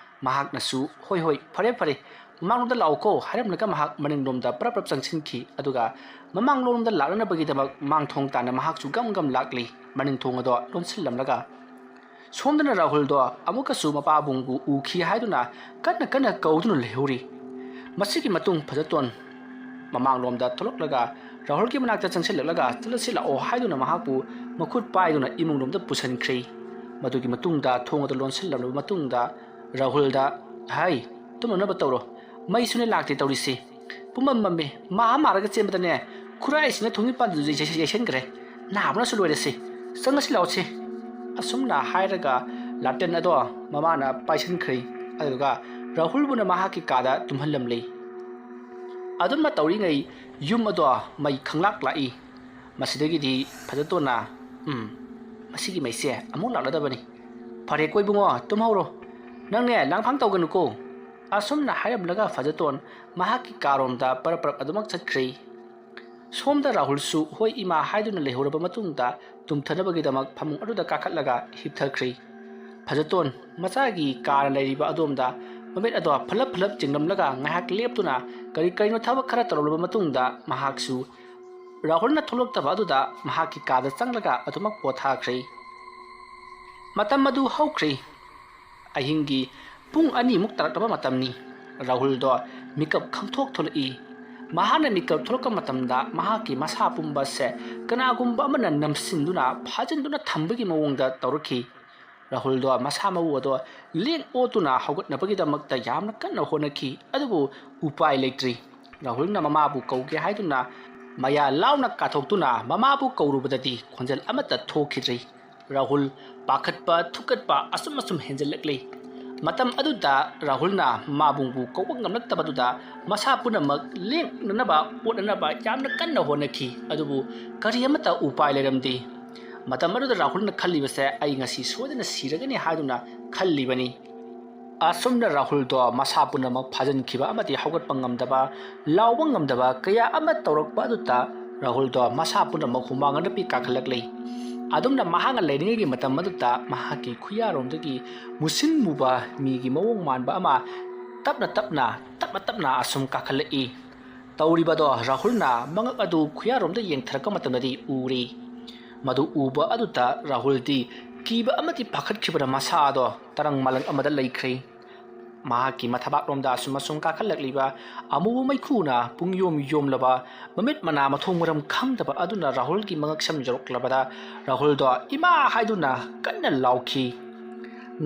ꯃꯍꯥꯛꯅꯁꯨ, "ꯍꯣꯏ, ꯍꯣꯏ, ꯐꯔꯦ, ꯐꯔꯦ, ꯃꯃꯥꯡꯂꯣꯝꯗ ꯂꯥꯛꯎꯀꯣ" ꯍꯥꯏꯔꯝꯂꯒ ꯃꯍꯥꯛ ꯃꯅꯤꯡꯂꯣꯝꯗ ꯄꯔꯞ ꯄꯔꯞ ꯆꯪꯁꯤꯟꯈꯤ꯫ ꯑꯗꯨꯒ ꯃꯃꯥꯡꯂꯣꯝꯗ ꯂꯥꯛꯅꯅꯕꯒꯤꯗꯃꯛ ꯃꯥꯡꯊꯣꯡ ꯇꯥꯅ ꯃꯍꯥꯛꯁꯨ ꯒꯝ ꯒꯝ ꯂꯥꯛꯂꯤ꯫ ꯃꯅꯤꯡ ꯊꯣꯡ ꯑꯗꯣ ꯂꯣꯟꯁꯤꯜꯂꯝꯂꯒ ꯁꯣꯝꯗꯅ ꯔꯥꯍꯨꯜꯗꯣ ꯑꯃꯨꯛꯀꯁꯨ ꯃꯄꯥꯕꯨꯡꯕꯨ ꯎꯈꯤ ꯍꯥꯏꯗꯨꯅ ꯀꯟꯅ ꯀꯟꯅ ꯀꯧꯗꯨꯅ ꯂꯩꯍꯧꯔꯤ꯫ ꯃꯁꯤꯒꯤ ꯃꯇꯨꯡ ꯐꯖꯇꯣꯟ ꯃꯃꯥꯡꯂꯣꯝꯗ ꯊꯣꯛꯂꯛꯂꯒ ꯔꯥꯍꯨꯜꯒꯤ ꯃꯅꯥꯛꯇ ꯆꯪꯁꯤꯜꯂꯛꯂꯒ "ꯆꯠꯂꯁꯤ ꯂꯥꯛꯑꯣ" ꯍꯥꯏꯗꯨꯅ ꯃꯍꯥꯛꯄꯨ ꯃꯈꯨꯠ ꯄꯥꯏꯗꯨꯅ ꯏꯃꯨꯡꯂꯣꯝꯗ ꯄꯨꯁꯤꯟꯈ꯭ꯔꯦ꯫ ꯃꯗꯨꯒꯤ ꯃꯇꯨꯡꯗ ꯊꯣꯡ ꯑꯗꯨ ꯂꯣꯟꯁꯤꯜꯂꯕ ꯃꯇꯨꯡꯗ ꯔꯥꯍꯨꯜꯗ, "ꯍꯥꯏ, ꯇꯨꯝꯅꯅꯕ ꯇꯧꯔꯣ꯫ ꯃꯩꯁꯨꯅꯦ ꯂꯥꯛꯇꯦ ꯇꯧꯔꯤꯁꯤ꯫ ꯄꯨꯝꯃꯝ ꯃꯝꯃꯤ꯫ ꯃꯥ ꯃꯥꯔꯒ ꯆꯦꯟꯕꯗꯅꯦ ꯈꯨꯔꯥꯏꯁꯤꯅ ꯊꯣꯡꯖꯤꯟ ꯄꯥꯟꯗꯨꯁꯨ ꯌꯩ-, ꯌꯩ-, ꯌꯩꯁꯟꯈ꯭ꯔꯦ꯫ ꯅꯥꯕꯅꯁꯨ ꯂꯣꯏꯔꯁꯤ꯫ ꯆꯪꯉꯁꯤ ꯂꯥꯛꯑꯣꯁꯤ꯫" ꯑꯁꯨꯝꯅ ꯍꯥꯏꯔꯒ ꯂꯥꯇꯦꯟ ꯑꯗꯣ ꯃꯃꯥꯅ ꯄꯥꯏꯁꯟꯈ꯭ꯔꯦ꯫ ꯑꯗꯨꯒ ꯔꯥꯍꯨꯜꯕꯨꯅ ꯃꯍꯥꯛꯀꯤ ꯀꯥꯗ ꯇꯨꯝꯍꯜꯂꯝꯂꯤ꯫ ꯑꯗꯨꯝꯅ ꯇꯧꯔꯤꯉꯩ ꯌꯨꯝ ꯑꯗꯣ ꯃꯩ ꯈꯪꯂꯥꯛ ꯂꯥꯛꯏ꯫ ꯃꯁꯤꯗꯒꯤꯗꯤ ꯐꯖꯇꯣꯟꯅ, "ꯎꯝ, ꯃꯁꯤꯒꯤ ꯃꯩꯁꯦ ꯑꯃꯨꯛ ꯂꯥꯛꯂꯗꯕꯅꯤ꯫ ꯐꯔꯦꯀꯣ ꯏꯕꯨꯡꯉꯣ, ꯇꯨꯝꯍꯧꯔꯣ꯫ ꯅꯪꯅꯦ ꯂꯥꯡꯐꯥꯡ ꯇꯧꯒꯅꯨꯀꯣ꯫" ꯑꯁꯨꯝꯅ ꯍꯥꯏꯔꯝꯂꯒ ꯐꯖꯇꯣꯟ ꯃꯍꯥꯛꯀꯤ ꯀꯥꯔꯣꯝꯗ ꯄꯔꯞ ꯄꯔꯞ ꯑꯗꯨꯃꯛ ꯆꯠꯈ꯭ꯔꯦ꯫ ꯁꯣꯝꯗ ꯔꯥꯍꯨꯜꯁꯨ "ꯍꯣꯏ ꯏꯃꯥ" ꯍꯥꯏꯗꯨꯅ ꯂꯩꯍꯧꯔꯕ ꯃꯇꯨꯡꯗ ꯇꯨꯝꯊꯅꯕꯒꯤꯗꯃꯛ ꯐꯃꯨꯡ ꯑꯗꯨꯗ ꯀꯥꯈꯠꯂꯒ ꯍꯤꯞꯊꯈ꯭ꯔꯦ꯫ ꯐꯖꯇꯣꯟ ꯃꯆꯥꯒꯤ ꯀꯥꯅ ꯂꯩꯔꯤꯕ ꯑꯗꯣꯝꯗ ꯃꯃꯤꯠ ꯑꯗꯣ ꯐꯂꯞ ꯐꯂꯞ ꯆꯤꯡꯂꯝꯂꯒ ꯉꯥꯏꯍꯥꯛ ꯂꯦꯞꯇꯨꯅ ꯀꯔꯤ ꯀꯔꯤꯅꯣ ꯊꯕꯛ ꯈꯔ ꯇꯧꯔꯝꯂꯕ ꯃꯇꯨꯡꯗ ꯃꯍꯥꯛꯁꯨ ꯔꯥꯍꯨꯜꯅ ꯊꯣꯛꯂꯛꯇꯕ ꯑꯗꯨꯗ ꯃꯍꯥꯛꯀꯤ ꯀꯥꯗ ꯆꯪꯂꯒ ꯑꯗꯨꯃꯛ ꯄꯣꯊꯥꯈ꯭ꯔꯦ꯫ ꯃꯇꯝ ꯑꯗꯨ ꯍꯧꯈ꯭ꯔꯦ꯫ ꯑꯍꯤꯡꯒꯤ ꯄꯨꯡ ꯑꯅꯤꯃꯨꯛ ꯇꯥꯔꯛꯂꯕ ꯃꯇꯝꯅꯤ꯫ ꯔꯥꯍꯨꯜꯗꯣ ꯃꯤꯀꯞ ꯈꯪꯊꯣꯛ ꯊꯣꯛꯂꯛꯏ꯫ ꯃꯍꯥꯛꯅ ꯃꯤꯀꯞ ꯊꯣꯛꯂꯛꯄ ꯃꯇꯝꯗ ꯃꯍꯥꯛꯀꯤ ꯃꯁꯥ ꯄꯨꯝꯕꯁꯦ ꯀꯅꯥꯒꯨꯝꯕ ꯑꯃꯅ ꯅꯝꯁꯤꯟꯗꯨꯅ ꯐꯥꯖꯤꯟꯗꯨꯅ ꯊꯝꯕꯒꯤ ꯃꯑꯣꯡꯗ ꯇꯧꯔꯛꯈꯤ꯫ ꯔꯥꯍꯨꯜꯗꯣ ꯃꯁꯥ ꯃꯎ ꯑꯗꯣ ꯂꯦꯡ ꯑꯣꯠꯇꯨꯅ ꯍꯧꯒꯠꯅꯕꯒꯤꯗꯃꯛꯇ ꯌꯥꯝꯅ ꯀꯟꯅ ꯍꯣꯠꯅꯈꯤ, ꯑꯗꯨꯕꯨ ꯎꯄꯥꯏ ꯂꯩꯇ꯭ꯔꯤ꯫ ꯔꯥꯍꯨꯜꯅ ꯃꯃꯥꯕꯨ ꯀꯧꯒꯦ ꯍꯥꯏꯗꯨꯅ ꯃꯌꯥ ꯂꯥꯎꯅ ꯀꯥꯊꯣꯛꯇꯨꯅ ꯃꯃꯥꯕꯨ ꯀꯧꯔꯨꯕꯗꯗꯤ ꯈꯣꯟꯖꯦꯜ ꯑꯃꯠꯇ ꯊꯣꯛꯈꯤꯗ꯭ꯔꯤ꯫ ꯔꯥꯍꯨꯜ ꯄꯥꯈꯠꯄ ꯊꯨꯀꯠꯄ ꯑꯁꯨꯝ ꯑꯁꯨꯝ ꯍꯦꯟꯖꯜꯂꯛꯂꯤ꯫ ꯃꯇꯝ ꯑꯗꯨꯗ ꯔꯥꯍꯨꯜꯅ ꯃꯥꯕꯨꯡꯕꯨ ꯀꯧꯕ ꯉꯝꯂꯛꯇꯕꯗꯨꯗ ꯃꯁꯥ ꯄꯨꯝꯅꯃꯛ ꯂꯦꯡꯅꯅꯕ ꯑꯣꯠꯅꯅꯕ ꯌꯥꯝꯅ ꯀꯟꯅ ꯍꯣꯠꯅꯈꯤ, ꯑꯗꯨꯕꯨ ꯀꯔꯤ ꯑꯃꯠꯇ ꯎꯄꯥꯏ ꯂꯩꯔꯝꯗꯦ꯫ ꯃꯇꯝ ꯑꯗꯨꯗ ꯔꯥꯍꯨꯜꯅ ꯈꯜꯂꯤꯕꯁꯦ, "ꯑꯩ ꯉꯁꯤ ꯁꯣꯏꯗꯅ ꯁꯤꯔꯒꯅꯤ" ꯍꯥꯏꯗꯨꯅ ꯈꯜꯂꯤꯕꯅꯤ꯫ ꯑꯁꯨꯝꯅ ꯔꯥꯍꯨꯜꯗꯣ ꯃꯁꯥ ꯄꯨꯝꯅꯃꯛ ꯐꯥꯖꯤꯟꯈꯤꯕ ꯑꯃꯗꯤ ꯍꯧꯒꯠꯄ ꯉꯝꯗꯕ, ꯂꯥꯎꯕ ꯉꯝꯗꯕ ꯀꯌꯥ ꯑꯃ ꯇꯧꯔꯛꯄ ꯑꯗꯨꯗ ꯔꯥꯍꯨꯜꯗꯣ ꯃꯁꯥ ꯄꯨꯝꯅꯃꯛ ꯍꯨꯃꯥꯡ ꯑꯅꯞꯄꯤ ꯀꯥꯈꯠꯂꯛꯂꯤ꯫ ꯑꯗꯨꯝꯅ ꯃꯍꯥꯛꯅ ꯂꯩꯔꯤꯉꯩꯒꯤ ꯃꯇꯝ ꯑꯗꯨꯗ ꯃꯍꯥꯛꯀꯤ ꯈꯨꯌꯥꯔꯣꯝꯗꯒꯤ ꯃꯨꯁꯤꯟ ꯃꯨꯕ ꯃꯤꯒꯤ ꯃꯑꯣꯡ ꯃꯥꯟꯕ ꯑꯃ ꯇꯞꯅ ꯇꯞꯅ, ꯇꯞꯅ ꯇꯞꯅ ꯑꯁꯨꯝ ꯀꯥꯈꯠꯂꯛꯏ꯫ ꯇꯧꯔꯤꯕꯗꯣ ꯔꯥꯍꯨꯜꯅ ꯃꯉꯛ ꯑꯗꯨ ꯈꯨꯌꯥꯔꯣꯝꯗ ꯌꯦꯡꯊꯔꯛꯄ ꯃꯇꯝꯗꯗꯤ ꯎꯔꯤ꯫ ꯃꯗꯨ ꯎꯕ ꯑꯗꯨꯗ ꯔꯥꯍꯨꯜꯗꯤ ꯀꯤꯕ ꯑꯃꯗꯤ ꯄꯥꯈꯠꯈꯤꯕꯅ ꯃꯁꯥ ꯑꯗꯣ ꯇꯔꯪ ꯃꯂꯪ ꯑꯃꯗ ꯂꯩꯈ꯭ꯔꯦ꯫ ꯃꯍꯥꯛꯀꯤ ꯃꯊꯕꯥꯛꯂꯣꯝꯗ ꯑꯁꯨꯝ ꯑꯁꯨꯝ ꯀꯥꯈꯠꯂꯛꯂꯤꯕ ꯑꯃꯨꯕ ꯃꯩꯈꯨꯅ ꯄꯨꯡꯌꯣꯝ ꯌꯣꯝꯂꯕ ꯃꯃꯤꯠ ꯃꯅꯥ ꯃꯊꯣꯡ ꯃꯔꯝ ꯈꯪꯗꯕ ꯑꯗꯨꯅ ꯔꯥꯍꯨꯜꯒꯤ ꯃꯉꯛꯁꯝ ꯌꯧꯔꯛꯂꯕꯗ ꯔꯥꯍꯨꯜꯗꯣ "ꯏꯃꯥ" ꯍꯥꯏꯗꯨꯅ ꯀꯟꯅ ꯂꯥꯎꯈꯤ꯫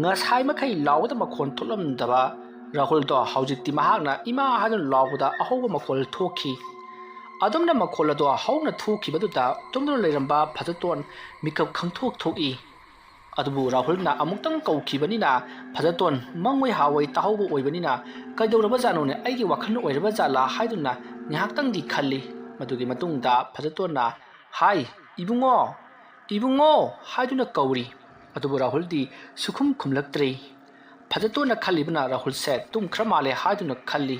ꯉꯁꯥꯏ ꯃꯈꯩ ꯂꯥꯎꯕꯗ ꯃꯈꯣꯟ ꯊꯣꯛꯂꯝꯗꯕ ꯔꯥꯍꯨꯜꯗꯣ ꯍꯧꯖꯤꯛꯇꯤ ꯃꯍꯥꯛꯅ "ꯏꯃꯥ" ꯍꯥꯏꯗꯨꯅ ꯂꯥꯎꯕꯗ ꯑꯍꯧꯕ ꯃꯈꯣꯜ ꯊꯣꯛꯈꯤ꯫ ꯑꯗꯨꯝꯅ ꯃꯈꯣꯜ ꯑꯗꯣ ꯍꯧꯅ ꯊꯣꯛꯈꯤꯕꯗꯨꯗ ꯇꯨꯝꯗꯨꯅ ꯂꯩꯔꯝꯕ ꯐꯖꯇꯣꯟ ꯃꯤꯀꯞ ꯈꯪꯊꯣꯛ ꯊꯣꯛꯏ꯫ ꯑꯗꯨꯕꯨ ꯔꯥꯍꯨꯜꯅ ꯑꯃꯨꯛꯇꯪ ꯀꯧꯈꯤꯕꯅꯤꯅ ꯐꯖꯇꯣꯟ ꯃꯪꯑꯣꯏ ꯍꯥꯑꯣꯏ ꯇꯥꯍꯧꯕ ꯑꯣꯏꯕꯅꯤꯅ "ꯀꯩꯗꯧꯔꯕꯖꯥꯠꯅꯣꯅꯦ, ꯑꯩꯒꯤ ꯋꯥꯈꯜ ꯑꯣꯏꯔꯕ ꯖꯥꯠꯂꯥ?" ꯍꯥꯏꯗꯨꯅ ꯉꯥꯏꯍꯥꯛꯇꯪꯗꯤ ꯈꯜꯂꯤ꯫ ꯃꯗꯨꯒꯤ ꯃꯇꯨꯡꯗ ꯐꯖꯇꯣꯟꯅ "ꯍꯥꯏ, ꯏꯕꯨꯡꯉꯣ, ꯏꯕꯨꯡꯉꯣ" ꯍꯥꯏꯗꯨꯅ ꯀꯧꯔꯤ꯫ ꯑꯗꯨꯕꯨ ꯔꯥꯍꯨꯜꯗꯤ ꯁꯨꯈꯨꯝ ꯈꯨꯝꯂꯛꯇ꯭ꯔꯦ꯫ ꯐꯖꯇꯣꯟꯅ ꯈꯜꯂꯤꯕꯅ ꯔꯥꯍꯨꯜꯁꯦ ꯇꯨꯝꯈ꯭ꯔ ꯃꯥꯜꯂꯦ ꯍꯥꯏꯗꯨꯅ ꯈꯜꯂꯤ꯫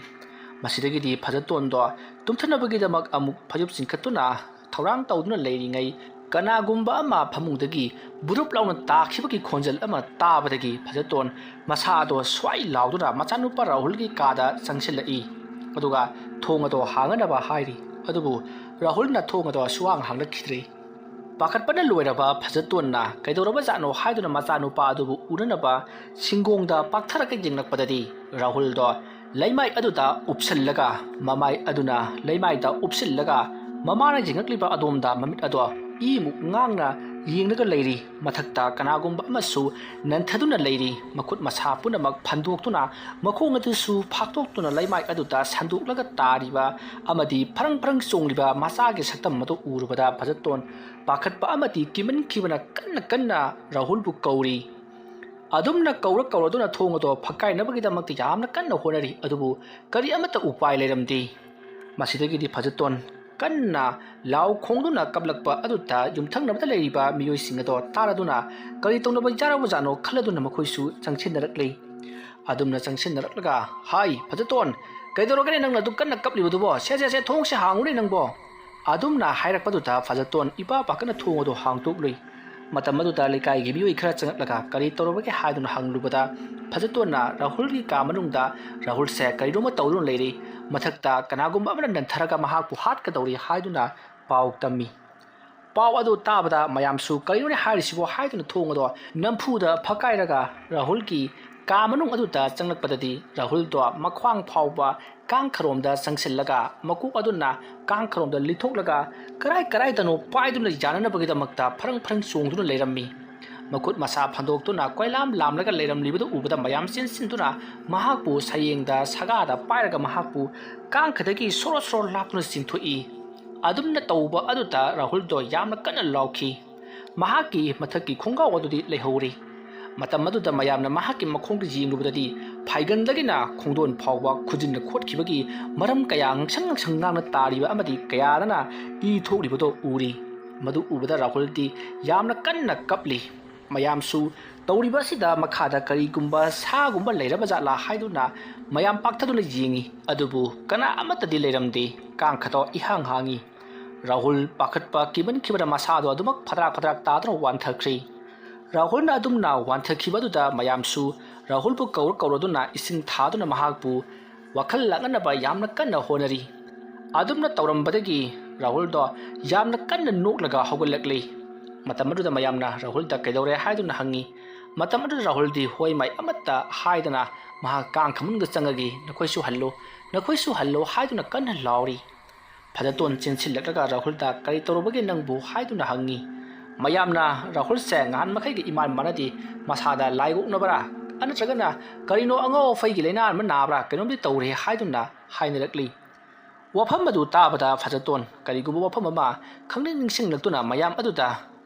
ꯃꯁꯤꯗꯒꯤꯗꯤ ꯐꯖꯇꯣꯟꯗꯣ ꯇꯨꯝꯊꯅꯕꯒꯤꯗꯃꯛ ꯑꯃꯨꯛ ꯐꯩꯖꯨꯞ ꯆꯤꯡꯈꯠꯇꯨꯅ ꯊꯧꯔꯥꯡ ꯇꯧꯗꯨꯅ ꯂꯩꯔꯤꯉꯩ, ꯀꯅꯥꯒꯨꯝꯕ ꯑꯃ ꯐꯃꯨꯡꯗꯒꯤ ꯕꯨꯔꯨꯞ ꯂꯥꯎꯅ ꯇꯥꯈꯤꯕꯒꯤ ꯈꯣꯟꯖꯦꯜ ꯑꯃ ꯇꯥꯕꯗꯒꯤ ꯐꯖꯇꯣꯟ ꯃꯁꯥꯗꯣ ꯁ꯭ꯋꯥꯏ ꯂꯥꯎꯗꯨꯅ ꯃꯆꯥꯅꯨꯄꯥ ꯔꯥꯍꯨꯜꯒꯤ ꯀꯥꯗ ꯆꯪꯁꯤꯜꯂꯛꯏ꯫ ꯑꯗꯨꯒ ꯊꯣꯡ ꯑꯗꯣ ꯍꯥꯡꯅꯅꯕ ꯍꯥꯏꯔꯤ꯫ ꯑꯗꯨꯕꯨ ꯔꯥꯍꯨꯜꯅ ꯊꯣꯡ ꯑꯗꯣ ꯁꯨꯍꯥꯡ ꯍꯥꯡꯂꯛꯈꯤꯗ꯭ꯔꯦ꯫ ꯄꯥꯈꯠꯄꯅ ꯂꯣꯏꯔꯕ ꯐꯖꯇꯣꯟꯅ ꯀꯩꯗꯧꯔꯕꯖꯥꯠꯅꯣ ꯍꯥꯏꯗꯨꯅ ꯃꯆꯥꯅꯨꯄꯥ ꯑꯗꯨꯕꯨ ꯎꯅꯅꯕ ꯁꯤꯡꯒꯣꯡꯗ ꯄꯥꯛꯊꯔꯒ ꯌꯦꯡꯂꯛꯄꯗꯗꯤ, ꯔꯥꯍꯨꯜꯗꯣ ꯂꯩꯃꯥꯏ ꯑꯗꯨꯗ ꯎꯞꯁꯤꯜꯂꯒ, ꯃꯃꯥꯏ ꯑꯗꯨꯅ ꯂꯩꯃꯥꯏꯗ ꯎꯞꯁꯤꯜꯂꯒ, ꯃꯃꯥꯅ ꯌꯦꯡꯂꯛꯂꯤꯕ ꯑꯗꯣꯝꯗ ꯃꯃꯤꯠ ꯑꯗꯣ ꯏꯃꯨꯛ ꯉꯥꯡꯅ ꯌꯦꯡꯂꯒ ꯂꯩꯔꯤ꯫ ꯃꯊꯛꯇ ꯀꯅꯥꯒꯨꯝꯕ ꯑꯃꯁꯨ ꯅꯟꯊꯗꯨꯅ ꯂꯩꯔꯤ꯫ ꯃꯈꯨꯠ ꯃꯁꯥ ꯄꯨꯝꯅꯃꯛ ꯐꯟꯗꯣꯛꯇꯨꯅ, ꯃꯈꯣꯡ ꯑꯗꯨꯁꯨ ꯐꯥꯛꯇꯣꯛꯇꯨꯅ ꯂꯩꯃꯥꯏ ꯑꯗꯨꯗ ꯁꯟꯗꯣꯛꯂꯒ ꯇꯥꯔꯤꯕ ꯑꯃꯗꯤ ꯐ꯭ꯔꯪ ꯐ꯭ꯔꯪ ꯆꯣꯡꯂꯤꯕ ꯃꯆꯥꯒꯤ ꯁꯛꯇꯝ ꯑꯗꯨ ꯎꯔꯨꯕꯗ ꯐꯖꯇꯣꯟ ꯄꯥꯈꯠꯄ ꯑꯃꯗꯤ ꯀꯤꯃꯟꯈꯤꯕꯅ ꯀꯟꯅ ꯀꯟꯅ ꯔꯥꯍꯨꯜꯕꯨ ꯀꯧꯔꯤ꯫ ꯑꯗꯨꯝꯅ ꯀꯧꯔ ꯀꯧꯔꯗꯨꯅ ꯊꯣꯡ ꯑꯗꯣ ꯐꯛꯀꯥꯏꯅꯕꯒꯤꯗꯃꯛꯇ ꯌꯥꯝꯅ ꯀꯟꯅ ꯍꯣꯠꯅꯔꯤ, ꯑꯗꯨꯕꯨ ꯀꯔꯤ ꯑꯃꯠꯇ ꯎꯄꯥꯏ ꯂꯩꯔꯝꯗꯦ꯫ ꯃꯁꯤꯗꯒꯤꯗꯤ ꯐꯖꯇꯣꯟ ꯀꯟꯅ ꯂꯥꯎ ꯈꯣꯡꯗꯨꯅ ꯀꯞꯂꯛꯄ ꯑꯗꯨꯗ ꯌꯨꯝꯊꯪꯅꯕꯗ ꯂꯩꯔꯤꯕ ꯃꯤꯑꯣꯏꯁꯤꯡ ꯑꯗꯣ ꯇꯥꯔꯗꯨꯅ ꯀꯔꯤ ꯇꯧꯅꯕ ꯌꯥꯔꯕꯖꯥꯠꯅꯣ ꯈꯜꯂꯗꯨꯅ ꯃꯈꯣꯏꯁꯨ ꯆꯪꯁꯤꯟꯅꯔꯛꯂꯤ꯫ ꯑꯗꯨꯝꯅ ꯆꯪꯁꯤꯟꯅꯔꯛꯂꯒ, "ꯍꯥꯏ, ꯐꯖꯇꯣꯟ, ꯀꯩꯗꯧꯔꯒꯦꯅꯦ ꯅꯪꯅ ꯑꯗꯨꯛ ꯀꯟꯅ ꯀꯞꯂꯤꯕꯗꯨꯕꯣ? ꯁꯦ, ꯁꯦ, ꯁꯦ, ꯊꯣꯡꯁꯦ ꯍꯥꯡꯉꯨꯅꯦ ꯅꯪꯕꯣ!" ꯑꯗꯨꯝꯅ ꯍꯥꯏꯔꯛꯄꯗꯨꯗ ꯐꯖꯇꯣꯟ ꯏꯄꯥ ꯄꯥꯈꯠꯅ ꯊꯣꯡ ꯑꯗꯨ ꯍꯥꯡꯗꯣꯛꯂꯨꯏ꯫ ꯃꯇꯝ ꯑꯗꯨꯗ ꯂꯩꯀꯥꯏꯒꯤ ꯃꯤꯑꯣꯏ ꯈꯔ ꯆꯪꯂꯛꯂꯒ ꯀꯔꯤ ꯇꯧꯔꯕꯒꯦ ꯍꯥꯏꯗꯨꯅ ꯍꯪꯂꯨꯕꯗ, ꯐꯖꯇꯣꯟꯅ ꯔꯥꯍꯨꯜꯒꯤ ꯀꯥ ꯃꯅꯨꯡꯗ ꯔꯥꯍꯨꯜꯁꯦ ꯀꯔꯤꯅꯣꯃ ꯇꯧꯗꯨꯅ ꯂꯩꯔꯤ, ꯃꯊꯛꯇ ꯀꯅꯥꯒꯨꯝꯕ ꯑꯃꯅ ꯅꯟꯊꯔꯒ ꯃꯍꯥꯛꯄꯨ ꯍꯥꯠꯀꯗꯧꯔꯤ ꯍꯥꯏꯗꯨꯅ ꯄꯥꯎ ꯇꯝꯃꯤ꯫ ꯄꯥꯎ ꯑꯗꯨ ꯇꯥꯕꯗ ꯃꯌꯥꯝꯁꯨ "ꯀꯔꯤꯅꯣꯅꯦ ꯍꯥꯏꯔꯤꯁꯤꯕꯣ?" ꯍꯥꯏꯗꯨꯅ ꯊꯣꯡ ꯑꯗꯣ ꯅꯝꯐꯨꯗ ꯐꯛꯀꯥꯏꯔꯒ ꯔꯥꯍꯨꯜꯒꯤ ꯀꯥ ꯃꯅꯨꯡ ꯑꯗꯨꯗ ꯆꯪꯂꯛꯄꯗꯗꯤ, ꯔꯥꯍꯨꯜꯗꯣ ꯃꯈ꯭ꯋꯥꯡ ꯐꯥꯎꯕ ꯀꯥꯡꯈꯔꯣꯝꯗ ꯆꯪꯁꯤꯜꯂꯒ, ꯃꯀꯣꯛ ꯑꯗꯨꯅ ꯀꯥꯡꯈꯔꯣꯝꯗ ꯂꯤꯊꯣꯛꯂꯒ, ꯀꯔꯥꯏ ꯀꯔꯥꯏꯗꯅꯣ ꯄꯥꯏꯗꯨꯅ ꯌꯥꯅꯅꯕꯒꯤꯗꯃꯛꯇ ꯐꯔꯪ ꯐꯔꯪ ꯆꯣꯡꯗꯨꯅ ꯂꯩꯔꯝꯃꯤ꯫ ꯃꯈꯨꯠ ꯃꯁꯥ ꯐꯟꯗꯣꯛꯇꯨꯅ ꯀꯣꯏꯂꯥꯝ ꯂꯥꯝꯂꯒ ꯂꯩꯔꯝꯂꯤꯕꯗꯨ ꯎꯕꯗ ꯃꯌꯥꯝ ꯆꯦꯟꯁꯤꯟꯗꯨꯅ ꯃꯍꯥꯛꯄꯨ ꯁꯌꯦꯡꯗ ꯁꯒꯥꯗ ꯄꯥꯏꯔꯒ ꯃꯍꯥꯛꯄꯨ ꯀꯥꯡꯈꯗꯒꯤ ꯁꯣꯔꯣ ꯁꯣꯔꯣ ꯂꯥꯞꯇꯨꯅ ꯆꯤꯡꯊꯣꯛꯏ꯫ ꯑꯗꯨꯝꯅ ꯇꯧꯕ ꯑꯗꯨꯗ ꯔꯥꯍꯨꯜꯗꯣ ꯌꯥꯝꯅ ꯀꯟꯅ ꯂꯥꯎꯈꯤ꯫ ꯃꯍꯥꯛꯀꯤ ꯃꯊꯛꯀꯤ ꯈꯣꯡꯒꯥꯎ ꯑꯗꯨꯗꯤ ꯂꯩꯍꯧꯔꯤ꯫ ꯃꯇꯝ ꯑꯗꯨꯗ ꯃꯌꯥꯝꯅ ꯃꯍꯥꯛꯀꯤ ꯃꯈꯣꯡꯗ ꯌꯦꯡꯂꯨꯕꯗꯗꯤ ꯐꯥꯏꯒꯟꯗꯒꯤꯅ ꯈꯣꯡꯗꯣꯟ ꯐꯥꯎꯕ ꯈꯨꯖꯤꯟꯅ ꯈꯣꯠꯈꯤꯕꯒꯤ ꯃꯔꯝ ꯀꯌꯥ ꯉꯥꯡꯁꯪ ꯉꯥꯡꯁꯪ ꯉꯥꯡꯅ ꯇꯥꯔꯤꯕ ꯑꯃꯗꯤ ꯀꯌꯥꯗꯅ ꯏ ꯊꯣꯛꯂꯤꯕꯗꯣ ꯎꯔꯤ꯫ ꯃꯗꯨ ꯎꯕꯗ ꯔꯥꯍꯨꯜꯗꯤ ꯌꯥꯝꯅ ꯀꯟꯅ ꯀꯞꯂꯤ꯫ ꯃꯌꯥꯝꯁꯨ ꯇꯧꯔꯤꯕ ꯑꯁꯤꯗ ꯃꯈꯥꯗ ꯀꯔꯤꯒꯨꯝꯕ ꯁꯥꯒꯨꯝꯕ ꯂꯩꯔꯕ ꯖꯥꯠꯂꯥ ꯍꯥꯏꯗꯨꯅ ꯃꯌꯥꯝ ꯄꯥꯛꯊꯗꯨꯅ ꯌꯦꯡꯉꯤ, ꯑꯗꯨꯕꯨ ꯀꯅꯥ ꯑꯃꯠꯇꯗꯤ ꯂꯩꯔꯝꯗꯦ꯫ ꯀꯥꯡꯈꯗꯣ ꯏꯍꯥꯡ ꯍꯥꯡꯉꯤ꯫ ꯔꯥꯍꯨꯜ ꯄꯥꯈꯠꯄ ꯀꯤꯃꯟꯈꯤꯕꯅ ꯃꯁꯥꯗꯣ ꯑꯗꯨꯃꯛ ꯐꯗ꯭ꯔꯥꯛ ꯐꯗ꯭ꯔꯥꯛ ꯇꯥꯗꯨꯅ ꯋꯥꯟꯊꯈ꯭ꯔꯦ꯫ ꯔꯥꯍꯨꯜꯅ ꯑꯗꯨꯝꯅ ꯋꯥꯟꯊꯈꯤꯕ ꯑꯗꯨꯗ ꯃꯌꯥꯝꯁꯨ ꯔꯥꯍꯨꯜꯕꯨ ꯀꯧꯔ ꯀꯧꯔꯗꯨꯅ ꯏꯁꯤꯡ ꯊꯥꯗꯨꯅ ꯃꯍꯥꯛꯄꯨ ꯋꯥꯈꯜ ꯂꯥꯡꯅꯅꯕ ꯌꯥꯝꯅ ꯀꯟꯅ ꯍꯣꯠꯅꯔꯤ꯫ ꯑꯗꯨꯝꯅ ꯇꯧꯔꯝꯕꯗꯒꯤ ꯔꯥꯍꯨꯜꯗꯣ ꯌꯥꯝꯅ ꯀꯟꯅ ꯅꯣꯛꯂꯒ ꯍꯧꯒꯠꯂꯛꯂꯤ꯫ ꯃꯇꯝ ꯑꯗꯨꯗ ꯃꯌꯥꯝꯅ ꯔꯥꯍꯨꯜꯗ ꯀꯩꯗꯧꯔꯦ ꯍꯥꯏꯗꯨꯅ ꯍꯪꯉꯤ꯫ ꯃꯇꯝ ꯑꯗꯨꯗ ꯔꯥꯍꯨꯜꯗꯤ ꯍꯣꯏ ꯃꯥꯏ ꯑꯃꯠꯇ ꯍꯥꯏꯗꯅ ꯃꯍꯥꯛ ꯀꯥꯡ ꯈꯃꯨꯡꯗ ꯆꯪꯉꯒꯤ "ꯅꯈꯣꯏꯁꯨ ꯍꯜꯂꯨ, ꯅꯈꯣꯏꯁꯨ ꯍꯜꯂꯨ" ꯍꯥꯏꯗꯨꯅ ꯀꯟꯅ ꯂꯥꯎꯔꯤ꯫ ꯐꯖꯇꯣꯟ ꯆꯦꯟꯁꯤꯜꯂꯛꯂꯒ ꯔꯥꯍꯨꯜꯗ "ꯀꯔꯤ ꯇꯧꯔꯨꯕꯒꯦ ꯅꯪꯕꯨ?" ꯍꯥꯏꯗꯨꯅ ꯍꯪꯉꯤ꯫ ꯃꯌꯥꯝꯅ ꯔꯥꯍꯨꯜꯁꯦ ꯉꯍꯥꯟ ꯃꯈꯩꯒ ꯏꯃꯥꯟ ꯃꯥꯟꯅꯗꯦ, ꯃꯁꯥꯗ ꯂꯥꯏ ꯑꯣꯛꯅꯕ꯭ꯔꯥ ꯅꯠꯇ꯭ꯔꯒꯅ ꯀꯔꯤꯅꯣ ꯑꯉꯥꯎ ꯑꯐꯩꯒꯤ ꯂꯥꯏꯅꯥ ꯑꯃ ꯅꯥꯕ꯭ꯔꯥ ꯀꯩꯅꯣꯝꯗꯤ ꯇꯧꯔꯦ ꯍꯥꯏꯗꯨꯅ ꯍꯥꯏꯅꯔꯛꯂꯤ꯫ ꯋꯥꯐꯝ ꯑꯗꯨ ꯇꯥꯕꯗ ꯐꯖꯇꯣꯟ ꯀꯔꯤꯒꯨꯝꯕ ꯋꯥꯐꯝ ꯑꯃ ꯈꯪꯅꯤꯡ ꯅꯤꯡꯁꯤꯡꯂꯛꯇꯨꯅ ꯃꯌꯥꯝ ꯑꯗꯨꯗ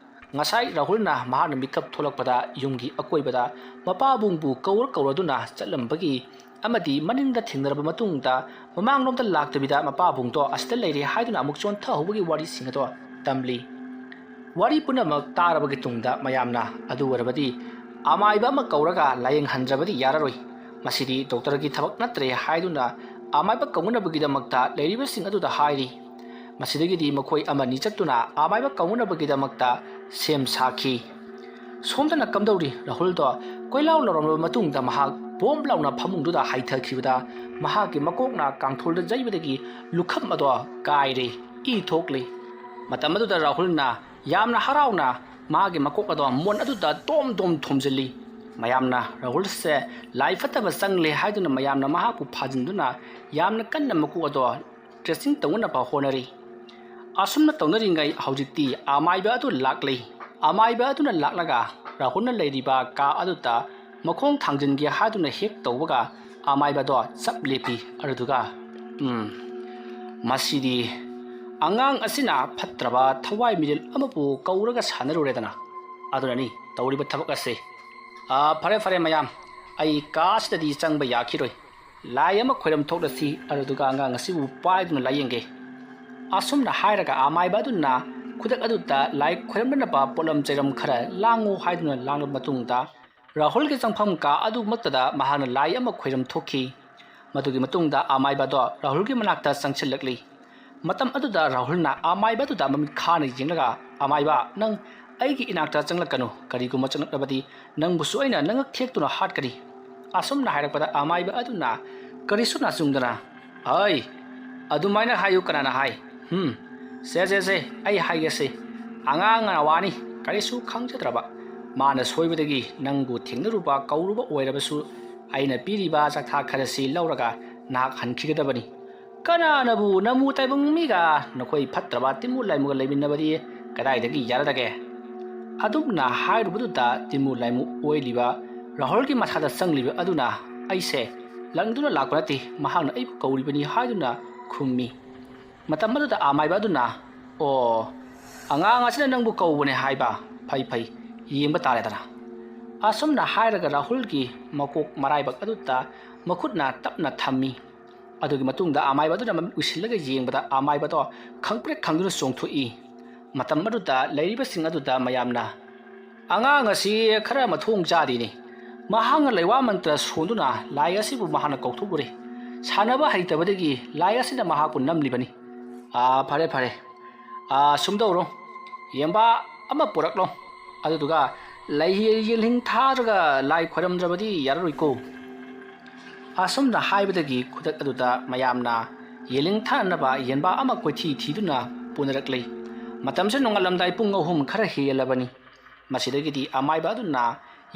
ꯉꯁꯥꯏ ꯔꯥꯍꯨꯜꯅ ꯃꯍꯥꯛꯅ ꯃꯤꯀꯞ ꯊꯣꯛꯂꯛꯄꯗ ꯌꯨꯝꯒꯤ ꯑꯀꯣꯏꯕꯗ ꯃꯄꯥꯕꯨꯡꯕꯨ ꯀꯧꯔ ꯀꯧꯔꯗꯨꯅ ꯆꯠꯂꯝꯕꯒꯤ ꯑꯃꯗꯤ ꯃꯅꯤꯡꯗ ꯊꯦꯡꯅꯔꯕ ꯃꯇꯨꯡꯗ ꯃꯃꯥꯡꯂꯣꯝꯗ ꯂꯥꯛꯇꯕꯤꯗ ꯃꯄꯥꯕꯨꯡꯗꯣ ꯑꯁꯤꯗ ꯂꯩꯔꯦ ꯍꯥꯏꯗꯨꯅ ꯑꯃꯨꯛ ꯆꯣꯟꯊꯍꯧꯕꯒꯤ ꯋꯥꯔꯤꯁꯤꯡ ꯑꯗꯣ ꯇꯝꯂꯤ꯫ ꯋꯥꯔꯤ ꯄꯨꯝꯅꯃꯛ ꯇꯥꯔꯕꯒꯤ ꯇꯨꯡꯗ ꯃꯌꯥꯝꯅ ꯑꯗꯨ ꯑꯣꯏꯔꯕꯗꯤ ꯑꯃꯥꯏꯕ ꯑꯃ ꯀꯧꯔꯒ ꯂꯥꯌꯦꯡꯍꯟꯗ꯭ꯔꯕꯗꯤ ꯌꯥꯔꯔꯣꯏ, ꯃꯁꯤꯗꯤ ꯗꯣꯛꯇꯔꯒꯤ ꯊꯕꯛ ꯅꯠꯇ꯭ꯔꯦ ꯍꯥꯏꯗꯨꯅ ꯑꯃꯥꯏꯕ ꯀꯧꯅꯅꯕꯒꯤꯗꯃꯛꯇ ꯂꯩꯔꯤꯕꯁꯤꯡ ꯑꯗꯨꯗ ꯍꯥꯏꯔꯤ꯫ ꯃꯁꯤꯗꯒꯤꯗꯤ ꯃꯈꯣꯏ ꯑꯃꯅꯤ ꯆꯠꯇꯨꯅ ꯑꯃꯥꯏꯕ ꯀꯧꯅꯅꯕꯒꯤꯗꯃꯛꯇ ꯁꯦꯝ ꯁꯥꯈꯤ꯫ ꯁꯣꯝꯗꯅ ꯀꯝꯗꯧꯔꯤ? ꯔꯥꯍꯨꯜꯗꯣ ꯀꯣꯏꯂꯥꯎ ꯂꯥꯎꯔꯝꯂꯕ ꯃꯇꯨꯡꯗ ꯃꯍꯥꯛ ꯕꯣꯝ ꯂꯥꯎꯅ ꯐꯃꯨꯡꯗꯨꯗ ꯍꯥꯏꯊꯈꯤꯕꯗ ꯃꯍꯥꯛꯀꯤ ꯃꯀꯣꯛꯅ ꯀꯥꯡꯊꯣꯜꯗ ꯌꯩꯕꯗꯒꯤ ꯂꯨꯈꯝ ꯑꯗꯣ ꯀꯥꯏꯔꯦ, ꯏ ꯊꯣꯛꯂꯤ꯫ ꯃꯇꯝ ꯑꯗꯨꯗ ꯔꯥꯍꯨꯜꯅ ꯌꯥꯝꯅ ꯍꯔꯥꯎꯅ ꯃꯥꯒꯤ ꯃꯀꯣꯛ ꯑꯗꯣ ꯃꯣꯟ ꯑꯗꯨꯗ ꯗꯣꯝ ꯗꯣꯝ ꯊꯣꯝꯖꯤꯜꯂꯤ꯫ ꯃꯌꯥꯝꯅ ꯔꯥꯍꯨꯜꯁꯦ ꯂꯥꯏ ꯐꯠꯇꯕ ꯆꯪꯂꯦ ꯍꯥꯏꯗꯨꯅ ꯃꯌꯥꯝꯅ ꯃꯍꯥꯛꯄꯨ ꯐꯥꯖꯤꯟꯗꯨꯅ ꯌꯥꯝꯅ ꯀꯟꯅ ꯃꯀꯣꯛ ꯑꯗꯣ ꯗ꯭ꯔꯦꯁꯤꯡ ꯇꯧꯅꯅꯕ ꯍꯣꯠꯅꯔꯤ꯫ ꯑꯁꯨꯝꯅ ꯇꯧꯅꯔꯤꯉꯩ ꯍꯧꯖꯤꯛꯇꯤ ꯑꯃꯥꯏꯕ ꯑꯗꯨ ꯂꯥꯛꯂꯤ꯫ ꯑꯃꯥꯏꯕ ꯑꯗꯨꯅ ꯂꯥꯛꯂꯒ ꯔꯥꯍꯨꯜꯅ ꯂꯩꯔꯤꯕ ꯀꯥ ꯑꯗꯨꯗ ꯃꯈꯣꯡ ꯊꯥꯡꯖꯤꯟꯒꯦ ꯍꯥꯏꯗꯨꯅ ꯍꯦꯛ ꯇꯧꯕꯒ ꯑꯃꯥꯏꯕꯗꯣ ꯆꯞ ꯂꯦꯞꯄꯤ꯫ ꯑꯗꯨꯗꯨꯒ, "ꯎꯝ, ꯃꯁꯤꯗꯤ ꯑꯉꯥꯡ ꯑꯁꯤꯅ ꯐꯠꯇ꯭ꯔꯕ ꯊꯋꯥꯏ ꯃꯤꯔꯦꯜ ꯑꯃꯕꯨ ꯀꯧꯔꯒ ꯁꯥꯟꯅꯔꯨꯔꯦꯗꯅ꯫ ꯑꯗꯨꯅꯅꯤ ꯇꯧꯔꯤꯕ ꯊꯕꯛ ꯑꯁꯤ꯫ ꯑꯥ, ꯐꯔꯦ, ꯐꯔꯦ ꯃꯌꯥꯝ, ꯑꯩ ꯀꯥ ꯑꯁꯤꯗꯗꯤ ꯆꯪꯕ ꯌꯥꯈꯤꯔꯣꯏ꯫ ꯂꯥꯏ ꯑꯃ ꯈꯣꯏꯔꯝ ꯊꯣꯛꯂꯁꯤ, ꯑꯗꯨꯗꯨꯒ ꯑꯉꯥꯡ ꯑꯁꯤꯕꯨ ꯄꯥꯏꯗꯨꯅ ꯂꯥꯌꯦꯡꯒꯦ"꯫ ꯑꯁꯨꯝꯅ ꯍꯥꯏꯔꯒ ꯑꯃꯥꯏꯕ ꯑꯗꯨꯅ ꯈꯨꯗꯛ ꯑꯗꯨꯗ ꯂꯥꯏ ꯈꯣꯏꯔꯝꯅꯅꯕ ꯄꯣꯠꯂꯝ ꯆꯩꯔꯝ ꯈꯔ ꯂꯥꯡꯉꯨ ꯍꯥꯏꯗꯨꯅ ꯂꯥꯡꯂꯕ ꯃꯇꯨꯡꯗ ꯔꯥꯍꯨꯜꯒꯤ ꯆꯪꯐꯝ ꯀꯥ ꯑꯗꯨꯃꯛꯇꯗ ꯃꯍꯥꯛꯅ ꯂꯥꯏ ꯑꯃ ꯈꯣꯏꯔꯝ ꯊꯣꯛꯈꯤ꯫ ꯃꯗꯨꯒꯤ ꯃꯇꯨꯡꯗ ꯑꯃꯥꯏꯕꯗꯣ ꯔꯥꯍꯨꯜꯒꯤ ꯃꯅꯥꯛꯇ ꯆꯪꯁꯤꯜꯂꯛꯂꯤ꯫ ꯃꯇꯝ ꯑꯗꯨꯗ ꯔꯥꯍꯨꯜꯅ ꯑꯃꯥꯏꯕ ꯑꯗꯨꯗ ꯃꯃꯤꯠ ꯈꯥꯅ ꯌꯦꯡꯂꯒ, "ꯑꯃꯥꯏꯕ, ꯅꯪ ꯑꯩꯒꯤ ꯏꯅꯥꯛꯇ ꯆꯪꯂꯛꯀꯅꯨ꯫ ꯀꯔꯤꯒꯨꯝꯕ ꯆꯪꯂꯛꯂꯕꯗꯤ ꯅꯪꯕꯨꯁꯨ ꯑꯩꯅ ꯅꯉꯛ ꯊꯦꯛꯇꯨꯅ ꯍꯥꯠꯀꯅꯤ"꯫ ꯑꯁꯨꯝꯅ ꯍꯥꯏꯔꯛꯄꯗ ꯑꯃꯥꯏꯕ ꯑꯗꯨꯅ ꯀꯔꯤꯁꯨ ꯅꯥꯆꯨꯡꯗꯅ, "ꯍꯩ, ꯑꯗꯨꯃꯥꯏꯅ ꯍꯥꯏꯌꯨ ꯀꯅꯥꯅ ꯍꯥꯏ? ꯍꯨꯝ, "ꯁꯦ, ꯁꯦ, ꯁꯦ, ꯑꯩ ꯍꯥꯏꯒꯦꯁꯦ, ꯑꯉꯥꯡ ꯋꯥꯅꯤ, ꯀꯔꯤꯁꯨ ꯈꯪꯖꯗ꯭ꯔꯕ꯫ ꯃꯥꯅ ꯁꯣꯏꯕꯗꯒꯤ ꯅꯪꯕꯨ ꯊꯦꯡꯅꯔꯨꯕ, ꯀꯧꯔꯨꯕ ꯑꯣꯏꯔꯕꯁꯨ, ꯑꯩꯅ ꯄꯤꯔꯤꯕ ꯆꯥꯛꯊꯥꯛ ꯈꯔꯁꯤ ꯂꯧꯔꯒ ꯅꯍꯥꯛ ꯍꯟꯈꯤꯒꯗꯕꯅꯤ꯫ ꯀꯅꯥꯅꯕꯨ ꯅꯃꯨ ꯇꯥꯏꯕꯪ ꯃꯤꯒ ꯅꯈꯣꯏ ꯐꯠꯇ꯭ꯔꯕ ꯇꯤꯃꯨ ꯂꯥꯏꯃꯨꯒ ꯂꯩꯃꯤꯟꯅꯕꯗꯤ ꯀꯗꯥꯏꯗꯒꯤ ꯌꯥꯔꯗꯒꯦ?" ꯑꯗꯨꯝꯅ ꯍꯥꯏꯔꯨꯕꯗꯨꯗ ꯇꯤꯃꯨ ꯂꯥꯏꯃꯨ ꯑꯣꯏꯂꯤꯕ ꯔꯥꯍꯨꯜꯒꯤ ꯃꯁꯥꯗ ꯆꯪꯂꯤꯕ ꯑꯗꯨꯅ, "ꯑꯩꯁꯦ ꯂꯪꯗꯨꯅ ꯂꯥꯛꯄ ꯅꯠꯇꯦ, ꯃꯍꯥꯛꯅ ꯑꯩꯕꯨ ꯀꯧꯔꯤꯕꯅꯤ" ꯍꯥꯏꯗꯨꯅ ꯈꯨꯝꯃꯤ꯫ ꯃꯇꯝ ꯑꯗꯨꯗ ꯑꯃꯥꯏꯕ ꯑꯗꯨꯅ, "ꯑꯣ, ꯑꯉꯥꯡ ꯑꯁꯤꯅ ꯅꯪꯕꯨ ꯀꯧꯕꯅꯦ ꯍꯥꯏꯕ? ꯐꯩ, ꯐꯩ, ꯌꯦꯡꯕ ꯇꯥꯔꯦꯗꯅ"꯫ ꯑꯁꯨꯝꯅ ꯍꯥꯏꯔꯒ ꯔꯥꯍꯨꯜꯒꯤ ꯃꯀꯣꯛ ꯃꯔꯥꯏꯕꯛ ꯑꯗꯨꯗ ꯃꯈꯨꯠꯅ ꯇꯞꯅ ꯊꯝꯃꯤ꯫ ꯑꯗꯨꯒꯤ ꯃꯇꯨꯡꯗ ꯑꯃꯥꯏꯕ ꯑꯗꯨꯅ ꯃꯃꯤꯠ ꯎꯏꯁꯤꯜꯂꯒ ꯌꯦꯡꯕꯗ ꯑꯃꯥꯏꯕꯗꯣ ꯈꯪꯄ꯭ꯔꯦꯛ ꯈꯪꯗꯨꯅ ꯆꯣꯡꯊꯣꯛꯏ꯫ ꯃꯇꯝ ꯑꯗꯨꯗ ꯂꯩꯔꯤꯕꯁꯤꯡ ꯑꯗꯨꯗ ꯃꯌꯥꯝꯅ, "ꯑꯉꯥꯡ ꯑꯁꯤ ꯈꯔ ꯃꯊꯣꯡ ꯆꯥꯗꯦꯅꯦ꯫ ꯃꯍꯥꯛꯅ ꯂꯩꯋꯥ ꯃꯟꯇ꯭ꯔ ꯁꯣꯟꯗꯨꯅ ꯂꯥꯏ ꯑꯁꯤꯕꯨ ꯃꯍꯥꯛꯅ ꯀꯧꯊꯣꯛꯎꯔꯦ꯫ ꯁꯥꯟꯅꯕ ꯍꯩꯇꯕꯗꯒꯤ ꯂꯥꯏ ꯑꯁꯤꯅ ꯃꯍꯥꯛꯄꯨ ꯅꯝꯂꯤꯕꯅꯤ꯫ ꯑꯥ, ꯐꯔꯦ, ꯐꯔꯦ꯫ ꯑꯥ, ꯁꯨꯝꯗꯧꯔꯣ꯫ ꯌꯦꯟꯕꯥ ꯑꯃ ꯄꯨꯔꯛꯂꯣ꯫ ꯑꯗꯨꯗꯨꯒ ꯂꯩ ꯌꯦꯜꯍꯤꯡ ꯊꯥꯔꯒ ꯂꯥꯏ ꯈꯣꯏꯔꯝꯗ꯭ꯔꯕꯗꯤ ꯌꯥꯔꯔꯣꯏꯀꯣ"꯫ ꯑꯁꯨꯝꯅ ꯍꯥꯏꯕꯗꯒꯤ ꯈꯨꯗꯛ ꯑꯗꯨꯗ ꯃꯌꯥꯝꯅ ꯌꯦꯜꯍꯤꯡ ꯊꯥꯅꯅꯕ ꯌꯦꯟꯕꯥ ꯑꯃ ꯀꯣꯏꯊꯤ ꯊꯤꯗꯨꯅ ꯄꯨꯅꯔꯛꯂꯤ꯫ ꯃꯇꯝꯁꯦ ꯅꯣꯡꯉꯥꯜꯂꯝꯗꯥꯏ ꯄꯨꯡ ꯑꯍꯨꯝ ꯈꯔ ꯍꯦꯜꯂꯕꯅꯤ꯫ ꯃꯁꯤꯗꯒꯤꯗꯤ ꯑꯃꯥꯏꯕ ꯑꯗꯨꯅ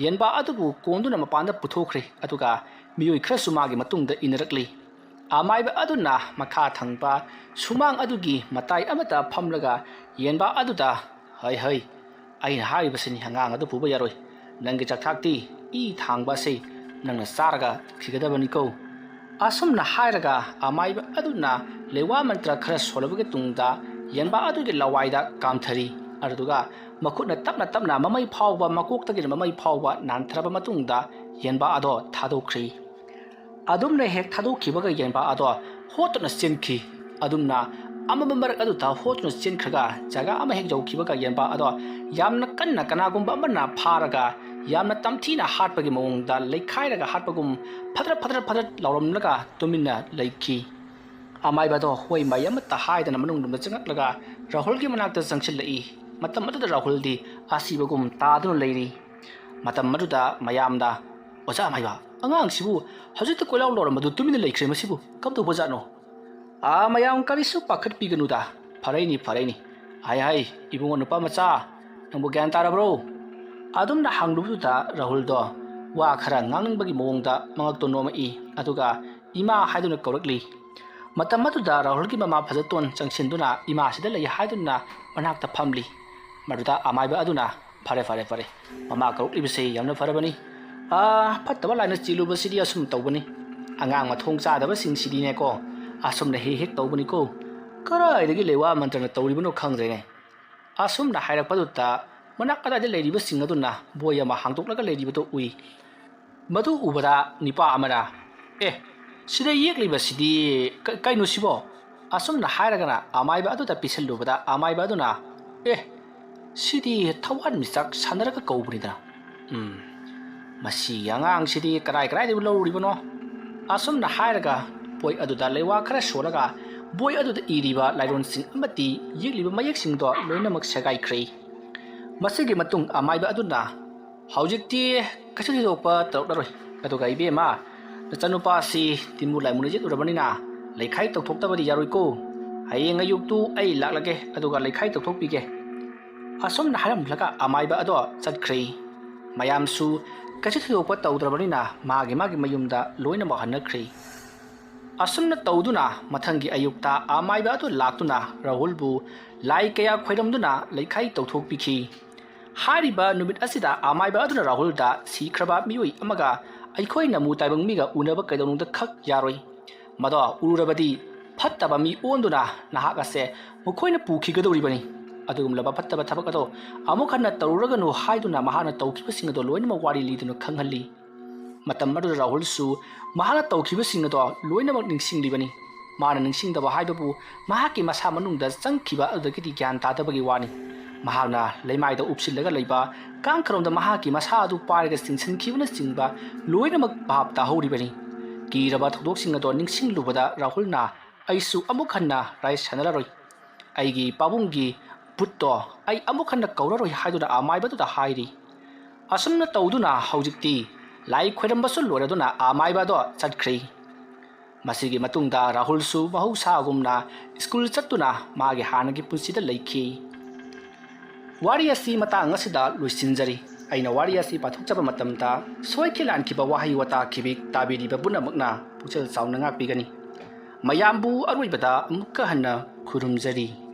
ꯌꯦꯟꯕꯥ ꯑꯗꯨꯕꯨ ꯀꯣꯟꯗꯨꯅ ꯃꯄꯥꯟꯗ ꯄꯨꯊꯣꯛꯈ꯭ꯔꯦ, ꯑꯗꯨꯒ ꯃꯤꯑꯣꯏ ꯈꯔꯁꯨ ꯃꯥꯒꯤ ꯃꯇꯨꯡꯗ ꯏꯟꯅꯔꯛꯂꯤ꯫ ꯑꯃꯥꯏꯕ ꯑꯗꯨꯅ ꯃꯈꯥ ꯊꯪꯕ ꯁꯨꯃꯥꯡ ꯑꯗꯨꯒꯤ ꯃꯇꯥꯏ ꯑꯃꯗ ꯐꯝꯂꯒ ꯌꯦꯟꯕꯥ ꯑꯗꯨꯗ, "ꯍꯩ, ꯍꯩ, ꯑꯩꯅ ꯍꯥꯏꯔꯤꯕꯁꯤꯅꯤ, ꯑꯉꯥꯡ ꯑꯗꯨ ꯄꯨꯕ ꯌꯥꯔꯣꯏ꯫ ꯅꯪꯒꯤ ꯆꯥꯛꯊꯥꯛꯇꯤ ꯏ ꯊꯥꯡꯕ ꯑꯁꯤ ꯅꯪꯅ ꯆꯥꯔꯒ ꯊꯤꯒꯗꯕꯅꯤꯀꯣ"꯫ ꯑꯁꯨꯝꯅ ꯍꯥꯏꯔꯒ ꯑꯃꯥꯏꯕ ꯑꯗꯨꯅ ꯂꯩꯋꯥ ꯃꯟꯇ꯭ꯔ ꯈꯔ ꯁꯣꯜꯂꯕꯒꯤ ꯇꯨꯡꯗ ꯌꯦꯟꯕꯥ ꯑꯗꯨꯒꯤ ꯂꯋꯥꯏꯗ ꯀꯥꯝꯊꯔꯤ꯫ ꯑꯗꯨꯗꯨꯒ ꯃꯈꯨꯠꯅ ꯇꯞꯅ ꯇꯞꯅ ꯃꯃꯩ ꯐꯥꯎꯕ, ꯃꯀꯣꯛꯇꯒꯤꯅ ꯃꯃꯩ ꯐꯥꯎꯕ ꯅꯥꯟꯊꯔꯕ ꯃꯇꯨꯡꯗ ꯌꯦꯟꯕꯥ ꯑꯗꯣ ꯊꯥꯗꯣꯛꯈ꯭ꯔꯤ꯫ ꯑꯗꯨꯝꯅ ꯍꯦꯛ ꯊꯥꯗꯣꯛꯈꯤꯕꯒ ꯌꯦꯟꯕꯥ ꯑꯗꯣ ꯍꯣꯠꯇꯨꯅ ꯆꯦꯟꯈꯤ꯫ ꯑꯗꯨꯝꯅ ꯑꯃꯝꯕ ꯃꯔꯛ ꯑꯗꯨꯗ ꯍꯣꯠꯇꯨꯅ ꯆꯦꯟꯈ꯭ꯔꯒ ꯖꯒꯥ ꯑꯃ ꯍꯦꯛ ꯌꯧꯈꯤꯕꯒ ꯌꯦꯟꯕꯥ ꯑꯗꯣ ꯌꯥꯝꯅ ꯀꯟꯅ ꯀꯅꯥꯒꯨꯝꯕ ꯑꯃꯅ ꯐꯥꯔꯒ ꯌꯥꯝꯅ ꯇꯝꯊꯤꯅ ꯍꯥꯠꯄꯒꯤ ꯃꯑꯣꯡꯗ ꯂꯩꯈꯥꯏꯔꯒ ꯍꯥꯠꯄꯒꯨꯝ ꯐꯗ꯭ꯔꯠ ꯐꯗ꯭ꯔꯠ ꯐꯗ꯭ꯔꯠ ꯂꯥꯎꯔꯝꯂꯒ ꯇꯨꯃꯤꯟꯅ ꯂꯩꯈꯤ꯫ ꯑꯃꯥꯏꯕꯗꯣ ꯍꯣꯏ ꯃꯥꯏ ꯑꯃꯠꯇ ꯍꯥꯏꯗꯅ ꯃꯅꯨꯡ ꯂꯣꯝꯗ ꯆꯪꯂꯛꯂꯒ ꯔꯥꯍꯨꯜꯒꯤ ꯃꯅꯥꯛꯇ ꯆꯪꯁꯤꯜꯂꯛꯏ꯫ ꯃꯇꯝ ꯑꯗꯨꯗ ꯔꯥꯍꯨꯜꯗꯤ ꯑꯁꯤꯕꯒꯨꯝ ꯇꯥꯗꯨꯅ ꯂꯩꯔꯤ꯫ ꯃꯇꯝ ꯑꯗꯨꯗ ꯃꯌꯥꯝꯗ, "ꯑꯣꯖꯥ ꯑꯃꯥꯏꯕ, ꯑꯉꯥꯡꯁꯤꯕꯨ ꯍꯧꯖꯤꯛꯇ ꯀꯣꯏꯂꯥꯎ ꯂꯥꯎꯔꯝꯕꯗꯨ ꯇꯨꯃꯤꯟꯅ ꯂꯩꯈ꯭ꯔꯦ, ꯃꯁꯤꯕꯨ ꯀꯝꯗꯧꯕꯖꯥꯠꯅꯣ?" "ꯑꯥ, ꯃꯌꯥꯝ ꯀꯔꯤꯁꯨ ꯄꯥꯈꯠꯄꯤꯒꯅꯨꯗ, ꯐꯔꯩꯅꯤ, ꯐꯔꯩꯅꯤ꯫ ꯍꯥꯏ ꯍꯥꯏ, ꯏꯕꯨꯡꯉꯣ ꯅꯨꯄꯥ ꯃꯆꯥ, ꯅꯪꯕꯨ ꯒ꯭ꯌꯥꯟ ꯇꯥꯔꯕ꯭ꯔꯣ? ꯑꯗꯨꯝꯅ ꯍꯪꯂꯨꯕꯗꯨꯗ ꯔꯥꯍꯨꯜꯗꯣ ꯋꯥ ꯈꯔ ꯉꯥꯡꯅꯤꯡꯕꯒꯤ ꯃꯑꯣꯡꯗ ꯃꯉꯛꯇꯣ ꯅꯣꯝꯃꯛꯏ, ꯑꯗꯨꯒ "ꯏꯃꯥ" ꯍꯥꯏꯗꯨꯅ ꯀꯧꯔꯛꯂꯤ꯫ ꯃꯇꯝ ꯑꯗꯨꯗ ꯔꯥꯍꯨꯜꯒꯤ ꯃꯃꯥ ꯐꯖꯇꯣꯟ ꯆꯪꯁꯤꯟꯗꯨꯅ "ꯏꯃꯥꯁꯤꯗ ꯂꯩ" ꯍꯥꯏꯗꯨꯅ ꯃꯅꯥꯛꯇ ꯐꯝꯂꯤ꯫ ꯃꯗꯨꯗ ꯑꯃꯥꯏꯕ ꯑꯗꯨꯅ, "ꯐꯔꯦ, ꯐꯔꯦ, ꯐꯔꯦ꯫ ꯃꯃꯥ ꯀꯧꯔꯛꯂꯤꯕꯁꯦ ꯌꯥꯝꯅ ꯐꯔꯕꯅꯤ꯫ ꯑꯥ, ꯐꯠꯇꯕ ꯂꯥꯏꯅ ꯆꯦꯜꯂꯨꯕꯁꯤꯗꯤ ꯑꯁꯨꯝ ꯇꯧꯕꯅꯤ꯫ ꯑꯉꯥꯡ ꯃꯊꯣꯡ ꯆꯥꯗꯕꯁꯤꯡꯁꯤꯗꯤꯅꯦꯀꯣ, ꯑꯁꯨꯝꯅ ꯍꯦꯛ ꯍꯦꯛ ꯇꯧꯕꯅꯤꯀꯣ꯫ ꯀꯗꯥꯏꯗꯒꯤ ꯂꯩꯋꯥ ꯃꯟꯇ꯭ꯔꯅ ꯇꯧꯔꯤꯕꯅꯣ ꯈꯪꯗ꯭ꯔꯦꯅꯦ"꯫ ꯑꯁꯨꯝꯅ ꯍꯥꯏꯔꯛꯄꯗꯨꯗ ꯃꯅꯥꯛ ꯑꯗꯥꯏꯗ ꯂꯩꯔꯤꯕꯁꯤꯡ ꯑꯗꯨꯅ ꯕꯣꯏ ꯑꯃ ꯍꯥꯡꯗꯣꯛꯂꯒ ꯂꯩꯔꯤꯕꯗꯨ ꯎꯏ꯫ ꯃꯗꯨ ꯎꯕꯗ ꯅꯤꯄꯥ ꯑꯃꯅ, "ꯑꯦ, ꯁꯤꯗ ꯌꯦꯛꯂꯤꯕꯁꯤꯗꯤ ꯀ-, ꯀꯩꯅꯣ ꯁꯤꯕꯣ?" ꯑꯁꯨꯝꯅ ꯍꯥꯏꯔꯒꯅ ꯑꯃꯥꯏꯕ ꯑꯗꯨꯗ ꯄꯤꯁꯜꯂꯨꯕꯗ ꯑꯃꯥꯏꯕ ꯑꯗꯨꯅ, "ꯑꯦ, ꯁꯤꯗꯤ ꯊꯋꯥꯟꯃꯤꯆꯥꯛ ꯁꯥꯟꯅꯔꯒ ꯀꯧꯕꯅꯤꯗꯅ꯫ ꯎꯝ, ꯃꯁꯤꯒꯤ ꯑꯉꯥꯡꯁꯤꯗꯤ ꯀꯗꯥꯏ ꯀꯗꯥꯏꯗꯒꯤ ꯂꯧꯔꯨꯔꯤꯕꯅꯣ?" ꯑꯁꯨꯝꯅ ꯍꯥꯏꯔꯒ ꯕꯣꯏ ꯑꯗꯨꯗ ꯂꯩꯋꯥ ꯈꯔ ꯁꯣꯜꯂꯒ ꯕꯣꯏ ꯑꯗꯨꯗ ꯏꯔꯤꯕ ꯂꯥꯏꯔꯣꯟꯁꯤꯡ ꯑꯃꯗꯤ ꯌꯦꯛꯂꯤꯕ ꯃꯌꯦꯛꯁꯤꯡꯗꯣ ꯂꯣꯏꯅꯃꯛ ꯁꯦꯒꯥꯏꯈ꯭ꯔꯦ꯫ ꯃꯁꯤꯒꯤ ꯃꯇꯨꯡ ꯑꯃꯥꯏꯕ ꯑꯗꯨꯅ, "ꯍꯧꯖꯤꯛꯇꯤ ꯀꯩꯁꯨ ꯊꯣꯏꯗꯣꯛꯄ ꯇꯧꯔꯛꯂꯔꯣꯏ꯫ ꯑꯗꯨꯒ ꯏꯕꯦꯝꯃ, ꯅꯆꯥꯅꯨꯄꯥꯁꯤ ꯇꯤꯟꯕꯨ ꯂꯥꯏꯃꯨꯅ ꯌꯦꯠꯂꯨꯔꯕꯅꯤꯅ ꯂꯩꯈꯥꯏ ꯇꯧꯊꯣꯛꯇꯕꯗꯤ ꯌꯥꯔꯣꯏꯀꯣ꯫ ꯍꯌꯦꯡ ꯑꯌꯨꯛꯇꯨ ꯑꯩ ꯂꯥꯛꯂꯒꯦ, ꯑꯗꯨꯒ ꯂꯩꯈꯥꯏ ꯇꯧꯊꯣꯛꯄꯤꯒꯦ"꯫ ꯑꯁꯨꯝꯅ ꯍꯥꯏꯔꯝꯂꯒ ꯑꯃꯥꯏꯕ ꯑꯗꯣ ꯆꯠꯈ꯭ꯔꯦ꯫ ꯃꯌꯥꯝꯁꯨ ꯀꯩꯁꯨ ꯊꯣꯏꯗꯣꯛꯄ ꯇꯧꯗ꯭ꯔꯕꯅꯤꯅ ꯃꯥꯒꯤ ꯃꯥꯒꯤ ꯃꯌꯨꯝꯗ ꯂꯣꯏꯅꯃꯛ ꯍꯟꯅꯈ꯭ꯔꯦ꯫ ꯑꯁꯨꯝꯅ ꯇꯧꯗꯨꯅ ꯃꯊꯪꯒꯤ ꯑꯌꯨꯛꯇ ꯑꯃꯥꯏꯕ ꯑꯗꯨ ꯂꯥꯛꯇꯨꯅ ꯔꯥꯍꯨꯜꯕꯨ ꯂꯥꯏ ꯀꯌꯥ ꯈꯣꯏꯔꯝꯗꯨꯅ ꯂꯩꯈꯥꯏ ꯇꯧꯊꯣꯛꯄꯤꯈꯤ꯫ ꯍꯥꯏꯔꯤꯕ ꯅꯨꯃꯤꯠ ꯑꯁꯤꯗ ꯑꯃꯥꯏꯕ ꯑꯗꯨꯅ ꯔꯥꯍꯨꯜꯗ, "ꯁꯤꯈ꯭ꯔꯕ ꯃꯤꯑꯣꯏ ꯑꯃꯒ ꯑꯩꯈꯣꯏ ꯅꯃꯨ ꯇꯥꯏꯕꯪ ꯃꯤꯒ ꯎꯅꯕ ꯀꯩꯗꯧꯅꯨꯡꯗ ꯈꯛ ꯌꯥꯔꯣꯏ꯫ ꯃꯗꯣ ꯎꯔꯨꯔꯕꯗꯤ ꯐꯠꯇꯕ ꯃꯤ ꯑꯣꯟꯗꯨꯅ ꯅꯍꯥꯛ ꯑꯁꯦ ꯃꯈꯣꯏꯅ ꯄꯨꯈꯤꯒꯗꯧꯔꯤꯕꯅꯤ꯫ ꯑꯗꯨꯒꯨꯝꯂꯕ ꯐꯠꯇꯕ ꯊꯕꯛ ꯑꯗꯣ ꯑꯃꯨꯛ ꯍꯟꯅ ꯇꯧꯔꯨꯔꯒꯅꯨ" ꯍꯥꯏꯗꯨꯅ ꯃꯍꯥꯛꯅ ꯇꯧꯈꯤꯕꯁꯤꯡ ꯑꯗꯣ ꯂꯣꯏꯅꯃꯛ ꯋꯥꯔꯤ ꯂꯤꯗꯨꯅ ꯈꯪꯍꯜꯂꯤ꯫ ꯃꯇꯝ ꯑꯗꯨꯗ ꯔꯥꯍꯨꯜꯁꯨ ꯃꯍꯥꯛꯅ ꯇꯧꯈꯤꯕꯁꯤꯡ ꯑꯗꯣ ꯂꯣꯏꯅꯃꯛ ꯅꯤꯡꯁꯤꯡꯂꯤꯕꯅꯤ꯫ ꯃꯥꯅ ꯅꯤꯡꯁꯤꯡꯗꯕ ꯍꯥꯏꯕꯕꯨ ꯃꯍꯥꯛꯀꯤ ꯃꯁꯥ ꯃꯅꯨꯡꯗ ꯆꯪꯈꯤꯕ ꯑꯗꯨꯗꯒꯤꯗꯤ ꯒ꯭ꯌꯥꯟ ꯇꯥꯗꯕꯒꯤ ꯋꯥꯅꯤ꯫ ꯃꯍꯥꯛꯅ ꯂꯩꯃꯥꯏꯗ ꯎꯞꯁꯤꯜꯂꯒ ꯂꯩꯕ ꯀꯥꯡꯈꯔꯣꯝꯗ ꯃꯍꯥꯛꯀꯤ ꯃꯁꯥ ꯑꯗꯨ ꯄꯥꯏꯔꯒ ꯆꯤꯡꯁꯤꯟꯈꯤꯕꯅꯆꯤꯡꯕ ꯂꯣꯏꯅꯃꯛ ꯚꯥꯞ ꯇꯥꯍꯧꯔꯤꯕꯅꯤ꯫ ꯀꯤꯔꯕ ꯊꯧꯗꯣꯛꯁꯤꯡ ꯑꯗꯣ ꯅꯤꯡꯁꯤꯡꯂꯨꯕꯗ ꯔꯥꯍꯨꯜꯅ, "ꯑꯩꯁꯨ ꯑꯃꯨꯛ ꯍꯟꯅ ꯂꯥꯏ ꯁꯥꯟꯅꯔꯔꯣꯏ꯫ ꯑꯩꯒꯤ ꯄꯥꯕꯨꯡꯒꯤ ꯚꯨꯠꯇꯣ ꯑꯩ ꯑꯃꯨꯛ ꯍꯟꯅ ꯀꯧꯔꯔꯣꯏ" ꯍꯥꯏꯗꯨꯅ ꯑꯃꯥꯏꯕꯗꯨꯗ ꯍꯥꯏꯔꯤ꯫ ꯑꯁꯨꯝꯅ ꯇꯧꯗꯨꯅ ꯍꯧꯖꯤꯛꯇꯤ ꯂꯥꯏ ꯈꯣꯏꯔꯝꯕꯁꯨ ꯂꯣꯏꯔꯗꯨꯅ ꯑꯃꯥꯏꯕꯗꯣ ꯆꯠꯈ꯭ꯔꯦ꯫ ꯃꯁꯤꯒꯤ ꯃꯇꯨꯡꯗ ꯔꯥꯍꯨꯜꯁꯨ ꯃꯍꯧꯁꯥꯒꯨꯝꯅ ꯁ꯭ꯀꯨꯜ ꯆꯠꯇꯨꯅ ꯃꯥꯒꯤ ꯍꯥꯟꯅꯒꯤ ꯄꯨꯟꯁꯤꯗ ꯂꯩꯈꯤ꯫ ꯋꯥꯔꯤ ꯑꯁꯤ ꯃꯇꯥꯡ ꯑꯁꯤꯗ ꯂꯣꯏꯁꯤꯟꯖꯔꯤ꯫ ꯑꯩꯅ ꯋꯥꯔꯤ ꯑꯁꯤ ꯄꯥꯊꯣꯛꯆꯕ ꯃꯇꯝꯗ ꯁꯣꯏꯈꯤ ꯂꯥꯟꯈꯤꯕ ꯋꯥꯍꯩ ꯋꯥꯇꯥ ꯈꯤꯕꯤꯛ ꯇꯥꯕꯤꯔꯤꯕ ꯄꯨꯝꯅꯃꯛꯅ ꯄꯨꯛꯆꯦꯜ ꯆꯥꯎꯅ ꯉꯥꯛꯄꯤꯒꯅꯤ꯫ ꯃꯌꯥꯝꯕꯨ ꯑꯔꯣꯏꯕꯗ ꯑꯃꯨꯛꯀ ꯍꯟꯅ ꯈꯨꯔꯨꯝꯖꯔꯤ꯫